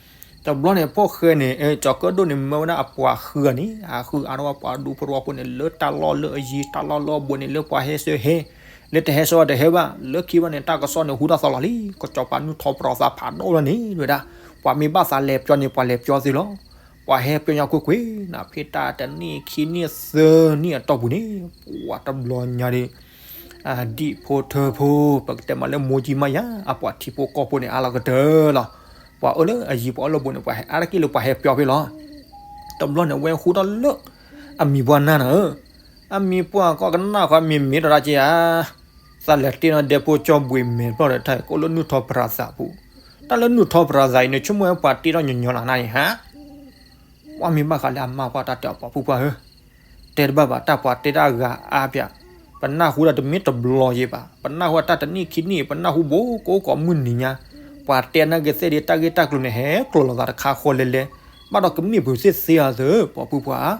တဘျီန့ၣ် ဖိၣ်ဃဲန့ၣ် ကၠီၤကၢၣ်ဒိၣ်န့ၣ် မၢဝဲဒၣ်အပှၤဃုဂၤန့ၣ် အဃုအါထီၣ်ဝဲပှၤဒူဖိတဝီဖိန့ၣ် လၢတၢ်လီၢ်လၢအယံၤ တၢ်လီၢ်လၢအဘူးန့ၣ် လၢပှၤဟဲစၢဟဲ, လၢတဟဲစၢတဟဲဘၣ် လၢခံဘၣ်န့ၣ် တၢ်ကစီၣ်န့ၣ်ဟူထီၣ်သီလီၤလံ ကစီၤပၤနုာ်ထီၣ်ပတြၢၤသးဖးဒိၣ်လီၤန့ၣ် ဝဲဒၣ်, ပှၤမ့ၢ်ဘၣ်သးလဲၤပျီန့ၣ် ပှၤလဲၤပျီသ့လီၤ, ပှၤဟဲပျီညါကွ့ၢ်ကွ့ၢ် နဖဲတၢ်တနံၣ်ခံနံၣ်သၢနံၣ်အတီၢ်ပူၤန့ၣ်, ပှၤတဘျီညါဒီး အဒံၣ်ဖိထၢဖိ ပကတဲမးလၢမိၢ်ကံမးယၤ အပှၤထံဖိကီၢ်ဖိန့ၣ် အါလီၤကတၢၢ်လီၤ, ပှၤအၢလၢအယံၤ ပှၤအၢလၢဘူးန့ၣ် ပှၤဟဲအါတက့ၢ်လၢပှၤဟဲပျီဖဲလီၤ, တဘျီန့ၣ် ဝဲဟူထီၣ်လၢ အမံၤပှၢ်နၢ်နၤဧၢ, အမံၤပှၢ်ကီၢ်ကနၣ်ဃီမ့ၢ်မ့ၢ်ဒီးဒၣ်က့ဧါ, သးလဲၤတ့ၢ်နီၣ်ဒဲဖိကၠီဘှံးမဲာ်ဘျီၣ်ဒီး တၢ်ကိၣ်လၢနုၢ်ထီၣ်ပရၤသးပူၤ, တၢ်လၢနုၢ်ထီၣ်ပရၤသးအံၤန့ၣ် ဆိကမိၣ်ဝဲပှၤတ့ၢ်ထီၣ်ညီညီလီၤနၤန့ၣ်ဟါ ပှၤမ့ၢ်ဘၣ်ဃးလၢအမါပှၢ်တၢ်တဲအီၤပှၤဖိပှၢ်ဧၢ, တဲတဘၣ်ဘၣ် တၢ်ပှၤတဲတၢ်အဂၤအါပၠး, ပနၢ်ဟူဒီးတမ့ၢ်တဘျီယံၤဘၣ်, ပနၢ်ဟူတၢ်တနံၣ်ခံနံၣ် ပနၢ်ဟူဘိကိးကိးမုၢ်နံၤညါ, ပှၤတဲနာ်က့သ့ၣ်ဒီး တၢ်ဂ့ၢ်တၢ်ကျိၤန့ၣ် ဟဲကျိၤလီၤသးတခါဃီလဲၤလဲၤ, ဘၣ်ဒီးကမ့ၢ်ပှၤသ့ၣ်သ့ဧါသ့, ပှၤဖိပှၢ်ဧါ,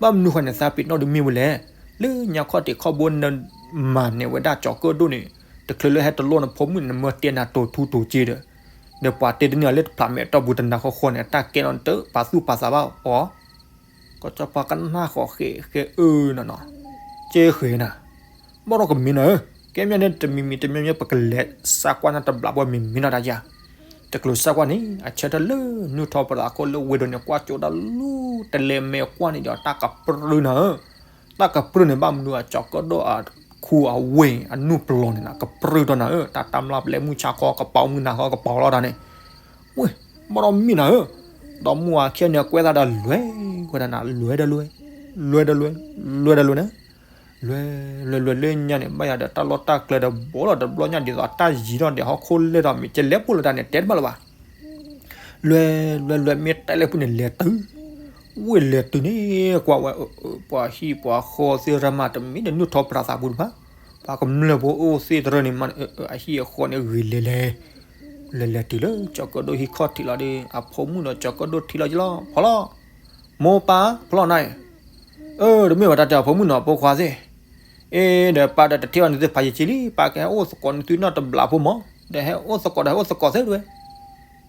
ဘၣ်မနုၤဃီန့ၣ် သးပ့ၤနီၣ်ဒုးမ့ၢ်ဝဲလဲၣ်, လၢညါခီၣ်ထံးခီၣ်ဘိနမၤန့ၢ်ဝဲဒၣ်ကၠီၤကၢၣ်ဒိၣ်န့ၣ်, တချုးလၢဟဲတလိၣ်နဖိမုၣ်န့ၣ် နမၢတဲနၤတိၤထူတိၤစ့ဒီး ဒီးပှၤတဲတန့ၢ်အီၤလၢတဖျးမဲာ်အတီၢ်ပူၤတနၤဃီဃီန့ၣ် အတၢ်ကဲထီၣ်နတပာ်သူၣ်ပာ်သးဘၣ်အီၤ, ကစီၤပၤကနၣ်ဃီဃဲဃဲအၢနီၢ်နီၢ်, ကဲဃဲနၤ, ဘၣ်ဒီးကမ့ၢ်နၤဧၢ, ကဲမ့ၢ်န့ၣ်တမံၤမံၤတမံၤမံၤ ပကလဲၤစးကွၢ်နၤတဘျးဘီမ့ၢ်မ့ၢ်နီၢ်တၢ်ယၤ, တကျိၤစးကွၢ်န့ၣ် အဆၢထၢၣ်လၢနုၢ်ထီၣ်ပရၤခိၣ်လၢဝ့ၢ်ဒိၣ်န့ၣ် ကွၢ်ကၠိဒၣ်လူၤ တလဲၤမဲာ်ကွၢ်န့ၣ်ဒီးတၢ်ကပြုၢ်နၤဧၢ, တၢ်ကပြုၢ်န့ၣ် ဘၣ်မနုၤအကၠီၤကၢၣ်ဒိၣ်အ ခူအဝ့ၢ်အနူၢ်ပျီၤန့ၣ်နၤ ကပြုၢ်ထီၣ်နၤဧၢ, တၢ်တၢ်မျၢ်ပျဲမုၢ်ဆါခီ ကပီၤမုၢ်နၤခီ ကပီၤလီၤတၢ်န့ၣ်, ဝ့ၢ်, ဘၣ်ဒီးမ့ၢ်နၤဧၢ, ဒီမါဝၤခံဂၤန့ၣ်ကွဲးသးဒီးလွဲၢ်, ကွဲးတၢ်နၤ လွဲၢ်ဒီးလွဲၢ်, လွဲၢ်ဒီးလွဲၢ်, လွဲၢ်ဒီးလွဲၢ်န့ၣ်, လွဲၢ်, လွဲၢ်လွဲၢ်လၢညါန့ၣ် ဘၣ်ယၤဒီးတၢ်လီၢ်တၢ်ကျဲဒီး ဘီလီၤတဘျီညါဒ်သိးတၢ်ယံၤထီၣ်ဒီးဟီၣ်ခိၣ်လဲၢ်ဒီး မ့ၢ်ကလဲၤပူၤလၢတၢ်န့ၣ် တဲတဘၣ်လၢၤဘၣ်. လွဲၢ်, လွဲၢ်လွဲၢ် မ့ၢ်တဲလၢပူၤန့ၣ် လဲၤတုၤ, ဝ့ၢ်လဲၤတုၤန့ၣ် ကွၢ်ဝဲ, ပှၤဟံၣ်ပှၤဃီသ့ၣ်ရၢမး တမ့ၢ်တနုၢ်ထီၣ်ပြးသးပူၤတဘၣ်, ပှၤကမျၢၢ်ဖိအိၣ်သ့ၣ်တရၢန့ၣ်မး အဟံၣ်အဃီန့ၣ်ဂ့ၤလဲၤလဲၤ, လဲၤလဲၤတုၤလၢကၠီၤကၢၣ်ဒိၣ်ဟံၣ်ခီၣ်ထံးလီၤဒီး အဖိမုၣ်ဒီးကၠီၤကၢၣ်ဒိၣ်ထံၣ်လီၤက့ၤလီၤ ဖီလီၤ, မိၢ်ပၢ် ဖီလီၤနၤအံၤ, အၢ တမ့ၢ်ဘၣ်တၢ်တဲအီၤ ဖိမုၣ်နီၤ ဖိခွါသ့ၣ်, အ့ ဒီးပၢ်ဒီးတထံၣ်အီၤန့ၣ်သုဖးယံာ်ကံလံ ပၢ်ကဟဲအိၣ်သကိးန့ၣ်သုနီတဘျီဖိမး, ဒီးဟဲအိၣ်သကိးဒီး ဟဲအိၣ်သကိးသ့ၣ်တဝဲ,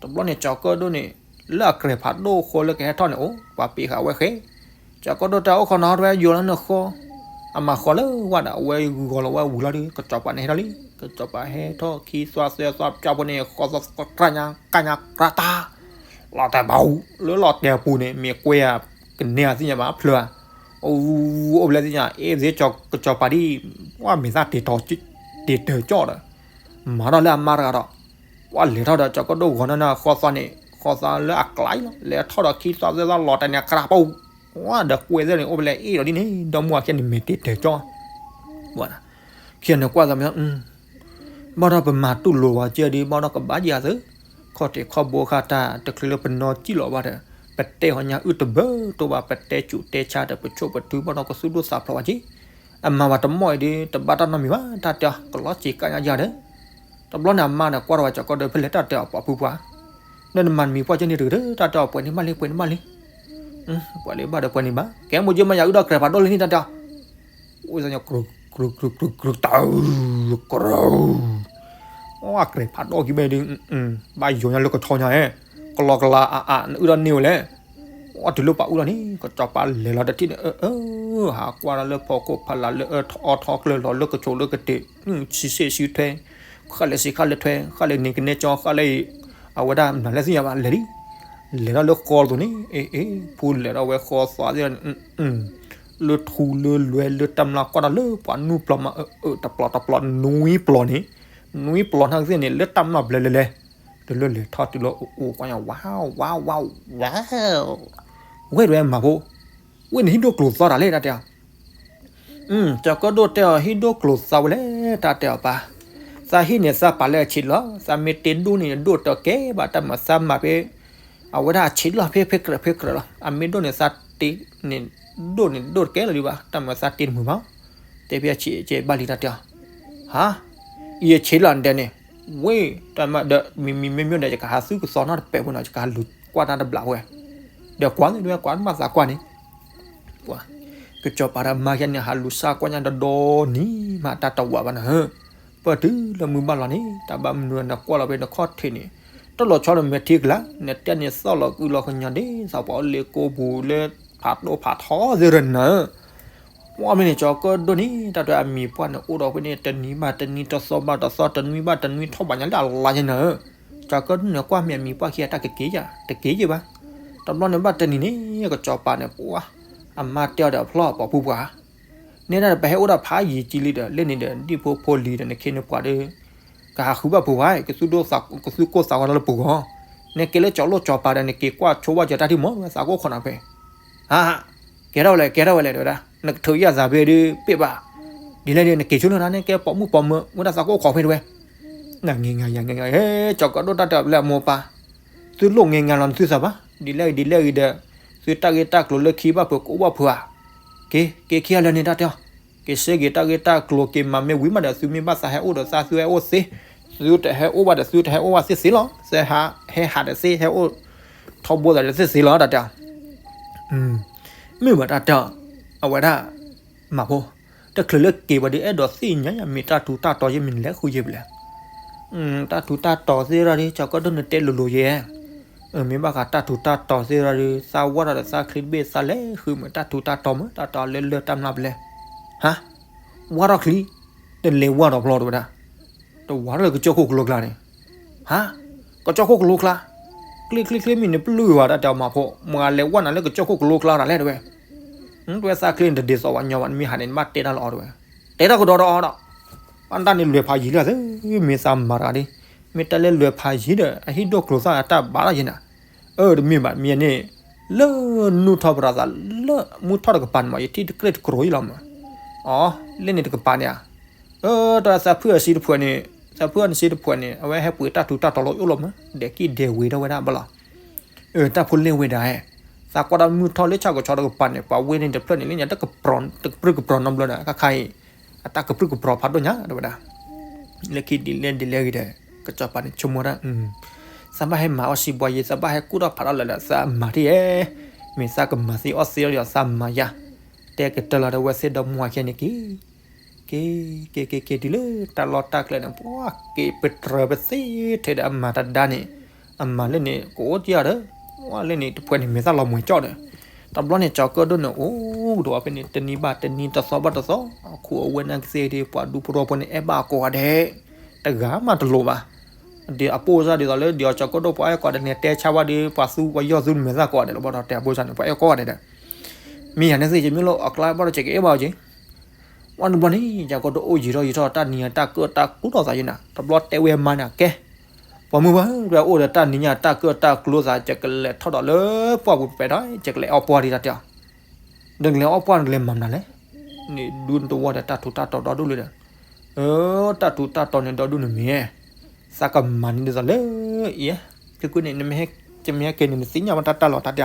တဘျီန့ၣ် ကၠီၤကၢၣ်ဒိၣ်န့ၣ် လၢအကြဲၤဖးဒိၣ်ဃီလၢကဟဲထီၣ်န့ၣ်အိၣ် ပှၤပ့ၤဃာ်ဝဲဃဲ, ကၠီၤကၢၣ်ဒိၣ်တဲအိၣ်ခိးနၤဟီတဝဲယိၤလၢနဃီ, အမၤဃီၤလၢဝဲဒီး အဝဲဂုၤဂီၤလီၤဝဲဝံၤလီၤဒီး ကစီၤပၤန့ၣ်ဟဲထီၣ်လံ, ကစီၤပၤဟဲထီၣ်ခံသွါသၢသွါပၠီဖိန့ၣ် ဃီသွါ ကြၢ်ညါ ကြၢ်ညါ ကြၢ်တၢ်, လီၤတဲာ်ဘၣ်အူ လၢလီၤတဲာ်အပူၤန့ၣ် မ့ၢ်ကွဲးဧါ, ကနဲဧါသ့ၣ်ညါဘၣ်ဖျၢၣ်ဧါ, အိၣ်ဘျဲသ့ၣ်ညါ အ့ သ့ၣ်ကစီၤပၤဒ်, ပှၤမ့ၢ်သၣ်တ့ၢ်တၢ်ကၠီၤ, မၤထီၣ်လၢအမါတဂၤဒီး, ပှၤလဲၤထီၣ်ဒီး ကၠီၤကၢၣ်ဒိၣ်ဂီၤန့ၣ် ဃီသွါန့ၣ် ဃီသွါလၢအကျါအံၤလီၤ လဲၤထီၣ်ဒီးခံသွါသၢသွါလီၤတဲာ်န့ၣ် ကြၢ်ပူၤ, ဝဲဒီးကွဲးသ့ၣ်န့ၣ် အိၣ်ဘျဲအ့ၣ်လီၤဒ်န့ၣ် ဒီမါဝၤခံဂၤန့ၣ် မ့ၢ်တ့ၢ်တၢ်ကၠီၤ ဝဲဒၣ်, ခံဂၤန့ၣ်ကွၢ်သးမ့ၢ်, ဘၣ်ဒီးပမၤတူၢ်လိာ်ဝဲကဲဒ် ဘၣ်ဒီးကဘၣ်ယၤသ့, ခီၣ်ထံးခီၣ်ဘိဃာ်တၢ် တချုးလၢပနီၢ်ကံၣ်လီၤဘၣ်ဒီး, ပတဲအီၤညါအုၣ်တဘၢတိၢ်ဘၣ် ပတဲစူးတဲဆါဒီး ပဆိၣ်ပထု ဘၣ်ဒီးကသူၣ်ဒိၣ်သးဖျိးဝဲက့ၤ, အမၤဝဲတမီၢ်အံၤဒီး တဘၣ်တၢ်နီတမံၤဘၣ် တၢ်တဲအီၤ ကလီၤစ့ၤကၣ်ညါယၤဒီး, တဘျီန့ၣ်အမါန့ၣ် ကွၢ်ထီၣ်ဝဲကၠီၤကၢၣ်ဒိၣ် ဖဲလဲၣ်တၢ်တဲအီၤ ပှၤဖုပှၢ်, ဒီးနမၤနမံၤပှၢ်ကဲန့ၣ်တက့ၢ်ဒီး တၢ်တဲအီၤ ပှဲၤန့ၢ်ဘၣ်လံ ပှဲၤန့ၢ်ဘၣ်လံ ပှဲၤလံဘၣ်ဒီးပှဲၤန့ၢ်ဘၣ် ကဲမိၢ်ကၠ့မါယၤအုၣ်ဒီးကြဲၤဖးဒိၣ်လံန့ၣ် တၢ်တဲအီၤ, အိၣ်သးညီ ကြူးကြူးကြူးကြူး တၢ်အုၣ် ကြူး, အကြဲၤဖးဒိၣ်ခံဘ့ၣ်ဒီး, ဘၣ်ယိၤညါလၢကဆီညါဧဲ, ကလီကလီအါအါ နအုၣ်ဒီးန့ၢ်ဝဲလဲၣ်, အီၣ်တုၤလၢပှၤအုၣ်လီၤန့ၣ် ကစီၤပၤလဲၤလီၤတထံၣ်န့ၣ် အၢ အၢ ဟးကွၢ်ဒီးလၢဖီခိၣ်ဖီလာ်လၢအၢထီၣ်အီထီၣ်ကျၢၢ်လီၤလၢကဆိးလၢကတ့ၢ်, ဆံးစ့ၣ်ဆံးထွဲ, ဃၣ်လဲၣ်ဆံးဃၣ်လဲၣ်ထွဲ ဃၣ်လဲၣ်န့ၣ်ကနဲကၠီ ဃၣ်လဲၣ်အံၤ, အဝဲဒၣ်မနုၤလဲၣ်သ့ၣ်ညါဘၣ် လဲၤလံ, လဲၤထီၣ်လၢဃီအသိးန့ၣ် အ့ အ့ ဖုလဲၤထီၣ်ဝဲဃီသွါသ့ၣ် လၢထူလၢလွဲလၢတၢ်မျၢ်ကွၢ်ဒီးလၢပှၤနွံပျီမး အၢ အၢ တပျီတပျီနွံပျီန့ၣ်, နွံပျီန့ၣ်သ့ၣ်န့ၣ် လၢတၢ်မျၢ်ဘျဲလဲၤလဲၤ, တလၢလဲၤထီၣ်တုၤလၢအိၣ်အိၣ်ကွၢ်ညါ ဝါ ဝါ ဝါ ဝါ, ဝဲဒၣ်မၤဖိ, ဝဲန့ၣ်ဟံၣ်ဒိၣ်ကျိၤသီတၢ်လဲၣ် တၢ်တဲအီၤ ကၠီၤကၢၣ်ဒိၣ်တဲအီၤ ဟံၣ်ဒိၣ်ကျိၤသီဝဲလဲၣ် တၢ်တဲအီၤပၢ်, သးဟံၣ်န့ၣ်သးပာ်လၢအဆံးလီၤ သးမ့ၢ်တ့ဒိၣ်န့ၣ်ဒိၣ်တကဲဘၣ် တၢ်မၤသးမၤဖဲ, အဝဲဒၣ်အဆံးလီၤဖဲဖဲကြၢးဖဲကြၢးလီၤ အမ့ၢ်ဒိၣ်န့ၣ်သးတ့န့ၣ်, ဒိၣ်န့ၣ်ဒိၣ်တကဲလၢၤဒံးဘၣ် တၢ်မၤသးတ့တမုာ်ဘၣ်, တဲဖဲအဆံးကဲဘၣ်လံ တၢ်တဲအီၤ, ဟါ, ယဆံးလီၤဒဲးန့ၣ်, ဝ့ၢ် တၢ်မၤဒီး မံၤမံၤမ့ၢ်မ့ၢ်ဒီး ယကဟးသုကသီနီတပဲာ်ဖိနီၤ ယကဟးလူၤကွၢ်တၢ်တဘျီဝဲ, ဒီးကွၢ်န့ၣ်တဝဲ ကွၢ်မၤသးကွၢ်န့ၣ် ကစီၤပၤဒီးမါယဲန့ၣ် ဟးလူၤစၢ်ကွၢ်ညါဒီဒီနံၤမး တၢ်တဝးဘၣ်နၤဧၢ, ပၢၢ်တုၤလၢမုၢ်ဘၣ်လီၤန့ၣ် တၢ်ဘၣ်မနုၤနကွၢ်လီၤဖဲနခီၣ်ထံးန့ၣ်, တၢ်လီၤဆီဒီးမဲာ်ထံကလၤ နတဲန့ၣ်သီၣ်လီၤကုလီၤကညီဒ်သိးပှၤအိၣ်လၢကိးပူၤလၢ ဖးဒိၣ်ဖးထီသ့ၣ်ရၢနၤဧၢ, ဝံၤမ့ၢ်န့ၣ် ကၠီၤကၢၣ်ဒိၣ်န့ၣ် တၢ်တဲအမံၤပှၢ်န့ၣ် အိၣ်ဒီးဖဲန့ၣ် တနံၤဘၣ်တနံၤ တသီဘၣ်တသီ တနွံဘၣ်တနွံ ထီၣ်ဘၣ်ညါလၢအလါယဲနၤဧၢ, ကၠီၤကၢၣ်ဒိၣ်န့ၣ် ကွၢ်မ့ၢ်အမံၤပှၢ်ခံဂၤတၢ်ကက့ၤယၤ တက့ၤယဲဘၣ်, တဘျီန့ၣ်ဘၣ်တနံၤန့ၣ် ကစီၤပၤန့ၣ် ပှၤ, အမါတဲအီၤဒီးအဖျီၣ်ပှၤဖုပှၢ် န့ၣ်ဒၣ်ဒီး ပဟဲအိၣ်ဒီးဖးယံာ်ကံလံဒီး လၢန့ၣ်ဒီး ဒ်ဖိဖိလံၤဒီး နခ့နပှၤဒီး ကဟးဃုဘၣ်ဖိဝဲ ကသူၣ်ဒိၣ်သးကွၢ်လၢပဂီၢ်, နကဲလၢကၠီၤလိၣ်ကၠီၤပၤဒီး နက့ၤကွၢ်ဆိဝဲကၢၤတၢ်ထံၣ်မီၢ် ဝဲသးကအိၣ်ခိးနၤဖဲ, ဟါ, ကဲထီၣ်ဝဲလဲၣ် ကဲထီၣ်ဝဲလဲၣ် တဲဝဲဒၣ် နကထုးယၤသးဖဲဒီး ပ့ၣ်ဘၣ်, ဒ်လဲၣ်ဒီး နက့ၤဆိလၢနၤန့ၣ် ကဲပိာ်မုၣ်ပိာ်မၢၤ ဝဲဒၣ်သးကအိၣ်ခိးဖဲတဲဝဲ, နငဲၤငါယၤငဲၤငါ ဟဲ ကၠီၤကၢၣ်ဒိၣ်တၢ်တဲအီၤလၢအမိၢ်ပၢ် သုလိၣ်ငဲၤငါလီၤနသုသးဘၣ်, ဒ်လဲၣ်ဂ့ၤ ဒ်လဲၣ်ဂ့ၤဒီး သုတၢ်ဂ့ၢ်တၢ်ကျိၤလၢခံဘၣ်ဖုးကအိၣ်ဘၣ်ဖုးဧါ, က့ၤ က့ၤခံဂၤလၢာ်န့ၣ် တၢ်တဲအီၤ, က့ၤစ့ၢ်ကီးတၢ်ဂ့ၢ်တၢ်ကျိၤ က့ၤမၤမ့ၢ်ဝံၤမးဒီး သုမ့ၢ်ဘၣ်သးဟဲအိၣ်ဒီးသး သုဟဲအိၣ်သ့, သုတဟဲအိၣ်ဘၣ်ဒီး သုတဟဲအိၣ်ဘၣ်သ့သ့လီၤ, သဲဟး, ဟဲဟးဒီးသ့ ဟဲအိၣ်ထီဘိသးဒီးသ့သ့လီၤ တၢ်တဲအီၤ, မ့ၢ်ဘၣ်တၢ်တဲအီၤ, အဝဲဒၣ် မၤဖိ, တချုးလၢက့ၤဘၣ်ဒီး အဲၣ်ဒိးသ့ၣ်ညါယၤ မ့ၢ်တၢ်ထူးတၢ်တီၤယဲ မ့ၢ်နလဲၤဃုယဲဖဲလဲၣ်, တၢ်ထူးတၢ်တီၤသ့ၣ်ရၣ်ဒီး ကၠီၤကၢၣ်ဒိၣ်န့ၣ်တဲလိၤလိၤယဲ, မ့ၢ်ဘၣ်ဃးတၢ်ထူးတၢ်တီၤသ့ၣ်ရၣ်ဒီး သးဝၢ်ထီၣ်ဒီးသးချံတဘ့ၣ် သးလဲၤဃုမ့ၢ်တၢ်ထူးတၢ်တီၤမ့ၢ် တၢ်တီၤလၢလၢတၢ်မျၢ်ပလဲ, ဟါ, ဝၢ်ထီၣ်ချံ, တလဲၤဝၢ်ထီၣ်ဖျီတဲဝဲဒၣ်, တဝးထီၣ်လၢကစၢၢ်ခိၣ်ကလိကျါန့ၣ်, ဟါ, ကစၢၢ်ခိၣ်ကလိကျါ, ချ့ချ့ချ့ မ့ၢ်နပျုၢ်ဝဲ တၢ်တဲအီၤမၤဖိ မၤလဲၤဝၢ်နၤလၢကစၢၢ်ခိၣ်ကလိကျါတၢ်လဲၣ်တဲဝဲ, တဲဝဲသးချ့န့ၣ် တဒ်သိးပှၤညီဘၣ် နမ့ၢ်ဟးန့ၣ် နဘၣ်တဲတၢ်လၢအီၤတဲဝဲ, တဲထီၣ်ကဒီးဒီးအီၤဒီး, ဘၣ်တၢ်န့ၣ်လွဲၢ်ဖးယံၤလၢသ့, မ့ၢ်သးမၤတဂၤဒ်, မ့ၢ်တၢ်လၢလွဲၢ်ဖးယံၤဒီး အဟံၣ်ဒိၣ်ကျိၤသၣ်အတၢ်ဘၣ်ထီၣ်ယဲနၤ, အၢ တမ့ၢ်ဘၣ် မ့ၢ်န့ၣ်, လၢနူၢ်ထီၣ်ပရၤသးလၢမုၢ်ထီၣ်တကပၤန့ၣ်မး ယထံၣ်တကြ့ၢ်တကြိၤယံၤလီၤမး, အီ လၢန့ၣ်တကပၤန့ၣ်ဧါ, အၢ တၢ်သးဖုၣ်အစ့တဖှဲးန့ၣ်, သးဖုၣ်အစ့တဖှဲးန့ၣ် အဝဲဟဲပှ့ၤတၢ်ထူးတၢ်တီၤလၢအိၣ်လီၤမး ဒဲးကံၣ်ဒဲးဝ့ၤထီၣ်ဝဲဒၣ်ဘၣ်လီၤ. အၢ တၢ်ဖိလဲၣ်ဝဲဒၣ်ဧၢ, သးကွၢ်တၢ်မုၢ်ထီၣ်လၢဆၣ်ကဆီတကပၤန့ၣ် ပှၤဝ့ၢ်န့ၣ်တဖျၢၣ်န့ၣ် လၢညါတကပြုၢ်ကပြုၢ်နီတဘျီဒီး ခါခါအံၤ, အတၢ်ကပြုၢ်ကပြုၢ်ဖးဒိၣ်ညါတဲဝဲဒၣ်, လၢခံဒ်လဲၣ်ဒ်လဲၣ်ဂ့ၤဒီး, ကစီၤပၤန့ၣ်ဆိကမိၣ်ဒၣ်, သးဘၣ်ဟဲမၤအီၣ်စံးဘှါယံၤ သးဘၣ်ဟဲကူၣ်ထီၣ်ဖးထီၣ်လၢာ်ဒီး သးမၤထံၣ်ဧါ, မ့ၢ်သးကမၤသ့အီၣ်သ့အီဒီးသးမၤယၤ, တဲကတၢၢ်လီၤဒီးဝဲသ့ၣ်ဒီမါဝၤခံဂၤန့ၣ်က့ၤ က့ၤ က့ၤ က့ၤ က့ၤတုၤလၢတၢ်လီၢ်တၢ်ကျဲန့ၣ် ပှၤက့ၤပတြၢၤပသ့ထဲဒီးအမၤတဒါန့ၣ်, အမၤလၢန့ၣ် ကအိၣ်တ့ၢ်အီၤဒီး, ဝဲလၢန့ၣ်တဖှဲးန့ၣ်မ့ၢ်သၣ်လီၤမှဲၤကၠီၣ်ဒီး, တဘျီန့ၣ် ကၠီၤကၢၣ်ဒိၣ်န့ၣ် အိၣ်ကဒီးဖဲန့ၣ် တနံၤဘၣ်တနံၤ တသီဘၣ်တသီ, အခိၣ်အဝဲနၢ်ကသ့ၣ်ဒီး ပှၤဒူဖိထီဖိန့ၣ် အဲၣ်ဘၣ်အကိးဂၤဒဲး, တဂၤမးတလိၤဘၣ်. ဒီးအပိၢ်စၢ်ဒ်သိးလၢ ဒီးကၠီၤကၢၣ်ဒိၣ်ပှၤအဲၣ်ကိးဂၤဒဲးန့ၣ် တဲဆါဝဲဒီး ပှၤသူပှၤယီၢ်သူနမဲာ်သၣ်ကိးဂၤဒဲးလီၤ ဘၣ်ဒီးတဲအပိၢ်စၢ်န့ၣ် ပှၤအဲၣ်ကိးဂၤဒဲးဒီး မ့ၢ်ယၤန့ၣ်သ့ၣ် ယမ့ၢ်လၢအကျါဘၣ်ဒီး ယကအ့ၣ်ဘၣ်အီၤက့ၤ. ဝဲတဘျီန့ၣ် ယကီဒိၣ်အိၣ်ယံာ်ထီၣ်ယံာ်ထီၣ် တၢ်နံၤအတၢ်ကၢၣ်တၢ်ကျူထီၣ်သးယဲနၤ, တဘျီတဲဝဲအမါန့ၣ် ကဲ, ပှၤမုၢ်ဘၣ် ပှၤအိၣ်ဒီးတၢ်နံၤညါတၢ်ကၢၣ်တၢ်ကျူသး ယကလဲၤထီၣ်ဒီးလၢပှၢ်ပူၤဖဲဒီး ယကလဲၤအီၣ်ပှၢ်ဒံးတၢ်တဲအီၤ, နကလဲၤအီၣ်ပှၢ်နကလဲၤမၤမနုၤလဲၣ်, န့ၣ်ဒူနတဝီဒီးတၢ်ထူးတၢ်တီၤဒီဒူၣ်လံဒီး, တၢ်ထူးတၢ်တီၤန့ၣ်ဒီဒူၣ်န့ၣ်မ့ၢ် သးကမၤန့ၢ်ဒ်သိးလၢအံၤ, ခဲကနံၣ်န့ၣ် နမ့ၢ်ဟဲက့ၤန့ၣ် နသ့ၣ်ညါဘၣ်တၢ်တၢ်လီၤတၢ်တဲ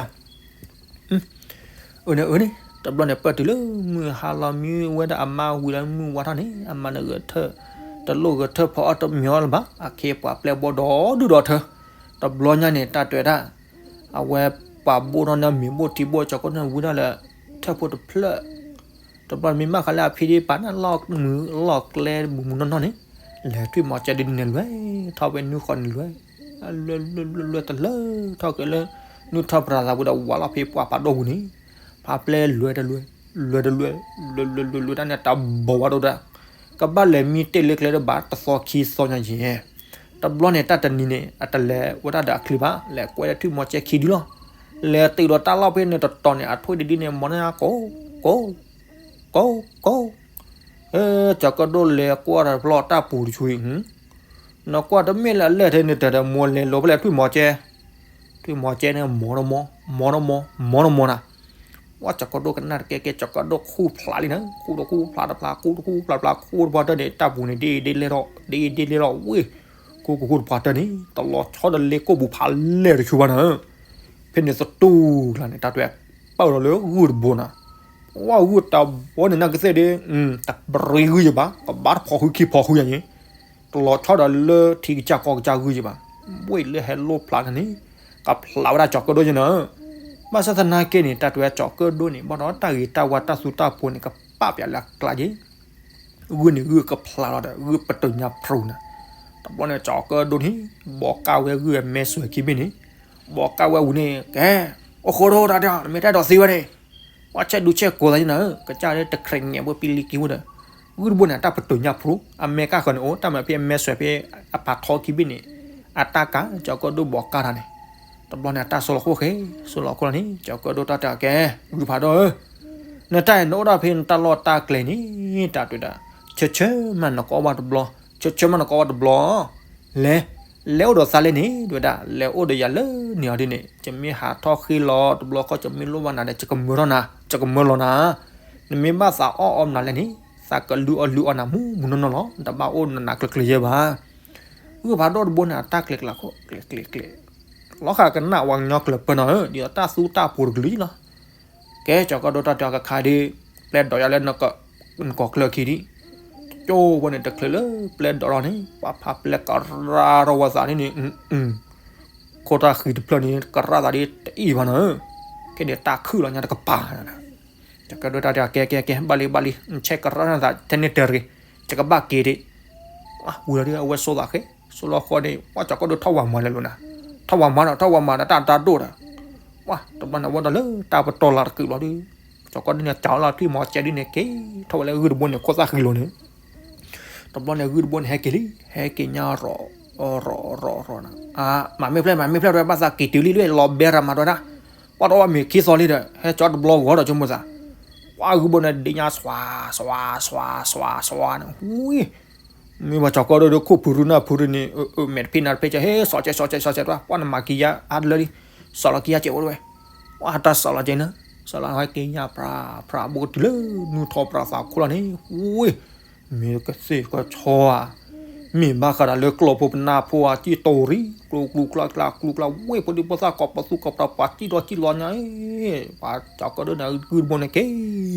အၢန့ၣ်အၢန့ၣ် တဘျီန့ၣ် ပၢၢ်တုၤလၢမုၢ်ဟါလီၤ မ့ၢ်ဝဲဒၣ်အမါဝံၤလၢမုၢ်ဝါထီၣ်န့ၣ် အမါန့ၣ်ဂဲၤထၢၣ်, တလိၣ်ဂဲၤထၢၣ်ဖီအီၣ်တမံၤအီၣ်လၢၤဘၣ်, အခ့အပှၤပျဲၢ်ဘီဒီဒူၣ်ဒီထၢ, တဘျီညါန့ၣ် တၢ်တဲဝဲဒၣ်, အဝဲပှၤဘိၣ်ထီၣ်န့ၣ်မ့ၤဘိၣ်ထံဘိၣ် ကၠီၤကၢၣ်ဒိၣ်န့ၣ်ဝံၤဒၣ်လၢ ထၢၣ်ဖိတဖျၢၣ် တဘျီမ့ၢ်မၣ်ဃါလၢအဖံဒံးပာ်န့ၣ်လီၢ်မုာ်လီၢ်ကျဲမုာ်မုာ်နီၢ်နီၢ်န့ၣ်, လဲၤထွံၣ်မီၤကဲဒ်န့ၣ်လဲၤ, ထီၣ်ဝဲနွံဃီန့ၣ်လဲၤ, လဲၤလဲၤလဲၤလဲၤတလၢထီၣ်က့ၤလၢ နွံထီၣ်ပြၤသးပူၤဒီး ဝးလီၤဖဲပှၤဖးဒိၣ်ပူၤန့ၣ်, ဖးပျဲၢ်လဲၤတလဲၤ, လဲၤတလဲၤ, လဲၤလဲၤလဲၤလဲၤတၢ်န့ၣ် တၢ်ဘီဝဲဒိၣ်ဒီး, ကဘၣ်လဲၤမံတ့ၢ်လၢကျဲတဘၣ် တသီခံသီညါယဲၢ် တဘျီန့ၣ် တၢ်တနံၤန့ၣ် အတလဲၤဝဲဒၣ်ဒီးအချံဘၣ်, လဲၤကွဲဒီးထွံၣ်မီၤကဲခံဒုလီၤ. လဲၤတုၤဒီးတၢ်လီၢ်ဖဲန့ၣ်တတီၤန့ၣ် အထွံၣ်တဒုန့ၣ် မီၤန့ၢ်ကိး, ကိး, ကိး, ကိး, ကၠီၤကၢၣ်ဒိၣ်လဲၤကွၢ်တဖျီတၢ်ပူၤတဆူအံၤ, နကွၢ်တမ့ၢ်လၢအလဲၢ်ထဲန့ၣ် တၢ်ဒီးမိၢ်လဲၤလိာ်ဖဲလဲၣ်ထွံၣ်မီၤကဲ, ထွံၣ်မီၤကဲန့ၣ် မီၤတမီၤ, မီၤတမီၤ, မီၤတမီၤနၤ ဝဲကၠီၤကၢၣ်ဒိၣ်ကနၣ်တကဲကဲ ကၠီၤကၢၣ်ဒိၣ်ခူၣ်ဖျးလံနၤ, ခူၣ်တခူၣ်ဖျးတဖျး ခူၣ်တခူၣ်ဖျးတဖျး ခူၣ်တပှၢ်တၢၢ်န့ၣ် တၢ်ပူၤန့ၣ် ဒ့ဒ့လဲၢ်ထီၣ် ဒ့ဒ့လဲၢ်ထီၣ်ဝ့ၢ်, ခူၣ်ကခူၣ်တပှၢ်တၢၢ်န့ၣ် တလီၤဆီဒီးလ့ကိၢ်ပူၤဖးလဲၢ်တဆူဘၣ်နၤ, ဖဲန့ၣ်သတူၢ်ကျါန့ၣ် တၢ်တွဲပာ်ဒီးလၢဂုၢ်တဘိနၤ, ဝဲဂုၢ်တဘိန့ၣ် နကသ့ၣ်ဒ့ တပြံဂုၢ်ယဘၣ် ကဘၣ်တဖီဃုခံဖီဃုယၤန့ၣ် တလီၤဆီဒီးလၢထံကစၢ်ကီၢ်ကစၢ်ဂုၢ်ယဘၣ်, ဘှ့ၣ်လၢဟဲလိၣ်ဖျးန့ၣ် ကဖျးဝဲဒၣ်ကၠီၤကၢၣ်ဒိၣ်ယဲနၤ, ဘၣ်ဆၣ်သနာ်က့န့ၣ် တၢ်တွဲကၠီၤကၢၣ်ဒိၣ်န့ၣ် ဘၣ်ဒီးတၢ်ဂ့ၤတၢ်ဝါတၢ်သူတၢ်ဖိန့ၣ် ကပာ်ပျးလၢအကျါယဲၢ်, ဂုၢ်န့ၣ်ဂုၢ်ကဖျးလီၤဒီး ဂုၢ်ပတုာ်ညါဖျိနၤ, တဘျီန့ၣ် ကၠီၤကၢၣ်ဒိၣ်န့ၣ် ဘီကၢ်ဝဲဂုၢ်အမဲစွဲးခံဘ့ၣ်န့ၣ်, ဘီကၢ်ဝဲဝံၤန့ၣ် ကဲ, အိၣ်ဃိဒီးတၢ်တဲ နမ့ၢ်တအဲၣ်ဒိးသံဝဲန့ၣ် ပှၤဆဲးဒူဆဲးကိးသးယဲနၤဧၢ, ကစၢ်လၢတခြဲးငဲးဘိပံလံကံဝဲဒီး, ဂုၢ်တဘိန့ၣ် အတၢ်ပတုာ်ညါဖျိ အမဲကၢ်ဃၢၤန့ၣ်အိၣ် တၢ်မၤဖဲအမဲစွဲးဖဲအပာ်ထီခံဘ့ၣ်န့ၣ်, အတၢ်ကး ကၠီၤကၢၣ်ဒိၣ်ဘီကၢ်တၢ်န့ၣ်, တဘျီန့ၣ် အတၢ်ဆိလီၤခိၣ်ဃဲ, ဆိလီၤခိၣ်လီၤန့ၣ် ကၠီၤကၢၣ်ဒိၣ်တၢ်တဲကဲ, ဂုၢ်ဖးဒိၣ်ဧၢ, နတၢ်အံၤနအိၣ်ဒၣ်ဖဲနတၢ်လီၢ်တၢ်ကျဲန့ၣ် တၢ်တဲဒၣ်, ဆၢဆၢမးနကအီၣ်ဘၣ်တဘျီ, ဆၢဆၢမးနကအီၣ်ဘၣ်တဘျီ လဲၤ, လဲၤအိၣ်ဒီးသးလဲၣ်န့ၣ် တဲဝဲဒၣ်, လဲၤအိၣ်ဒီးယၤလၢန့ၣ်အီၤဒ်န့ၣ် ယမ့ၢ်ဟးထီၣ်ဃ့လီၤတဘျီဃီ ယမ့ၢ်လိၣ်ဘၣ်နၤဒီး ယကမၢထီၣ်နၤ, ယကမၢလီၤနၤ, နမ့ၢ်ဘၣ်သးအီၣ်အီၣ်မနုၤလဲၣ်န့ၣ် သးကလုၢ်အီၣ်လုၢ်အီနၤမူမူနီၢ်နီၢ်လီၤ, နတဘၣ်အိၣ်နနးကျၢၤကျၢၤယဲၢ်ဘၣ်. ဂုၢ်ဖးဒိၣ်တဘိန့ၣ် အတၢ်ကျဲကျဲခိၣ် ကျဲကျဲကျဲ, လီၤဃာ်ကနၣ်ဝဲကညီကျၢၤပၢနီၤဧၢ, ဒ်သိးတၢ်သူတၢ်ပူၤတကလုာ်လီၤ. ကဲ ကၠီၤကၢၣ်ဒိၣ်တၢ်တဲအီၤ ကခါဒ် ပျဲဒိးယၤလၢ နကိးကျၢၢ်ခံဒံး, ကၠိဝဲန့ၣ်တချုးလၢပျဲဒိးထီၣ်န့ၣ် ပှၤဖးပျဲကရၢထီၣ်ဝဲသးဒ်န့ၣ်, ခိၣ်တၢ်ဃံတဖျၢၣ်န့ၣ် ကရၢသးဒ်တအံၤဘၣ်နီၤဧၢ, ခဲန့ၣ်တၢ်ခုၣ်လီၤညါတကပၤ ကၠီၤကၢၣ်ဒိၣ်တၢ်တဲအီၤ ကဲကဲကဲ ဘၣ်လံဘၣ်လံ နဆဲးကရၢနသးထဲန့ၣ်တဂ့ၤ, ယကဘၣ်က့ၤဒံး. ဝံၤလီၤဒ်အဝဲဆိသးဃဲ, ဆိလီၤဃီန့ၣ် ပှၤကၠီၤကၢၣ်ဒိၣ်ထီၣ်ဝးမၤလဲၤလိာ်နၤ, ထီၣ်ဝးမၤဒီး ထီၣ်ဝးမၤဒီးတၢ်တၢ်ဒိၣ်ဒီး, ပှၤတဘျီန့ၣ်ဝဲဒီးလၢတၢ်ပတီၢ်လၢ်တကုာ်လီၤဒုး, ကၠီၤကၢၣ်ဒိၣ်န့ၣ် ကၠီၤလီၤထွံၣ်မီၤကဲဒ်န့ၣ်က့ၤ ထီၣ်ဝဲလၢဂုၢ်တဘိန့ၣ် ခိၣ်သၣ်ဃံလိၤန့ၣ် တဘျီန့ၣ် ဂုၢ်တဘိန့ၣ် ဟဲက့ၤလံ, ဟဲက့ၤညါရီၤ, ရီၤ, ရီၤ, ရီၤ, ရီၤနၤ, မၤမ့ၢ်ဖျဲၣ် မၤမ့ၢ်ဖျဲၣ် တဲဝဲ ဘၣ်သးက့ၤတုၤလံ လၢလီၤဘဲရၤမၤတဲဝဲဒၣ်, ပှၤတအီၣ်ဘၣ်မ့ၤခံသီလံဒီး ဟဲကၠီတဘျီဂီၤဒီး ဆိကမိၣ်သး, ပ ပှၤဂုၢ်ဘိန့ၣ်ဒ့ညါ စွါ စွါ စွါ စွါ စွါန့ၣ် ဝံၤ မ့ၢ်ပှၤကၠီၤကၢၣ်ဒိၣ်ဒီး ခိၣ်ဖုရူနၢ်ဖုရူန့ၣ် အမဲာ်တဖ့နၤတဖ့ကဲ ဟဲ စီၤကဲ စီၤကဲ စီၤကဲ တဝဲ ပှၤနမၤက့ၤယၤအါတလၢလံ, စီၤလီၤက့ၤယၤကဲးဝဲတဝဲ, ပှၤတၢ်စီၤလီၤက့ၤနၢ်, စီၤလီၤဟဲက့ၤယၤ ဖြး ဖြး ဘူးကတုၤလၢ နူၢ်ထီၣ်ပြးသးခိၣ်လီၤန့ၣ် ဝံၤ မ့ၢ်ကသ့ၣ်ကဆီဧါ, မ့ၢ်ဘၣ်ဃးဒီးလၢကျီၢ်ဖိပနၢ်ဖိဧါ ကံၣ်တိၤရံ ကျူကျူကျါကျါ ကျူကျါ ဝ့ၢ်ဖိဒံဖိသၣ်ကိးပသူကိးပဒီး ပှၤစံၣ်ဒီးစံၣ်လီၤညါ, ပှၤကၠီၤကၢၣ်ဒိၣ်န့ၣ် အဂုၢ်တဘိန့ၣ်က့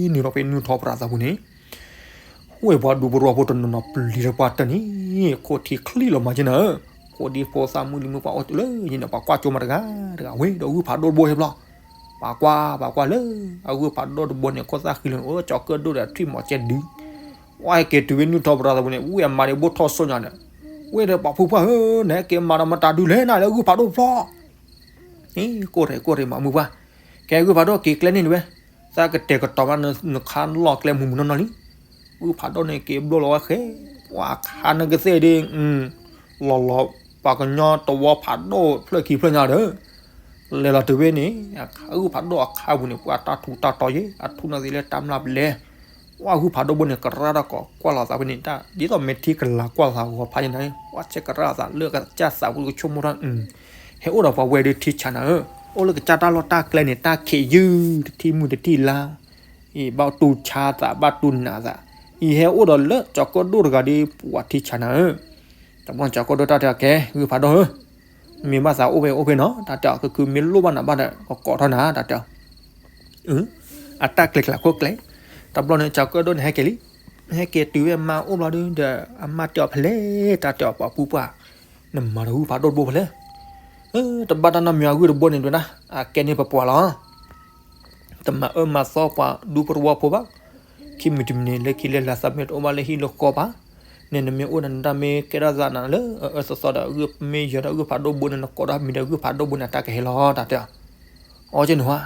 ၤနုာ်လီၤဖဲနူၢ်ထီၣ်ပြးသးပူၤန့ၣ် ဝ့ၢ်ပှၤဒူဖိရူဖိတနီၤနီၤပျံၤဒီးပှၤတၢၢ်န့ၣ် ခိၣ်ထံချံလီၤမၤက့ၤနၤဧၢ, ခိၣ်ဒံဖိသၣ်မုၢ်လံၤမုၢ်ပှၤအိၣ်တုၤလၢယံၤန့ၣ် ပှၤကွၢ်ကၠိမးတဂၤတဂၤ ဝ့ၢ်ဒီးဂုၢ်ဖးဒိၣ်တဘိဟဲဘျီ, ပှၤကွၢ် ပှၤကွၢ်လၢ အဂုၢ်ဖးဒိၣ်တဘိန့ၣ် ခိၣ်သၣ်ဃံလီၤန့ၣ် အိၣ်ကၠီၤကၢၣ်ဒိၣ်ဒီးထွံၣ်မီၤကဲဒု ဝဲဟဲက့ၤတုၤဝဲနူၢ်ထီၣ်ပြးသးပူၤန့ၣ် ဝ့ၢ်အမါန့ၣ်ဘိၣ်ထီၣ်စိညါဒီး, ဝ့ၢ်ဒီးပှၤဖုပှၢ်ဧၢ နဟဲက့ၤမၤဒီးမတၤဒုလဲၣ်နၤလၢဂုၢ်ဖးဒိၣ်ဖျီ ကိၢ်ရဲၣ်ကိၢ်ရဲၣ်မၤမုၢ်ပှၢ်, ကဲဂုၢ်ဖးဒိၣ်က့ၤကျဲန့ၣ်တဝဲ, သးကတဲာ်ကတီၤဘၣ်နခါလီၢ်ကျဲမုၢ်မုၢ်နီၢ်နီၢ်လံ, ဂုၢ်ဖးဒိၣ်န့ၣ်က့ၤဘျိလီၤဝဲဃဲ, ပှၤခါနကသ့ၣ်ဒ်, လီၤလီၤ ပှၤကညီတဝီဖးဒိၣ်ဖျၢၣ်ခံဖျၢၣ်ညါဒီး လဲၤလီၤတုၤဝဲန့ၣ်, ဂုၢ်ဖးဒိၣ်အခါပူၤန့ၣ် ပှၤတၢ်ထူးတၢ်တီၤယဲ အထူးန့ၣ်သ့လၢတၢ်မျၢ်ပလဲ, ပှၤဂုၢ်ဖးဒိၣ်ဘိန့ၣ် ကရၢတၢ်ကိးကွၢ်လီၤသးဖဲန့ၣ် ဒ်သိးမဲာ်ထံကလၤကွၢ်လီၤသးဂီၤဖးယဲနၤ, ပှၤဆဲးကရၢလီၤသးလၢကစၢ်သးပူၤကဆိကမိၣ်ထီၣ်, ဟဲအိၣ်ဒီးပှၤဝဲဒၣ်ထံဆးနၤဧၢ, အိၣ်လၢကစၢ်တၢ်လီၢ်တၢ်ကျဲန့ၣ် တၢ်ခံးယုၢ် တထံၣ်မုၢ်တထံၣ်လါ, အံၤဘၣ်တူၢ်ဆါသး ဘၣ်တူၢ်နးသး, အံၤဟဲအိၣ်ဒီးလၢကၠီၤကၢၣ်ဒိၣ်တဂၤဒီး ပှၤထံဆးနၤဧၢ, တဘျီကၠီၤကၢၣ်ဒိၣ်တၢ်တဲအီၤကဲ ဂုၢ်ဖးဒိၣ်ဧၢ မ့ၢ်ဘၣ်သးအိၣ်ဖဲအိၣ်ဖဲနီၤ တၢ်တဲအီၤ ခုခုမ့ၢ်လိၣ်ဘၣ်နၤဘၣ်ဒီး ကကိးထီၣ်နၤ တၢ်တဲအီၤ, အတၢ်ကျဲၤကျဲၤခိၣ်ကျဲၤ, တဘျီန့ၣ် ကၠီၤကၢၣ်ဒိၣ်န့ၣ် ဟဲက့ၤလံ, ဟဲက့ၤတုၤဝဲအမါအိၣ်ဘျီဒီး အမါတဲအီၤဖဲလဲၣ် တၢ်တဲအီၤ ပှၤဖုပှၢ်, နမၤဒီးဂုၢ်ဖးဒိၣ်တဘိဖဲလဲၣ်, တဘၣ်တၢ်နီတမံၤ အဂုၢ်တဘိန့ၣ်ဒဝဲဒၣ် အကဲန့ၣ်ပပှၤလီၤ တမၤအၢမၤသီပှၤဒူဖိတဝီဖိဘၣ်, ခံမံၤတမံၤန့ၣ် လၢခံလၢလာ်သးမ့ၢ်တအိၣ်ဘၣ်လၢဟံၣ်လၢဃီဘၣ်, န့ၣ်နမ့ၢ်အိၣ်ဒီးနတၢ်မ့ၢ်ကဲထီၣ်သးနၤလၢအအၢသီသီဒီး မ့ၢ်ယၢၤဒီးဂုၢ်ဖးဒိၣ်ဘိန့ၣ် နကိးဒီးမံၤဒီးဂုၢ်ဖးဒိၣ်ဘိန့ၣ် တၢ်ကဟဲလီၤ တၢ်တဲအီၤ, အိၣ်က့နဟါ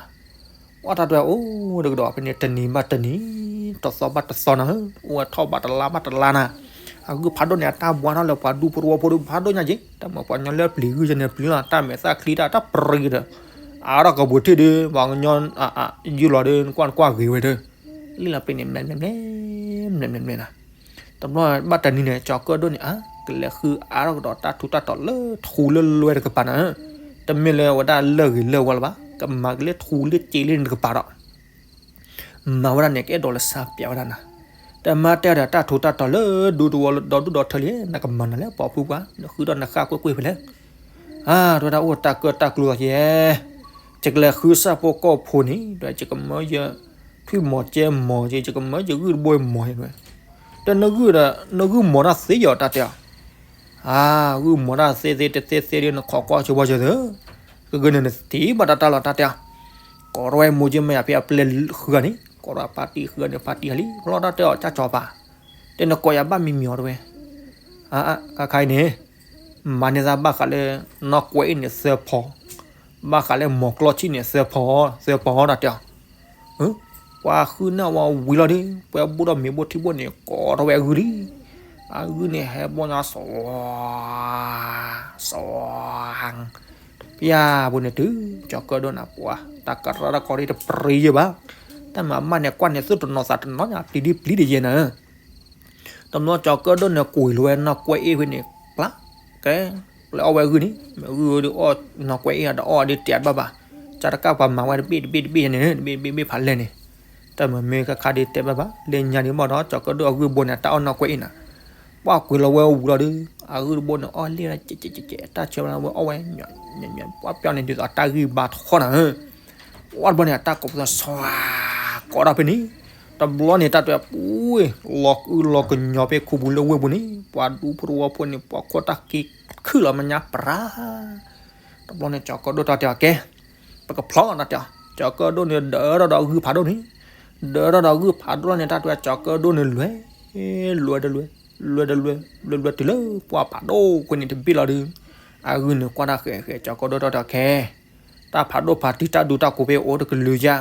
ပှၤတၢ်တဲအီၤ အိၣ်တကဒီးဖဲန့ၣ် တနံၤဘၣ်တနံၤ, တသီဘၣ်တသီနၤ, အိၣ်ဝဲထီၣ်ဘၣ်တလါဘၣ်တလါနၤ, အဂုၢ်ဖးဒိၣ်န့ၣ် အတၢ်ဘှါထီၣ်လၢပှၤဒူဖိတဝီဖိဒီးဖးဒိၣ်ညါက့ၤ, တၢ်မၤပှၤကညီလၢပျံၤဂုၢ်ကဲန့ၣ်ပျံၤလီၤ တၢ်မဲာ်သၣ်ချံတၢ်တပရံၤဒီး, အါထီၣ်ကပူၤထံၣ်ဒီး ပှၤကညီ ယုၢ်လီၤဒီး နကွၢ်နကွၢ်ဂ့ၤဝဲဒီး, လံလီၤပ့ၤန့ၣ် မဲာ်မဲာ်မဲာ်မဲာ်မဲာ်မဲာ်နၤ တဘျီဘၣ်တနံၤန့ၣ် ကၠီၤကၢၣ်ဒိၣ်န့ၣ် အါ ကလဲၤဃုအါထီၣ်ကဒီးတၢ်ထူးတၢ်တီၤလၢထူလၢလွဲတကပၤနၤ, တမ့ၢ်လၢဝဲဒၣ်လၢဂ့ၤလၢဝါလၢၤဘၣ်, ကမၤက့ၤလၢထူလၢစ့လၢန့ၣ်တကပၤဒီး, မၤဝဲဒၣ်န့ၣ် ကအဲၣ်ဒိးလၢစၢ်ပျးဝဲဒၣ်နၤ, တမၤတဲဒီးတၢ်ထူးတၢ်တီၤလၢဒူတဝီဒီဒူၣ်ဒီထၢလံ, နကမၤနၤလၢပှၤဖုပှၢ် နဃုဒီးနဃၣ်ကွ့ၢ်ကွ့ၢ်ဖဲလဲၣ် အါ တဝဲဒၣ်အိၣ်တၢ်ကၢၣ်တၢ်ကျူလီၤက့ၤ, ယကလဲၤဃုစၢ်ဖိကီၢ်ဖိန့ၣ် ဒီးယကမၢယ ထွံၣ်မီၤကဲမီၤက့ၤ ယကမၢယဂုၢ်တဘိမီၤက့ၤဝဲ, ဒီးနဂုၢ်ဒီး နဂုၢ်မီၤတၢ်သ့ယီၤတၢ်တဲအီၤ, အါ ဂုၢ်မီၤတၢ်သ့သ့တသ့သ့ဒီး နခိးကွၢ်ဆိဝဲဆိသၢ, ကဂ့ၤန့ၣ်နသံဘၣ်တၢ်တၢ်လီၤတၢ်တဲအီၤ, ကိးထီၣ်ဝဲမိၢ်ကၠ့မ့ၢ်ယၤဖဲအပျဲၢ်ဃုဂၤန့ၣ် ကိးထီၣ်အပၢ်တံၢ်ဃုဂၤန့ၣ် ပၢ်တံၢ်ဟးလံ လီၤတၢ်တဲအီၤ ကၢ်ကၠီၤပၤ, တဲနကိးယၤဘၣ်မံၤမံၤအီၤတဝဲ အါ ခါခါအံၤန့ၣ် မၤန့ၢ်သးဘၣ်ဃးလၢ နီၢ်ကွဲအ့ၣ်န့ၣ်သၢဖီ, ဘၣ်ဃးလၢမီၤကျီဆံၣ်န့ၣ် သၢဖီ သၢဖီတၢ်တဲအီၤ, ပှၤဃုန့ၢ်ဝဲဝံၤလီၤဒီး ပှၤဘိၣ်ဒီးမ့ၤဘိၣ်ထံဘိၣ်န့ၣ် ကိးထီၣ်ဝဲအဂုၢ်လံ, အဂုၢ်န့ၣ်ဟဲဘိၣ်ညါ စီၤ စီၤ ပျၢ်ပူၤန့ၣ်တုၤ ကၠီၤကၢၣ်ဒိၣ်န့ၣ် ပှၤတၢ်ကရၢတၢ်ကီဒ်တပရံယဲဘၣ်, တၢ်မၤမၢ်န့ၣ် ကွၢ်န့ၣ် သူၣ်တနီၤသးတနီၤညါ ပျံၤဒ်ပျံၤဒ်ယဲနၤ တဘျီကၠီၤကၢၣ်ဒိၣ်န့ၣ် ကွံာ်လီၤဝဲနီၢ်ကွဲအ့ၣ်ဖဲန့ၣ် ပျၢ် ကဲ ပျဲအီၣ်ဝဲဂုၢ်န့ၣ် မ့ၢ်ဂုၢ်ဒီးအီၣ်နီၢ်ကွဲအ့ၣ်ဒီးအီၣ်ဒ်တဲတဘၣ်ဘၣ်, ကၢ်တကၢ်ပှၤမၤဝဲတဘ့ၣ်တဘ့ၣ်တဘ့ၣ်န့ၣ် တဘ့ၣ်တဘ့ၣ်တဘ့ၣ်ဖးလဲၢ်န့ၣ်, တၢ်မၤမ့ၢ်ခါခါဒ်တဲဘၣ်ဘၣ် လၢညါဒ်မ့ၢ်ဒီး ကၠီၤကၢၣ်ဒိၣ်အဂုၢ်ဘိန့ၣ် တၢ်အီၣ်နီၢ်ကွဲအ့ၣ်နၤ, ပှၤကွံာ်လီၤဝဲဝံၤလီၤဒီး အဂုၢ်တဘိန့ၣ် အီၣ်လံ ကဲးကဲးကဲး တၢ်ဆၢဝဲဝဲအီၣ်ဝဲ ပှၤပျီန့ၣ် ဒ်သိးတၢ်ဂံၢ်ဘါထီၣ်နၤဧၢ ပှၤတဘျီန့ၣ် အတၢ်ကိးပသူ ဆွါ ကိးထီၣ်ဖဲန့ၣ်, တဘျီန့ၣ် တၢ်တဲပူၤ လီၤအုလီၤကညီဖဲခူပူၤလၢဝ့ၢ်ပူၤန့ၣ် ပှၤဒူဖိတဝီဖိန့ၣ် ပှၤခိၣ်တၢ်က့ခုၣ်လီၤမညါပြါ, တဘျီန့ၣ် ကၠီၤကၢၣ်ဒိၣ်တၢ်တဲအီၤကဲ, ပကဖျီတၢ်တဲအီၤ, ကၠီၤကၢၣ်ဒိၣ်န့ၣ် ဒၢထီၣ်ဒီးအဂုၢ်ဖးဒိၣ်န့ၣ်, ဒၢထီၣ်ဒီးအဂုၢ်ဖးဒိၣ်န့ၣ် တၢ်တဲကၠီၤကၢၣ်ဒိၣ်န့ၣ် လွဲ လွဲတလွဲ လွဲတလွဲ လွဲတလွဲတုၤလၢပှၤဖးဒိၣ်ခွဲးန့ၣ် တဘ့ၣ်လီၤဒီး, အဂုၢ်န့ၣ်ကွၢ်တၢ်ဃဲးဃဲး ကၠီၤကၢၣ်ဒိၣ်တၢ်တဲအီၤကဲ တၢ်ဖးဒိၣ်ဖးတံၢ်တၢ်ဒူတၢ်ကိးဖဲအိၣ်တကလုာ်ယါ,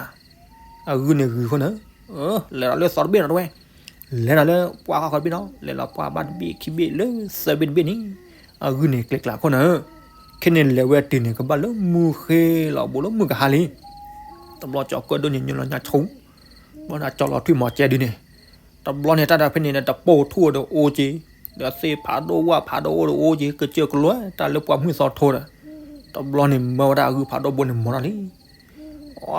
အဂုၢ်န့ၣ်ဂုၤဃိန့ၣ်, လဲၤဒီးလၢသီတဘ့ၣ်နီၤတဝဲ, လဲၤဒီးလၢပှၢ်ဃီဃီတဘ့ၣ်နီၤ လဲၤလီၤပှၢ်ဘၣ်တဘ့ၣ်ခံဘ့ၣ်လၢသၢဘ့ၣ်တဘ့ၣ်န့ၣ်, အဂုၢ်န့ၣ်ကျဲၤကျါခိၣ်နၤ, ခဲန့ၣ်လဲၤဝဲတုၤန့ၣ် ကဘၣ်လၢမုၢ်ဃ့လီၤဘူးလၢမုၢ်ကဟါလံ, တဘျီကၠီၤကၢၣ်ဒိၣ်န့ၣ် ညိလီၤညါဆိ ဘျီန့ၣ် အကၠီလီၤထွံၣ်မီၤကဲဒုန့ၣ်, တဘျီန့ၣ် တၢ်တၢ်ဖဲန့ၣ်ဒီး တပိာ်ထူၣ်ဒီးအိၣ်က့ၤ, ဒီးသ့ၣ်ဖးဒိၣ်ဝၣ်ဖးဒိၣ်အိၣ်ဒီးအိၣ်က့ၤ ကစၢၢ်ကလိတၢ်လၢပှၤမုၢ်သီထိဒီး, တဘျီန့ၣ် မၢဝဲဒၣ်အဂုၢ်ဖးဒိၣ်ဘိန့ၣ်မီၤထီၣ်လံ.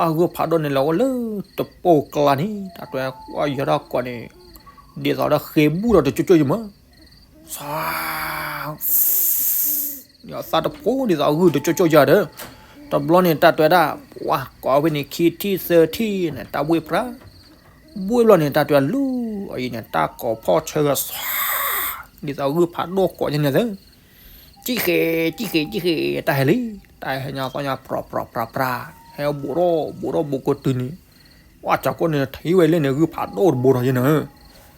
အဂုၢ်ဖးဒိၣ်န့ၣ် လဲၤအိၣ်လၢတပိာ်ကျါန့ၣ် တၢ်တွဲကွၢ်ယီၤထီၣ်ကိးန့ၣ်, ဒ်သိးဒီးဃ့ဘူးဒီးတကၠိကၠိယမၢ စီၤ, သးတဖိဒ်သိးအဂုၢ်တကၠိကၠိယၤဒီး, တဘျီန့ၣ် တၢ်တွဲဒၣ် ပှၤကိးဖဲန့ၣ် ခံထံၣ်သၢထံၣ်န့ၣ် တၢ်ဘှ့ၣ်ပြၢ, ဘှ့ၣ်ဘျီန့ၣ် တၢ်တွဲလူၤအံၤန့ၣ် တၢ်ကိးဖီၣ်ဆၢဂၤစီၤ, ဒ်သိးအဂုၢ်ဖးဒိၣ်ကိးယဲန့ၣ်သၢ ကံၣ်ဃ့, ကံၣ်ဃ့, ကံၣ်ဃ့, တၢ်ဟဲလံ, တၢ်ဟဲညါသီညါ ပြၤ ပြၤ ပြၤ ပြၤ, ဟဲဘူးထီၣ်ဘူးထီၣ်ဘူးကတုၤန့ၣ်, ပှၤကၠီၤကိၣ်န့ၣ် ထံၣ်ဝဲလၢန့ၣ် ဂုၢ်ဖးဒိၣ်တဘိဒီးယဲန့ၣ်,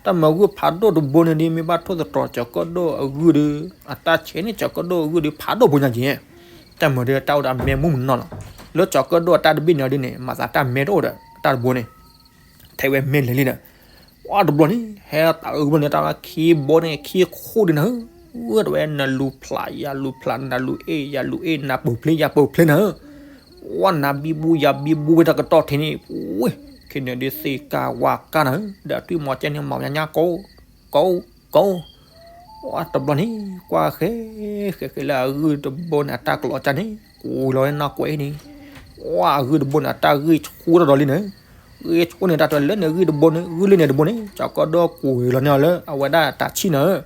တၢ်မၤဂုၢ်ဖးဒိၣ်တဘိန့ၣ်ဒ် မ့ၢ်ဘၣ်ထိၣ်သတြီၤကၠီၤကၢၣ်ဒိၣ်အဂုၢ်ဒီး အတၢ်ဆဲးန့ၣ် ကၠီၤကၢၣ်ဒိၣ်အဂုၢ်ဒီး ဖးဒိၣ်ဘိညါက့ၤ, တၢ်မၤဒီးတၢ်အိၣ်ဒီးအမဲမုၢ်မနီၤလီၤ, လၢကၠီၤကၢၣ်ဒိၣ်အတၢ်တဘ့ၣ်န့ၣ်ဒ်န့ၣ် မၤသးတၢ်မဲတအိၣ်ဒီး တၢ်တဘိန့ၣ် ထဲဝဲမဲလဲၤလံဒီး, ပှၤတဘျီန့ၣ် ဟဲတၢ်အုၣ်ဘိန့ၣ် တၢ်လၢခံဘိန့ၣ် ခံခိၣ်ဒ်နၤဧၢ, ဝဲတဝဲနလူၤဖျးယလူၤဖျး နလူၤအ့ၣ်ယလူၤအ့ၣ် နပူၤဖျ့ ယပူၤဖျ့နၤဧၢ, ဝဲနၤဘံဘူယဘံဘူဝဲတၢ်ကတီၢ်ထံးန့ၣ်, ဝဲ, ခဲန့ၣ်ဒ်သ့ၣ်ကၢ်ဝါကၢ်နၤဧၢ, ဒီးထွံၣ်မီၤကဲန့ၣ် မၤညါညါကိး ကိး ကိး ဝဲတဘျီန့ၣ် ကွၢ်ဃဲ ဃဲဃဲလၢအဂုၢ်တဘိန့ၣ် အတၢ်ကလီၤကၢ်န့ၣ် ကွံာ်လီၤဝဲနီၢ်ကွဲးအံၤန့ၣ်, ဝဲအဂုၢ်တဘိန့ၣ် အတၢ်ဂ့ၢ်ဆူထီၣ်ဒီးလံန့ၣ်, ဂ့ၢ်ဆူန့ၣ် တၢ်တွဲလၢန့ၣ်ဂုၢ်တဘိန့ၣ် ဂုၢ်လၢန့ၣ်တဘိန့ၣ် ကၠီၤကၢၣ်ဒိၣ်ကွံာ်လီၤန့ၣ်လၢအဝဲဒၣ်တၢ်ဆံၣ်နၤဧၢ,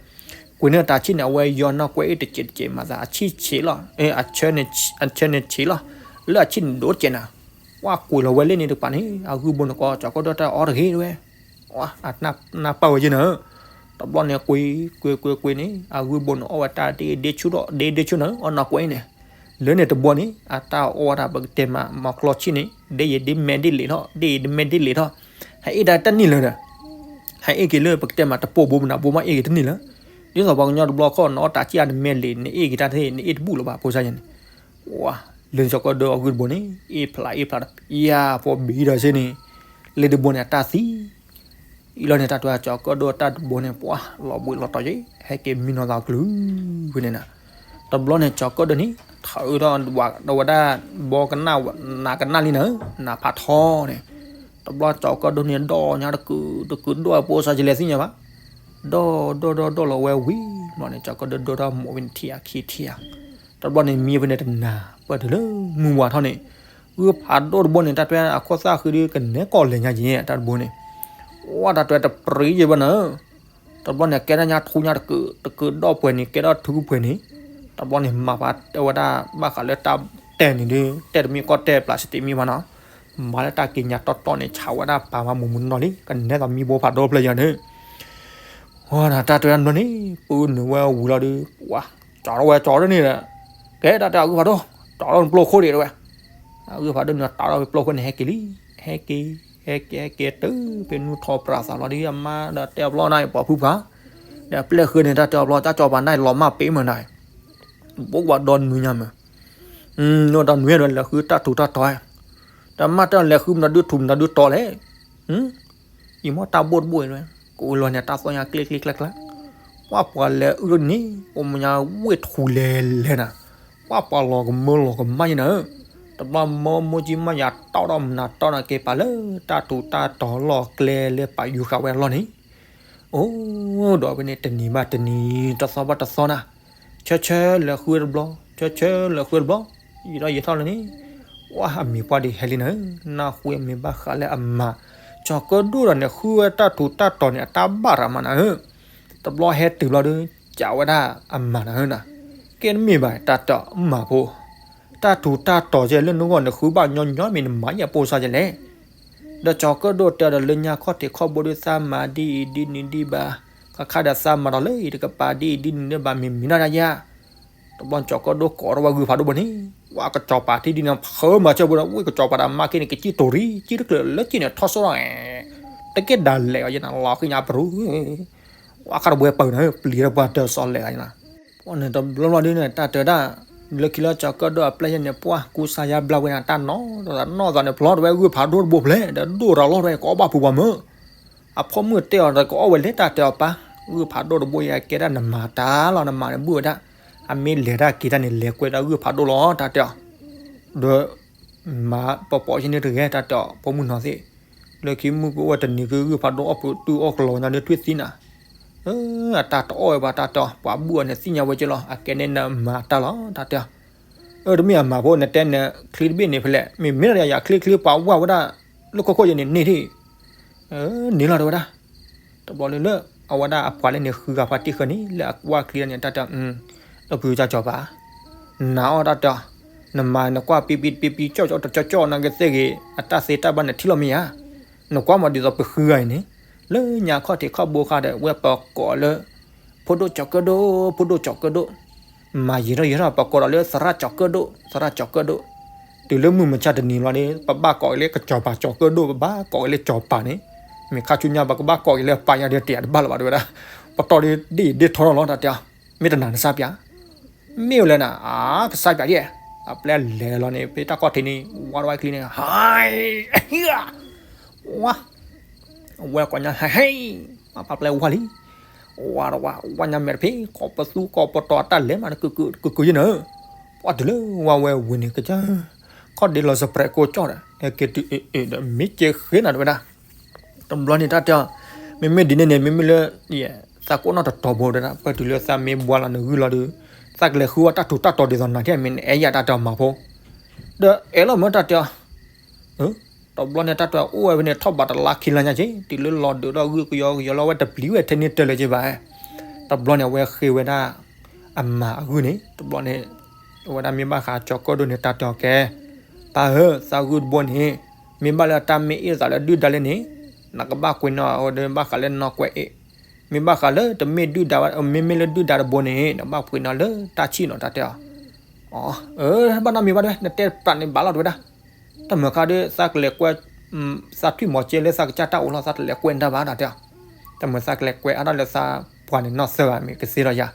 ကွံာ်န့ၢ်တၢ်ဆံၣ်န့ၣ် အဝဲယီၤနီၢ်ကွဲးအံၤတစဲးတစဲးမၤသးအဆံၣ်ဆံးလီၤ, အဆၢန့ၣ်ဆံးလီၤ, လၢအဆံၣ်န့ၣ်ဒိၣ်တစဲးနၤ, ဝဲကွံာ်လီၤဝဲလၢန့ၣ်တကပၤန့ၣ် အဂုၢ်ဘိန့ၣ်ကီး ကၠီၤကၢၣ်ဒိၣ်တၢ်အီတဂ့ၤဝဲ အနၢ်ပၢၢ်ဝဲယဲန့ၣ်, တဘျီန့ၣ်ကွံာ် ကွံာ် ကွံာ် ကွံာ်န့ၣ် အဂုၢ်ဘိန့ၣ်အီၣ်ဝဲတၢ်ဒ့ဒ့ဆူၣ်ထီၣ် ဒ့ဒ့ဆူၣ်နၤ အီၣ်နီၢ်ကွဲးအံၤန့ၣ်, လၢန့ၣ်တဘိန့ၣ် အတၢ်အီၣ်ဝဲဒၣ်ပကတဲမး မီၤကျီဆံၣ်န့ၣ် ဒ့ယံၤဒ့မဲာ်ဒ့လံာ်ထီၣ် ဒ့ယံၤဒ့မဲာ်ဒ့လံာ်ထီၣ်, ဟဲအ့ၣ်တၢ်တန့ၢ်လၢၤဒီး ဟဲအ့ၣ်က့ၤလၢပကတဲမး တပိာ်ဘိမနၤဘိမ့ၢ်အ့ၣ်က့ၤတန့ၢ်လၢၤ, ဒ်သိးပှၤကညီတဘျီခီၣ် နအီၣ်တၢ်ဆံၣ်အါနမဲာ်လံာ် နအ့ၣ်က့ၤတၢ်သ့ၣ် နအ့ၣ်တဘူၣ်လၢၤဘၣ် ဖိစါယဲန့ၣ်, ဝဲ, လၢကၠီၤကၢၣ်ဒိၣ်အဂုၢ်တဘိန့ၣ် အ့ၣ်ဖျးအ့ၣ်ဖျးဒီး ယၤဖိဘံဒီးစ့န့ၣ်, လၢတဘိန့ၣ် အတၢ်သံ အံၤလီၤန့ၣ် တၢ်တွဲကၠီၤကၢၣ်ဒိၣ်တၢ်တဘိန့ၣ် ပှၤလီၤဘှံးလီၤတီၤယဲ ဟဲက့ၤမံနီၤသးကလုာ်ဖဲန့ၣ်နၤ, တဘျီန့ၣ် ကၠီၤကၢၣ်ဒိၣ်န့ၣ် ထးအုးထီၣ်ဝဲဒၣ်ဘီကနၣ် နးကနၣ်လံနၤ, နးဖးထီန့ၣ်, တဘျီကၠီၤကၢၣ်ဒိၣ်န့ၣ် ဒိၣ်ညါတကုာ်တကုာ်ဒိၣ်ဖိစါယလဲၤသ့ၣ်ညါဘၣ်, ဒိၣ်ဒိၣ်ဒိၣ်ဒိၣ်လီၤဝဲဝံၤ ဘျီန့ၣ် ကၠီၤကၢၣ်ဒိၣ်ဒိၣ်ထီၣ်မိးဖဲန့ၣ်ထံၣ်ဧါခံထံၣ်ဧါ, တဘျီန့ၣ် မံဖဲန့ၣ်တနၤပၢၢ်တုၤလၢမုၢ်ဝါထီၣ်န့ၣ်, ဂုၢ်ဖးဒိၣ်တဘိန့ၣ် တၢ်တွဲအခိၣ်သၣ်ဃံဒုးကနဲၣ်ကီၢ်လဲၤညါယဲ တၢ်တဘိန့ၣ်, ဝဲတၢ်တွဲတပြံယဲဘၣ်နၤ တဘျီန့ၣ် ကဲထီၣ်ညါထူညါတကုာ်တကုာ်ဒီၣ်ပှဲၤန့ၣ် ကဲထီၣ်ထူပှဲၤန့ၣ်, တဘျီန့ၣ် မၤပှၤတဲဝဲဒၣ်ဘၣ်ဃးလၢတၢ်တဲာ်န့ၣ်ဒုး တဲာ်တမံၤကီၢ်တဲာ်ပျးစတံးမံဘၣ်နီၤ, မၤလၢတၢ်က့ၤညါတီတီန့ၣ် ဆးဝဲဒၣ်ပာ်မၤမူးမူးနီၢ်လံ ကနဲၣ်သးမံဘိဖးဒိၣ်ဖျၢၣ်ယၤန့ၣ်, ဝဲဒၣ်တၢ်တဲာ်တဘျီန့ၣ် ပုၢ်နုာ်ဝဲဝံၤလီၤဒုး ပှၤ ကၠီၤထီၣ်ဝဲကၠီၤထီၣ်န့ၣ်ဒီး, ကဲတၢ်တဲာ်အဂုၢ်ဖးဒိၣ် ကၠီၤထီၣ်နပျိၢ်ခိၣ်ဒံးတဝဲ, အဂုၢ်ဖးဒိၣ်န့ၣ် တၢ်ထီၣ်ဖဲပျိၢ်ခိၣ်န့ၣ် ဟဲက့ၤလံ, ဟဲက့ၤ ဟဲက့ၤ ဟဲက့ၤတုၤဖဲနူထီၣ်ပြးသးလီၤဒုး အမါဒီးတဲအဘျီန့ၣ် ပှၤဖုဖး, ဒီးပျဲၢ်ဃုန့ၣ် တၢ်တဲအဘျီ တၢ်ကၠီၤပၤန့ၣ် လီၤမၢ်ပ့ၤမုၢ်နၤ, ဘိးကွၢ်ဒီနွံညါမး, နီၢ်ဒီနွံဒီး လဲၤဃုတၢ်ထူးတၢ်တီၤ, တၢ်မၢ်တၢ်လဲၤဃုမနုၤဒုးထူးမနုၤဒုးတီၤလဲၣ်, အံၤမ့ၢ်တၢ်ဘိၣ်တဘိၣ်အံၤ, ကအိၣ်လီၤန့ၣ် တၢ်သီၣ်ညါကျ့ကျ့ကျါကျါ, ပှၤပှၤလဲၤအုၣ်န့ၣ် အိၣ်မူညါဝ့ၢ်ထူလဲၤလဲၤနၤ, ပှၤပှၤလီၤကမၢလီၤကမၣ်ယဲနၤ, တဘျီမၢမူကံမၢယၤတီၣ်ထီၣ်မနၤတီၣ်နၤက့ၤပာ်လၢ တၢ်ထူးတၢ်တီၤလီၢ်ကျဲလၢပာ်ယူၤဃာ်ဝဲအလီၢ်န့ၣ်, အိၣ်ဒီးဖဲန့ၣ် တနံၤဘၣ်တနံၤ တသီဘၣ်တသီနၤ, ဆၢဆၢလဲၤဃုတဘျီ ဆၢဆၢလဲၤဃုတဘျီ, ယံာ်ထီၣ်ယံာ်ထီၣ်လၢန့ၣ်, ပှၤအမံၤပှၢ်ဒံးဟဲလံနၤ, နၢ်ဟူမ့ၢ်ဘၣ်ဃးလၢအမၤ, ကၠီၤကၢၣ်ဒိၣ်ဒီးန့ၣ် ဃုဝဲတၢ်ထူးတၢ်တီၤန့ၣ် အတၢ်ဘၣ်ရၤမးနၤဧၢ, တဘျီဟဲတုၤဘျီဒုး ကးဝဲဒၣ်အမၤနၤဧၢနၤ, ကဲတမ့ၢ်ဘၣ် တၢ်တဲအီၤမၤဖိ, တၢ်ထူးတၢ်တီၤကဲလၢနဂီၢ်န့ၣ် ဃုဘၣ်ညီညီမ့ၢ်နမၤယဲၢ်ပိၢ်စါယဲလဲၣ် ဒီးကၠီၤကၢၣ်ဒိၣ်တဲဒီးလၢညါခီၣ်ထံးခီၣ်ဘိဒုးသးမၤဒ်အံၤဒ်နုၤဒ်ဘၣ်, ခါခါဒီးသးမၤဒီးလၢအံၤတကပၤဒ်အံၤဒ်နုၤဒ်ဘၣ် မ့ၢ်မံၤနီၢ်ဒၣ်ယါ, တဘျီကၠီၤကၢၣ်ဒိၣ်ကိးထီၣ်ဝဲဂုၢ်ဖးဒိၣ်ဘိန့ၣ်, ဝဲကစီၤပၤထံဒ်န့ၣ် ဖၢမၤစၢၤဘိဒီး ဝဲကစီၤပၤဒီးမါခ့န့ၣ် ကစံၣ်တိၤရံ ကစံၣ်တကျၢၤလၢကစံၣ်န့ၣ် ထီၣ်စိၣ်ထီၣ်, တက့ၢ်ဒၣ်လဲာ်အီၤယဲနၤ လီၤဃံညါပရူၤ ပှၤခါတဘှဲပၢၤနၤ ပျံၤထီၣ်ပှၤတၢၢ်စီၤလဲၣ်ဂၤန့ၣ်, ပှၤန့ၣ်တဘျီဘျီဒ်န့ၣ် တၢ်တဲဒၣ်, လၢခံလၢကၠီၤကၢၣ်ဒိၣ်အပျဲၢ်ယဲန့ၣ် ပှၤကူစါယါဘျါဝဲန့ၣ် တၢ်နီၢ်နီၢ်သးန့ၣ် ဖျီထီၣ်ဝဲဂုၢ်ဖးဒိၣ်တဘိဖျဲး ဒီးဒိၣ်ရၤလီၤဝဲ ကအီၣ်ဘၣ်ဖုးပှၤမၢ, အဖိမုၣ်တဲအီၤဒီးကအီၣ်ဝဲလဲၣ် တၢ်တဲအီၤပၢ်, ဂုၢ်ဖးဒိၣ်တဘိယဲကဲဒၣ်နမၤတၢ်လီၤ နမၤန့ၣ်ဘုၣ်ဝဲဒၣ်, အမ့ၢ်လဲၤတၢ်က့ၤတၢ်န့ၣ် လဲၤကွဲးတၢ်ဂုၢ်ဖးဒိၣ်လီၤ တၢ်တဲအီၤ, ဒီး မၤပပီၢ်ယဲန့ၣ်တဂ့ၤ တၢ်တဲအီၤ ဖိမုၣ်နီၤသ့ၣ်, လၢခံမုၢ်ကအိၣ်ဝဲတနံၤ ကဂုၢ်ဖးဒိၣ်အီၣ်ပတုၢ်အီၣ်ကလီၤညါဒီးထွံၣ်သံနၤ, အတၢ်တအီၣ်ဝဲဘၣ် တၢ်တဲအီၤ ပှၤဘူၣ်အီၤန့ၣ်သ့ၣ်ညါဝဲက့လီၤ အကဲန့ၣ်နမၤတၢ်လီၤ တၢ်တဲအီၤ, အၢ တမ့ၢ်အမၤဖိ နတဲနချံတဘ့ၣ်န့ၣ်ဖဲလဲၣ် မ့မ့ၢ်လီၤယၤချံချံပှၤဝၢ်ဝဲဒၣ် လၢခိခိၣ်ယဲန့ၣ်န့ၢ်ထံၣ် န့ၣ်လီၤတဲဝဲဒၣ်, တဘျီလၢ အဝဲဒၣ်အပှၤလၢန့ၣ်ဃုဂၤပှၤတံၢ်ဃၢၤန့ၣ် လၢအဝၢ်ချံန့ၣ် တၢ်တဲအီၤ, လၢဖုကၢ်စီၤပၤ နၤအီၣ်တၢ်တဲအီၤ, နမၤနကွၢ်ပံပံပံပံကၠီၣ်ကၠီၣ်တကၠီၣ်ကၠီၣ်နာ်က့သ့ၣ်ဂ့ၤ အတၢ်သ့တၢ်ဘၣ်နထံၣ်လီၤမ့ၢ်ဧါ, နကွၢ်မးဒ်သိးပဃုဂၤအံၤန့ၣ်, လၢညါခီၣ်ထံးခီၣ်ဘိခါဒီး ဝဲပကိးလၢ ဖိဒိၣ်ကၠီၤကၢၣ်ဒိၣ် ဖိဒိၣ်ကၠီၤကၢၣ်ဒိၣ်, မၤယံာ်ထီၣ်ယံာ်ထီၣ် ပကိးဒီးလၢသရၣ်ကၠီၤကၢၣ်ဒိၣ် သရၣ်ကၠီၤကၢၣ်ဒိၣ်, တုၤလၢမုၢ်မဆါတနံၤလီၤဒီး ပဘၣ်ကိးက့ၤလၢကစီၤပၤကၠီၤကၢၣ်ဒိၣ် ပဘၣ်ကိးက့ၤလၢကၠီၤပၤန့ၣ်, မ့ၢ်ခါဆူညါပကဘၣ်ကိးက့ၤလၢပၢ်ညါဒီးတယၤတဘၣ်လၢၤဘၣ်တဲဝဲဒၣ်, ပတီၢ်ဒ်ဒ်ထီထီၣ်လီၤ တၢ်တဲအီၤ, မ့ၢ်တနာ်နစၢ်ပၠး မ့ၢ်ဝဲလဲၣ်နၤ အါ ကစၢ်ပၠးယဲၢ်, အပျဲၢ်လဲၤလီၤန့ၣ် ဖဲတၢ်ခီၣ်ထံးန့ၣ် ဝါတဝါချံန့ၣ် ဟါ ဝါ ဝဲကိးညါ ဟဲ ဟဲ ပၢ်ပျဲၢ်ဝါလံ, ဝါတဝါ ဝါညါမဲာ်တဖ့ ကိးပသူကိးပတီၤတၢ်လဲၤမး ကကကယဲၢ်နၤ, ပှၤတုၤလၢဝါဝဲဝံၤန့ၣ် ကစၢ် ခီၣ်ဒ့လီၤစပြဲးကိးကၠီၣ်ဒီး ဟဲက့ၤတုၤအ့ၣ်အ့ၣ်ဒီး မ့ၢ်က့ၤဃ့နၤတဲဝဲဒၣ်, တဘျီန့ၣ်တၢ်တဲအီၤ, မ့မ့ၢ်ဒ်န့ၣ်န့ၣ် မ့မ့ၢ်လၢ သးကိးနီၣ်တတီၤဘိဒၣ် ပတုၤလၢသးမ့ၢ်ဘှါလီၤနဂုၢ်လီၤဒီး သးကလဲၤဃုအီၣ်တၢ်ထူးတၢ်တီၤဒ်သိးနၤထဲမ့ၢ်နအဲၣ်ယၤတၢ်တဲအီၤမၤဖိ, ဒီးအဲၣ်လီၤမ့ၢ်တၢ်တဲအီၤ, တဘျီန့ၣ်တၢ်တဲအီၤအိၣ်ဝဲဖဲန့ၣ်ထီၣ်ဘးတလါခံလါညါက့ တုၤလၢလီၤဒုးထီၣ်ဂုၢ်ကယီကယီလီၤဝဲတပျံၤဝဲထဲန့ၣ်တၢၢ်လၢၤက့ဘၣ်, တဘျီန့ၣ်အဝဲဃ့ဝဲဒၣ် အမၤအဂုၢ်န့ၣ် တဘျီန့ၣ် အဝဲဒၣ်မ့ၢ်ဘၣ်ဃးကၠီၤကၢၣ်ဒိၣ်န့ၣ် တၢ်တဲအီၤကဲ, ပၢ်ဧၢ သးဂုၢ်တဘိန့ၣ် မ့ၢ်ဘၣ်လၢတၢ်မ့ၢ်အ့ၣ်သးလၢဒုၣ်ဒါလဲၣ်န့ၣ် နကဘၣ်ကွံာ်နီၣ်အဝဲဒီးဘၣ်ဃးလၢနီၣ်ကွဲးအ့ၣ်, မ့ၢ်ဘၣ်ဃးလၢတမ့ၢ်ဒုၣ်ဒါ မ့မ့ၢ်လၢဒုၣ်ဒါတဘိန့ၣ် နဘၣ်ကွံာ်နီၣ်လၢတၢ်ဆံၣ်နီၤ တၢ်တဲအီၤ, အၢ ဘၣ်နီတမံၤဘၣ်တဲဝဲ နတဲပျးန့ၣ်ဘၣ်လီၤတဲဝဲဒၣ်, တၢ်မၤခါဒီးသးကလဲၤကွဲ သးထွံၣ်မီၤကဲလၢသးကစၢ်တၢ်အိၣ်လီၤ သးတလဲၤကွဲတၢ်ဘၣ်တၢ်တဲအီၤ, တၢ်မၤသးကလဲၤကွဲအါထီၣ်လၢသးပှၤန့ၣ်နီၢ်သၢဂၤမ့ၢ်ကသ့လီၤယၤ,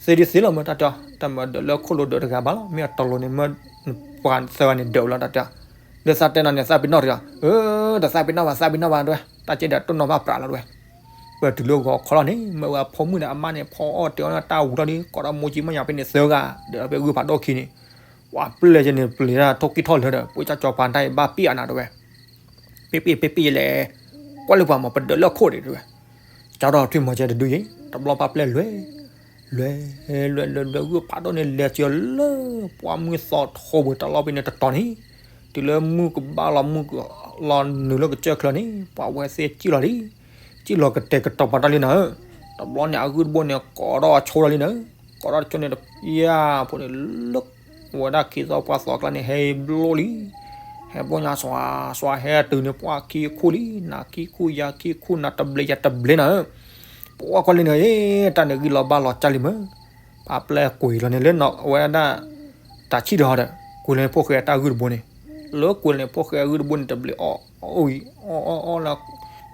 သ့ဒ်သ့လီၤမ့ၢ်တၢ်တဲအီၤ တၢ်မၤဒၢးလၢခိၣ်လိၤဒၢးတဂၤဘၣ်လီၤ မ့ၢ်အတီၤလိၤန့ၣ်မ့ၢ် ပှၤသၢဂၤန့ၣ်ဒၢးဝဲလီၤတၢ်တဲအီၤ, ဒီးသးတဲနီၤန့ၣ် သးပ့ၤနီၣ်တဂၤ, အၢ တသးပ့ၤနီၣ်ဘၣ် သးပ့ၤနီၣ်ဘၣ်တဲဝဲ, တၢ်ကဲဒီးတိၢ်နီၣ်ဘၣ်ပြးလီၤတဲဝဲ, ပတုၤလၢဂီၤခီလီၤန့ၣ် မ့ၢ်ဝဲအဖိမုၣ်ဒီးအမါန့ၣ် ဖီအီၣ်တဲအီၤတၢ်ဝူၤထီၣ်ဒီး ကိးဒီးမိၢ်ကံမိၢ်ယါဖဲန့ၣ်သၢဂၤ ဒီးဖဲဂုၢ်ဖးဒိၣ်ခံန့ၣ်, ပှၤပျဲၢ်ကဲန့ၣ် ပျံၤတၢ်ထိၣ်ကံၢ်ထီၣ်လၢဒီး ပှၤကၠီၤပၤတၢ်အံၤဘၣ်ပ့ၢ်အနၤတဲဝဲ ပ့ၢ်ပ့ၢ်ပ့ၢ်ပ့ၢ်ယလဲၣ်, ကွၢ်လၢပှၤမၤပဒၢးလၢခိၣ်ဒံးတဲဝဲ, ကၠီထီၣ်ထွံၣ်မီၤကဲတဒုယဲၢ် တဘျီပၢ်ပျဲၢ်လွဲ, လွဲ လွဲ လွဲ လွဲ ဂုၢ်ဖးဒိၣ်န့ၣ် လဲၤစၢၤလၢ ပှၤမုၢ်သီထိပူၤတၢ်လီၢ်ဖဲန့ၣ်တတီၤန့ၣ်, တုၤလၢမုၢ်ကဘၣ်လီၤမုၢ်ကလီၤနုာ်လၢကစၢၢ်ချၢန့ၣ် ပှၤဝဲသ့ၣ်စံၣ်လီၤလံ, စံၣ်လီၤကတဲာ်ကတီၤပာ်တၢ်လံနၤဧၢ, တဘျီန့ၣ် အဂုၢ်တဘိန့ၣ် ကိးထီၣ်အဆိလီၤလံနၤဧၢ, ကိးထီၣ်အဆိန့ၣ် ယၤဖိန့ၣ်လၢ ဝဲဒၣ်ခံသီပှၢ်သီအကျါန့ၣ် ဟဲဘျိလံ, ဟဲဘျိညါစွၤ စွၤဟဲတုၤန့ၣ် ပှၤခံခိၣ်လံ, နၤခံခိၣ် ယၤခံခိၣ် နၤတဘျဲး ယၤတဘျဲးနၤဧၢ, ပှၤကွၢ်လံန့ၣ် တၢ်န့ၣ်ဂံၢ်လီၤဘါလီၤကၢ်လံမ့ၢ်, ပၢ်ပျဲၢ်ကွံာ်လီၤန့ၣ်လၢ အဝဲဒၣ် တၢ်ဆံၣ်ဒီးဒီး ကွံာ်လီၤန့ၣ်ဖိၣ်ဃဲအတၢ်ဂုၢ်တဘိန့ၣ်, လၢကွံာ်လီၤန့ၣ်ဖိၣ်ဃဲအဂုၢ်တဘိန့ၣ် တဘျဲးအီၣ်အီၣ်အီၣ်အီၣ်လၢ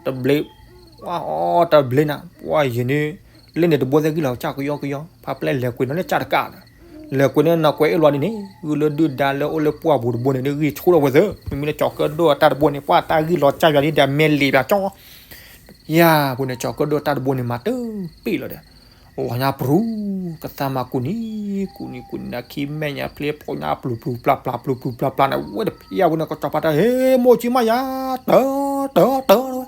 တဘျဲး အီၣ်အီၣ်တဘျဲးနၤ, ပှၤယံၤန့ၣ် လၢန့ၣ်တဘိသ့ၣ်ဂံၢ်လီၤကၢ်ကယီကယီ, ပၢ်ပျဲၢ်လဲၤကွံာ်လီၤလၢကၢ်တကးဒီး လဲၤကွံာ်န့ၣ်နီၢ်ကွဲးအ့ၣ်လီၤဒ်န့ၣ် ဂုၢ်လၢဒုၣ်ဒါလၢအိၣ်လၢပှၢ်ပူၤတဘိန့ၣ် ဒ်ဂံၢ်ဆူၣ်ထီၣ်ဝဲသ့, မ့မ့ၢ်လၢကၠီၤကၢၣ်ဒိၣ်အတၢ်တဘိန့ၣ် ပှၤတၢ်ဂံၢ်လီၤကၢ်ယွၤဒ်ဒီးမဲာ်လံာ်ပၠးကၠီ, ယၤဖိန့ၣ် ကၠီၤကၢၣ်ဒိၣ်အတၢ်တဘိန့ၣ် မၤတပ့ၢ်လီၤဒီး လီၤညါပရူၤ, ကသါမၤကူၣ်နံၤ ကူၣ်နံၤကူၣ်နံၤ နခံမဲာ်ညါပျူၤပျူၤပျၢ်ပျၢ် ပျူၤပျူၤပျၢ်ပျၢ်န့ၣ် ဝဲတဖျၢၣ်ဝဲန့ၣ် ကစီၤပၤတၢ်ဟဲမိၢ်ကံမးယၤ တၢ်တၢ်တၢ်ဝဲ,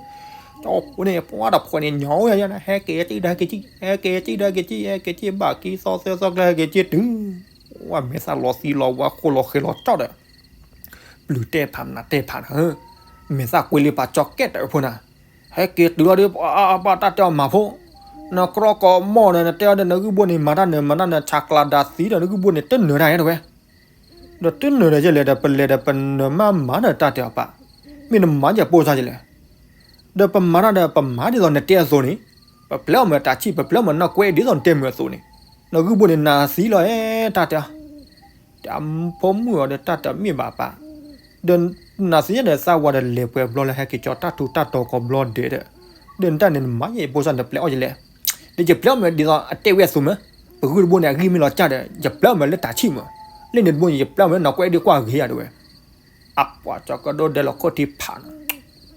ကၠီဖိန့ၣ် ပှၤတဖှီၣ်န့ၣ် ညီဝဲယၤ ဟဲက့ၤဟဲက့ၤဒီးဟဲက့ၤကံၣ် ဟဲက့ၤဟဲက့ၤဒီးဟဲက့ၤကံၣ် ဟဲက့ၤကံၣ်ဘၣ်ခံသီသၢသီကျဲဟဲက့ၤကံၣ်တုၤ ဝဲမဲာ်သၣ်လီၤသံလီၤဝါဃိလီၤဃဲၤလီၤကၠီဒီး ပျုၤတဲဖးနးတဲဖးနၤဧၢ, မဲာ်သၣ်ကွ့လံပာ်ကၠီကဲတၢ်ဖိနၤ, ဟဲက့ၤတုၤလီၤဒီး ပှၤတၢ်တဲအီၤမၤဖိ, နကြီကိးမီၢ်ဒီး နတဲအီၤဒီး နဂုၢ်ဘိၣ်န့ၣ် မၤတၢ်နၢၤ မၤတၢ်နၢၤ ဆးကျးဒၣ်သံဒီး နဂုၢ်ဘိၣ်န့ၣ် တနၢၤတၢ်ဧါတဝဲ, ဒီးတနၢၤဒီးယဲလဲၣ်ဒီး ပလဲၤဒီးပနၢၤမးမၤဒီးတၢ်တဲအီၤပၢ်, မ့ၢ်နမၤယဲပိၢ်စၢ်ယဲလဲၣ် ဒီးပမၤတၢ်ဒီး ပမၤဒ်သိးနတဲအသိးန့ၣ်, ပပျဲအီၣ်မ့ၢ်တၢ်ဆံၣ် ပပျဲအီၣ်မ့ၢ်နီၢ်ကွဲးဒ်သိးနတဲမုာ်အသိးန့ၣ်, နဂုၢ်ဘိၣ်န့ၣ် နၤသံလီၤဧၢ တၢ်တဲအီၤ, တၢ်ဖိမုၣ်အီၤဒီးတၢ်တမ့ၢ်ဘၣ်ပၢ်, ဒီးနၤသံဒီးသးဝၤဒီး လဲၤပှဲၤဘျီလၢဟဲက့ၤကၠီတၢ်ထူးတၢ်တီၤကိးဘျီဒဲးဒီး, ဒီးနတၢ်န့ၣ်နမၤယဲပိၢ်စၢ်နပျဲအီၣ်ယဲလဲၣ်, ဒီးယပျဲအီၣ်မ့ၢ်ဒ်သိးအတဲဝဲအသိးမ့ၢ်, ပဂုၢ်တဘိန့ၣ် အဂံၢ်မ့ၢ်လီၤကၢ်ဒီး ယပျဲအီၣ်မ့ၢ်လၢတၢ်ဆံၣ်မ့ၢ်, လၢန့ၣ်တဘိန့ၣ် ယပျဲအီၣ်မ့ၢ်လၢနီၢ်ကွဲးဒ်ကွၢ်ဂ့ၤယၤတဝဲ အပှၤကၠီၤကၢၣ်ဒိၣ်ဒဲးလီၤခိၣ်ထံဖးနၤ,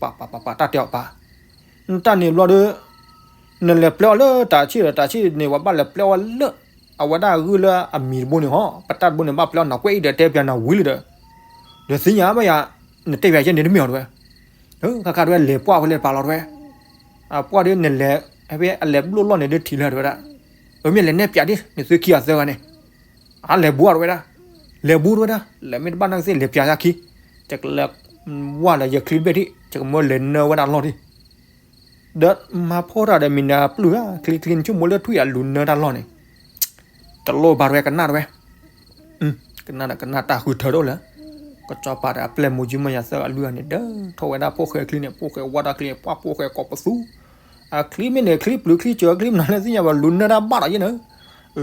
ပှၤပှၤပှၤပှၤတၢ်တဲအီၤပၢ်, နတၢ်န့ၣ်ဘျီဒီး, နလဲၤပျဲအီၣ်လၢတၢ်ဆံၣ်ဒီးတၢ်ဆံၣ်န့ၣ် ပှၤဘၣ်လဲၤပျဲအီၣ်လၢ, အဝဲဒၣ်ဂုၢ်လၢအမံၤတဘိန့ၣ်ဟီ, ပတၢ်တဘိန့ၣ် ဘၣ်ပျဲအီၣ်နီၢ်ကွဲးအံၤဒီးတဲပျးနၤဝံၤလံဒီး, ဒီးသ့ၣ်ညါဘၣ်ယၤ, နတဲပျးယဲန့ၣ်တမ့ၢ်အီၤတဝဲ, ခါခါတဝဲလဲၤပှၢ်ဝဲလၢပာ်လီၤတဝဲ, အပှၢ်ဒီးနလဲၤ, ဖဲအလဲၤဘျိၣ်လီၢ်န့ၣ်ဒုးထံၣ်လၢၤတဝဲဒၣ်, အမ့ၢ်လဲၤနဲၣ်ပၠးဒ်န့ၣ်သုခံဂၤသၢဂၤန့ၣ်, အလဲၤဘူးအီၤတဝဲဒၣ်, လဲၤဘူးတဝဲဒၣ် လဲၤမ့ၢ်တဘၣ်နီၢ်ကသ့ၣ်လဲၤပၠးယၤခံ, ယကလဲၤဝၢ်လၢယချံတဘ့ၣ်ဒံး ယကမၢလဲၤနၢဝဲဒၣ်လီၢ်ဒံး ဒီးမၤဖှီၣ်တၢ်ဒီးမံၤနၤပျုၢ်ဧါ, ချံချံနဆိကမိၣ်လၢထွံၣ်အလူၤနၢတၢ်လီၢ်န့ၣ်, တလိၣ်ဘၣ်တဝဲကနၣ်တဝဲ, ကနၣ်ဒီးကနၣ်တၢ်ဃုထၢဒိၣ်လၢ, ကစီၤပၤဒီးအပျဲၢ်မိၢ်ယုမၢ်ယၤသၢဂၤလွံၢ်ဂၤန့ၣ် ဒၢထီၣ်ဝဲဒၣ်ဖိၣ်ဃဲချံန့ၣ် ဖိၣ်ဃဲဝါတၢ်ချံ ပှၢ်ဖိၣ်ဃဲကိးပသူ, အချံမ့ၢ်န့ၣ် ချံပျုၤချံစၢၤချံမနုၤလဲၣ်သ့ၣ်ညါဘၣ် လူၤနၢတၢ်ဘၣ်ဒီးယဲန့ၣ်,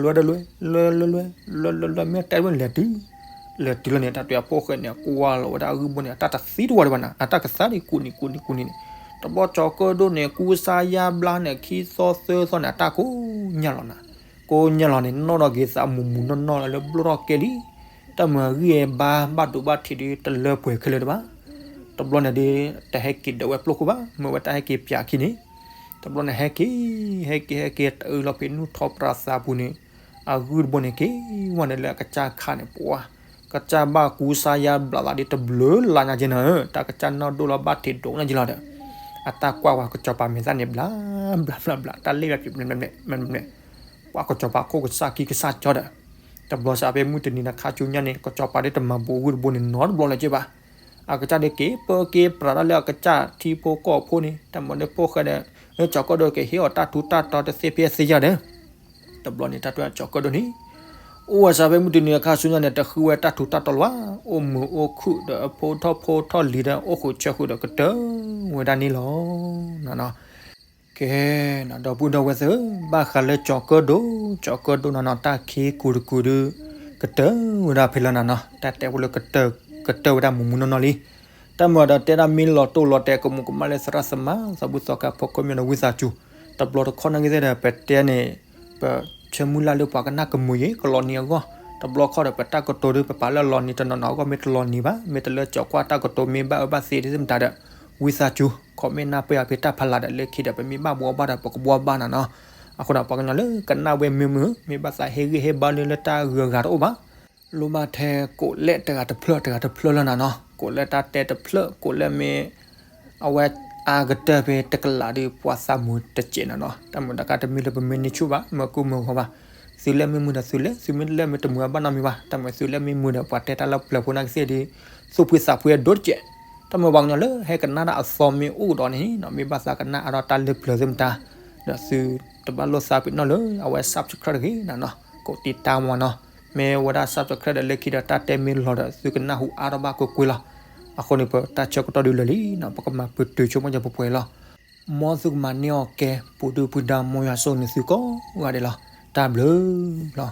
လွဲဒီးလွဲ, လွဲလွဲလွဲ, လွဲလွဲလွဲ မ့ၢ်တဲဝဲလဲၤတုၤ လဲၤတုၤလီၤန့ၣ် တၢ်တဲအဖိၣ်ဃဲန့ၣ် ကွၢ်လီၤဝဲဒၣ်အဂုၢ်ဘိန့ၣ် အတၢ်တသံတဝီဒံးဘၣ်နၤ, အတၢ်ကသါဒံးကူးနံၤကူးနံၤကူးနံၤန့ၣ်, တဘျီကၠီၤကၢၣ်ဒိၣ်န့ၣ် ကူစါယါဘျါန့ၣ် ခံသီသၢသီန့ၣ် အတၢ်ကိးညါလီၤနၤ, ကိးညါလီၤန့ၣ် နီၣ်ထီၣ်က့ၤသးမူးမူးနီၢ်နီၢ်လၢဘျိၣ်ထီၣ်ကဲလံ, တၢ်မုာ်အဂံၢ်အဘါဘၣ်ဒိဘၣ်ထံးဒီး တလၢပှဲၤခဲလၢာ်တဘၣ်, တဘျီန့ၣ်ဒီး တဟဲက့ၤဒၢးဝဲပျိၢ်ခိၣ်ဘၣ် မ့ၢ်ဝဲတၢ်ဟဲက့ၤပၠးခံန့ၣ်, တဘျီန့ၣ်ဟဲက့ၤ, ဟဲက့ၤ ဟဲက့ၤ တအုးလီၤဖံးနူၢ်ထီၣ်ပြးသးပူၤန့ၣ်, အဂုၢ်တဘိန့ၣ်က့ၤဝဲန့ၣ်လၢအကစၢ်ခါန့ၣ် ပှၤ, ကစၢ်ဘၣ်ကူစါယါဘျးသးဒီးတဘျုးလါညါက့နၤဧၢ, တၢ်ကစၢ်နီၢ်ဒိၣ်လီၤဘၣ်ထံးဒိးညါက့လီၤဒီး, အတၢ်ကွၢ်ဝဲကစီၤပၤမဲာ်သၣ်န့ၣ် ဘျးဘျးဘျးဘျး တၢ်လ့ၣ်ဘၣ်ပံး ပှၤကစီၤပၤခိၣ်ကစၢ်ခံကစၢ်ကၠီဒီး, တဘျီစးဖဲမုၢ်တနံၤဒီးခါဆူညါန့ၣ် ကစီၤပၤဒီးတမၤဘူးအဂုၢ်တဘိန့ၣ်နီတဘျီလၢၤက့ဘၣ်, အကစၢ်ဒီးက့ၤပၢက့ၤပြးတၢ်လၢအကစၢ်ထံဖိကီၢ်ဖိန့ၣ် တၢ်မၤလၢဖိၣ်ဃဲဒီး, လၢကၠီၤကၢၣ်ဒိၣ်ကဟ့ၣ်အီၤတၢ်ထူးတၢ်တီၤတသ့ဖဲသ့ယၤဒီး တဘျီန့ၣ် တၢ်တဲကၠီၤကၢၣ်ဒိၣ်န့ၣ်, အိၣ်ဝဲစးဖဲမုၢ်တနံၤအခါဆူညါန့ၣ် တဃုဝဲတၢ်ထူးတၢ်တီၤလၢၤဘၣ်, အိၣ်မုာ်အိၣ်ခုၣ်ဒီးအဖိထီၣ်ဖိထီၣ်လံၤဒီး အိၣ်ဃုာ်ဆၢဃုာ်ဒီးကတၢၢ်ဝဲဒၣ်န့ၣ်လီၤ. ကဲ, ဒီပုၢ်ဒီဝဲၢ်သ့ၣ်ဧၢ, ဘၣ်ဃးလၢကၠီၤကၢၣ်ဒိၣ်, ကၠီၤကၢၣ်ဒိၣ်နၤနီၤ တၢ်ခံကူတကူဒီး ကတၢၢ်ဝဲဒၣ်ဖဲလၢနၤနီၤ, တၢ်တဲဖိလၢကတၢၢ်, ကတၢၢ်ဝဲဒၣ်မူးမူးနီၢ်နီၢ်လံ. တၢ်မၤဒီးတဲဒၣ်မ့ၢ်လီၤတိၢ်လီၤတဲာ်ကမူးကမၣ်လၢသရၣ်သမါ သးဘူၣ်သီခါဖီခိၣ်မ့ၢ်ဒီးဝံသးစူၤ, တဘျီတခီၣ်နာ်က့သ့ၣ်ဒီး ပတဲန့ၣ်, ပဆၢမုၢ်လၢ်လၢပှၤကနၣ်ကမုာ်ယံၤ ကလီၤနံၤအဂီၢ်, တဘျီခီၣ်ဒီးပတၢ်ကတိၤဒီး ပပာ်လၢအလီၤနံၤတနီၤနီၤအဂီၢ် မ့ၢ်တလီၤနံၤဘၣ်, မ့ၢ်တလၢကၠီၤကွၢ်တၢ်ကတိၤမ့ၢ်ဘၣ်အၢဘၣ်သီသ့ၣ်မတၤဒီး, ဝံသးစူၤ comment နၢ်ပၢၢ်ယၤဖဲတၢ်ဖးလၢ်ဒီး လၢခံဒီး ပမ့ၢ်ဘၣ်ဘှီဘၣ်ဒီး ပကဘှီဘၣ်နၤနီၤ. အဃိဒီးပှၤကညီလၢကနၣ်ဝဲမုာ်မုာ် မ့ၢ်ဘၣ်သးဟ့ၣ်ဂံၢ်ဟ့ၣ်ဘါလၢလၢတၢ်ဂုၤအဂၤတအိၣ်ဘၣ် လိၣ်ဘၣ်ထဲကိးလဲၣ်တဂၤတဖျၢၣ်တဂၤတဖျၢၣ်လၢနၤနီၤ, ကိးလဲၣ်တၢ်တဲတဖျၢၣ် ကိးလဲၣ်မ့ၢ် အဝဲအါကတၢၢ်ဖဲတကလးဒီး ပှၤသးမုာ်တစဲးနၤနီၤ, တၢ်မုာ်တခါတမ့ၢ်လၢပမ့ၢ်န့ၢ်ဆူၣ်ဘၣ် မၤကိၢ်မၤဂီၤဘၣ်, သုလဲၣ်မ့ၢ်မုာ်ဒီးသုလဲၣ် သုမ့ၢ်တလဲၣ်မ့ၢ်တမုာ်အဘၣ်နီတမံၤဘၣ်, တၢ်မုာ်သုလဲၣ်မ့ၢ်မုာ်ဒီး ပှၤတဲတၢ်လၢပျၢၤဖိနာ်က့သ့ၣ်ဒီး သူၣ်ဖှံသးဖှံအဒိၣ်တစဲး, တၢ်မုာ်ပှၤကညီလၢဟဲကနၣ်တၢ်အသီမ့ၢ်အိၣ်ဒီးန့ၣ်နီၤ မ့ၢ်ဘၣ်သးကနၣ်အါထီၣ်တၢ်လၢပျၢၤသ့ၣ်မတၤ, ဒီးသုတဘၣ်လိာ်သးပ့ၤနီၣ်လၢအဝဲ subscribe တဂ့ၤနၤနီၤ, ကိးတံာ်တာ်မးနီၤ, မ့ၢ်ဝဲဒၣ် subscribe ဒီးလၢခံဒီးတၢ်တဲမ့ၢ်လီၤဒီး သုကနၢ်ဟူအါထီၣ်ဘၣ်ကွ့ၢ်ကွ့ၢ်လီၤ. အဃိန့ၣ် ပတၢ်ဆၢကတီၢ်ဒုးလၢာ်လံနီၤ ပကမၤပတုာ်ဆိကမိၣ်ယၤပှဲၤပှဲၤလီၤ. မ်သုကမၤန့ၢ်အီၣ်ကဲ ပူၤဒုၣ်ပူၤဒါ မ်ယွၤဆိၣ်ဂ့ၤနသုကိးဂၤဒဲးလီၤ. တၢ်ဘျုးလီၤ.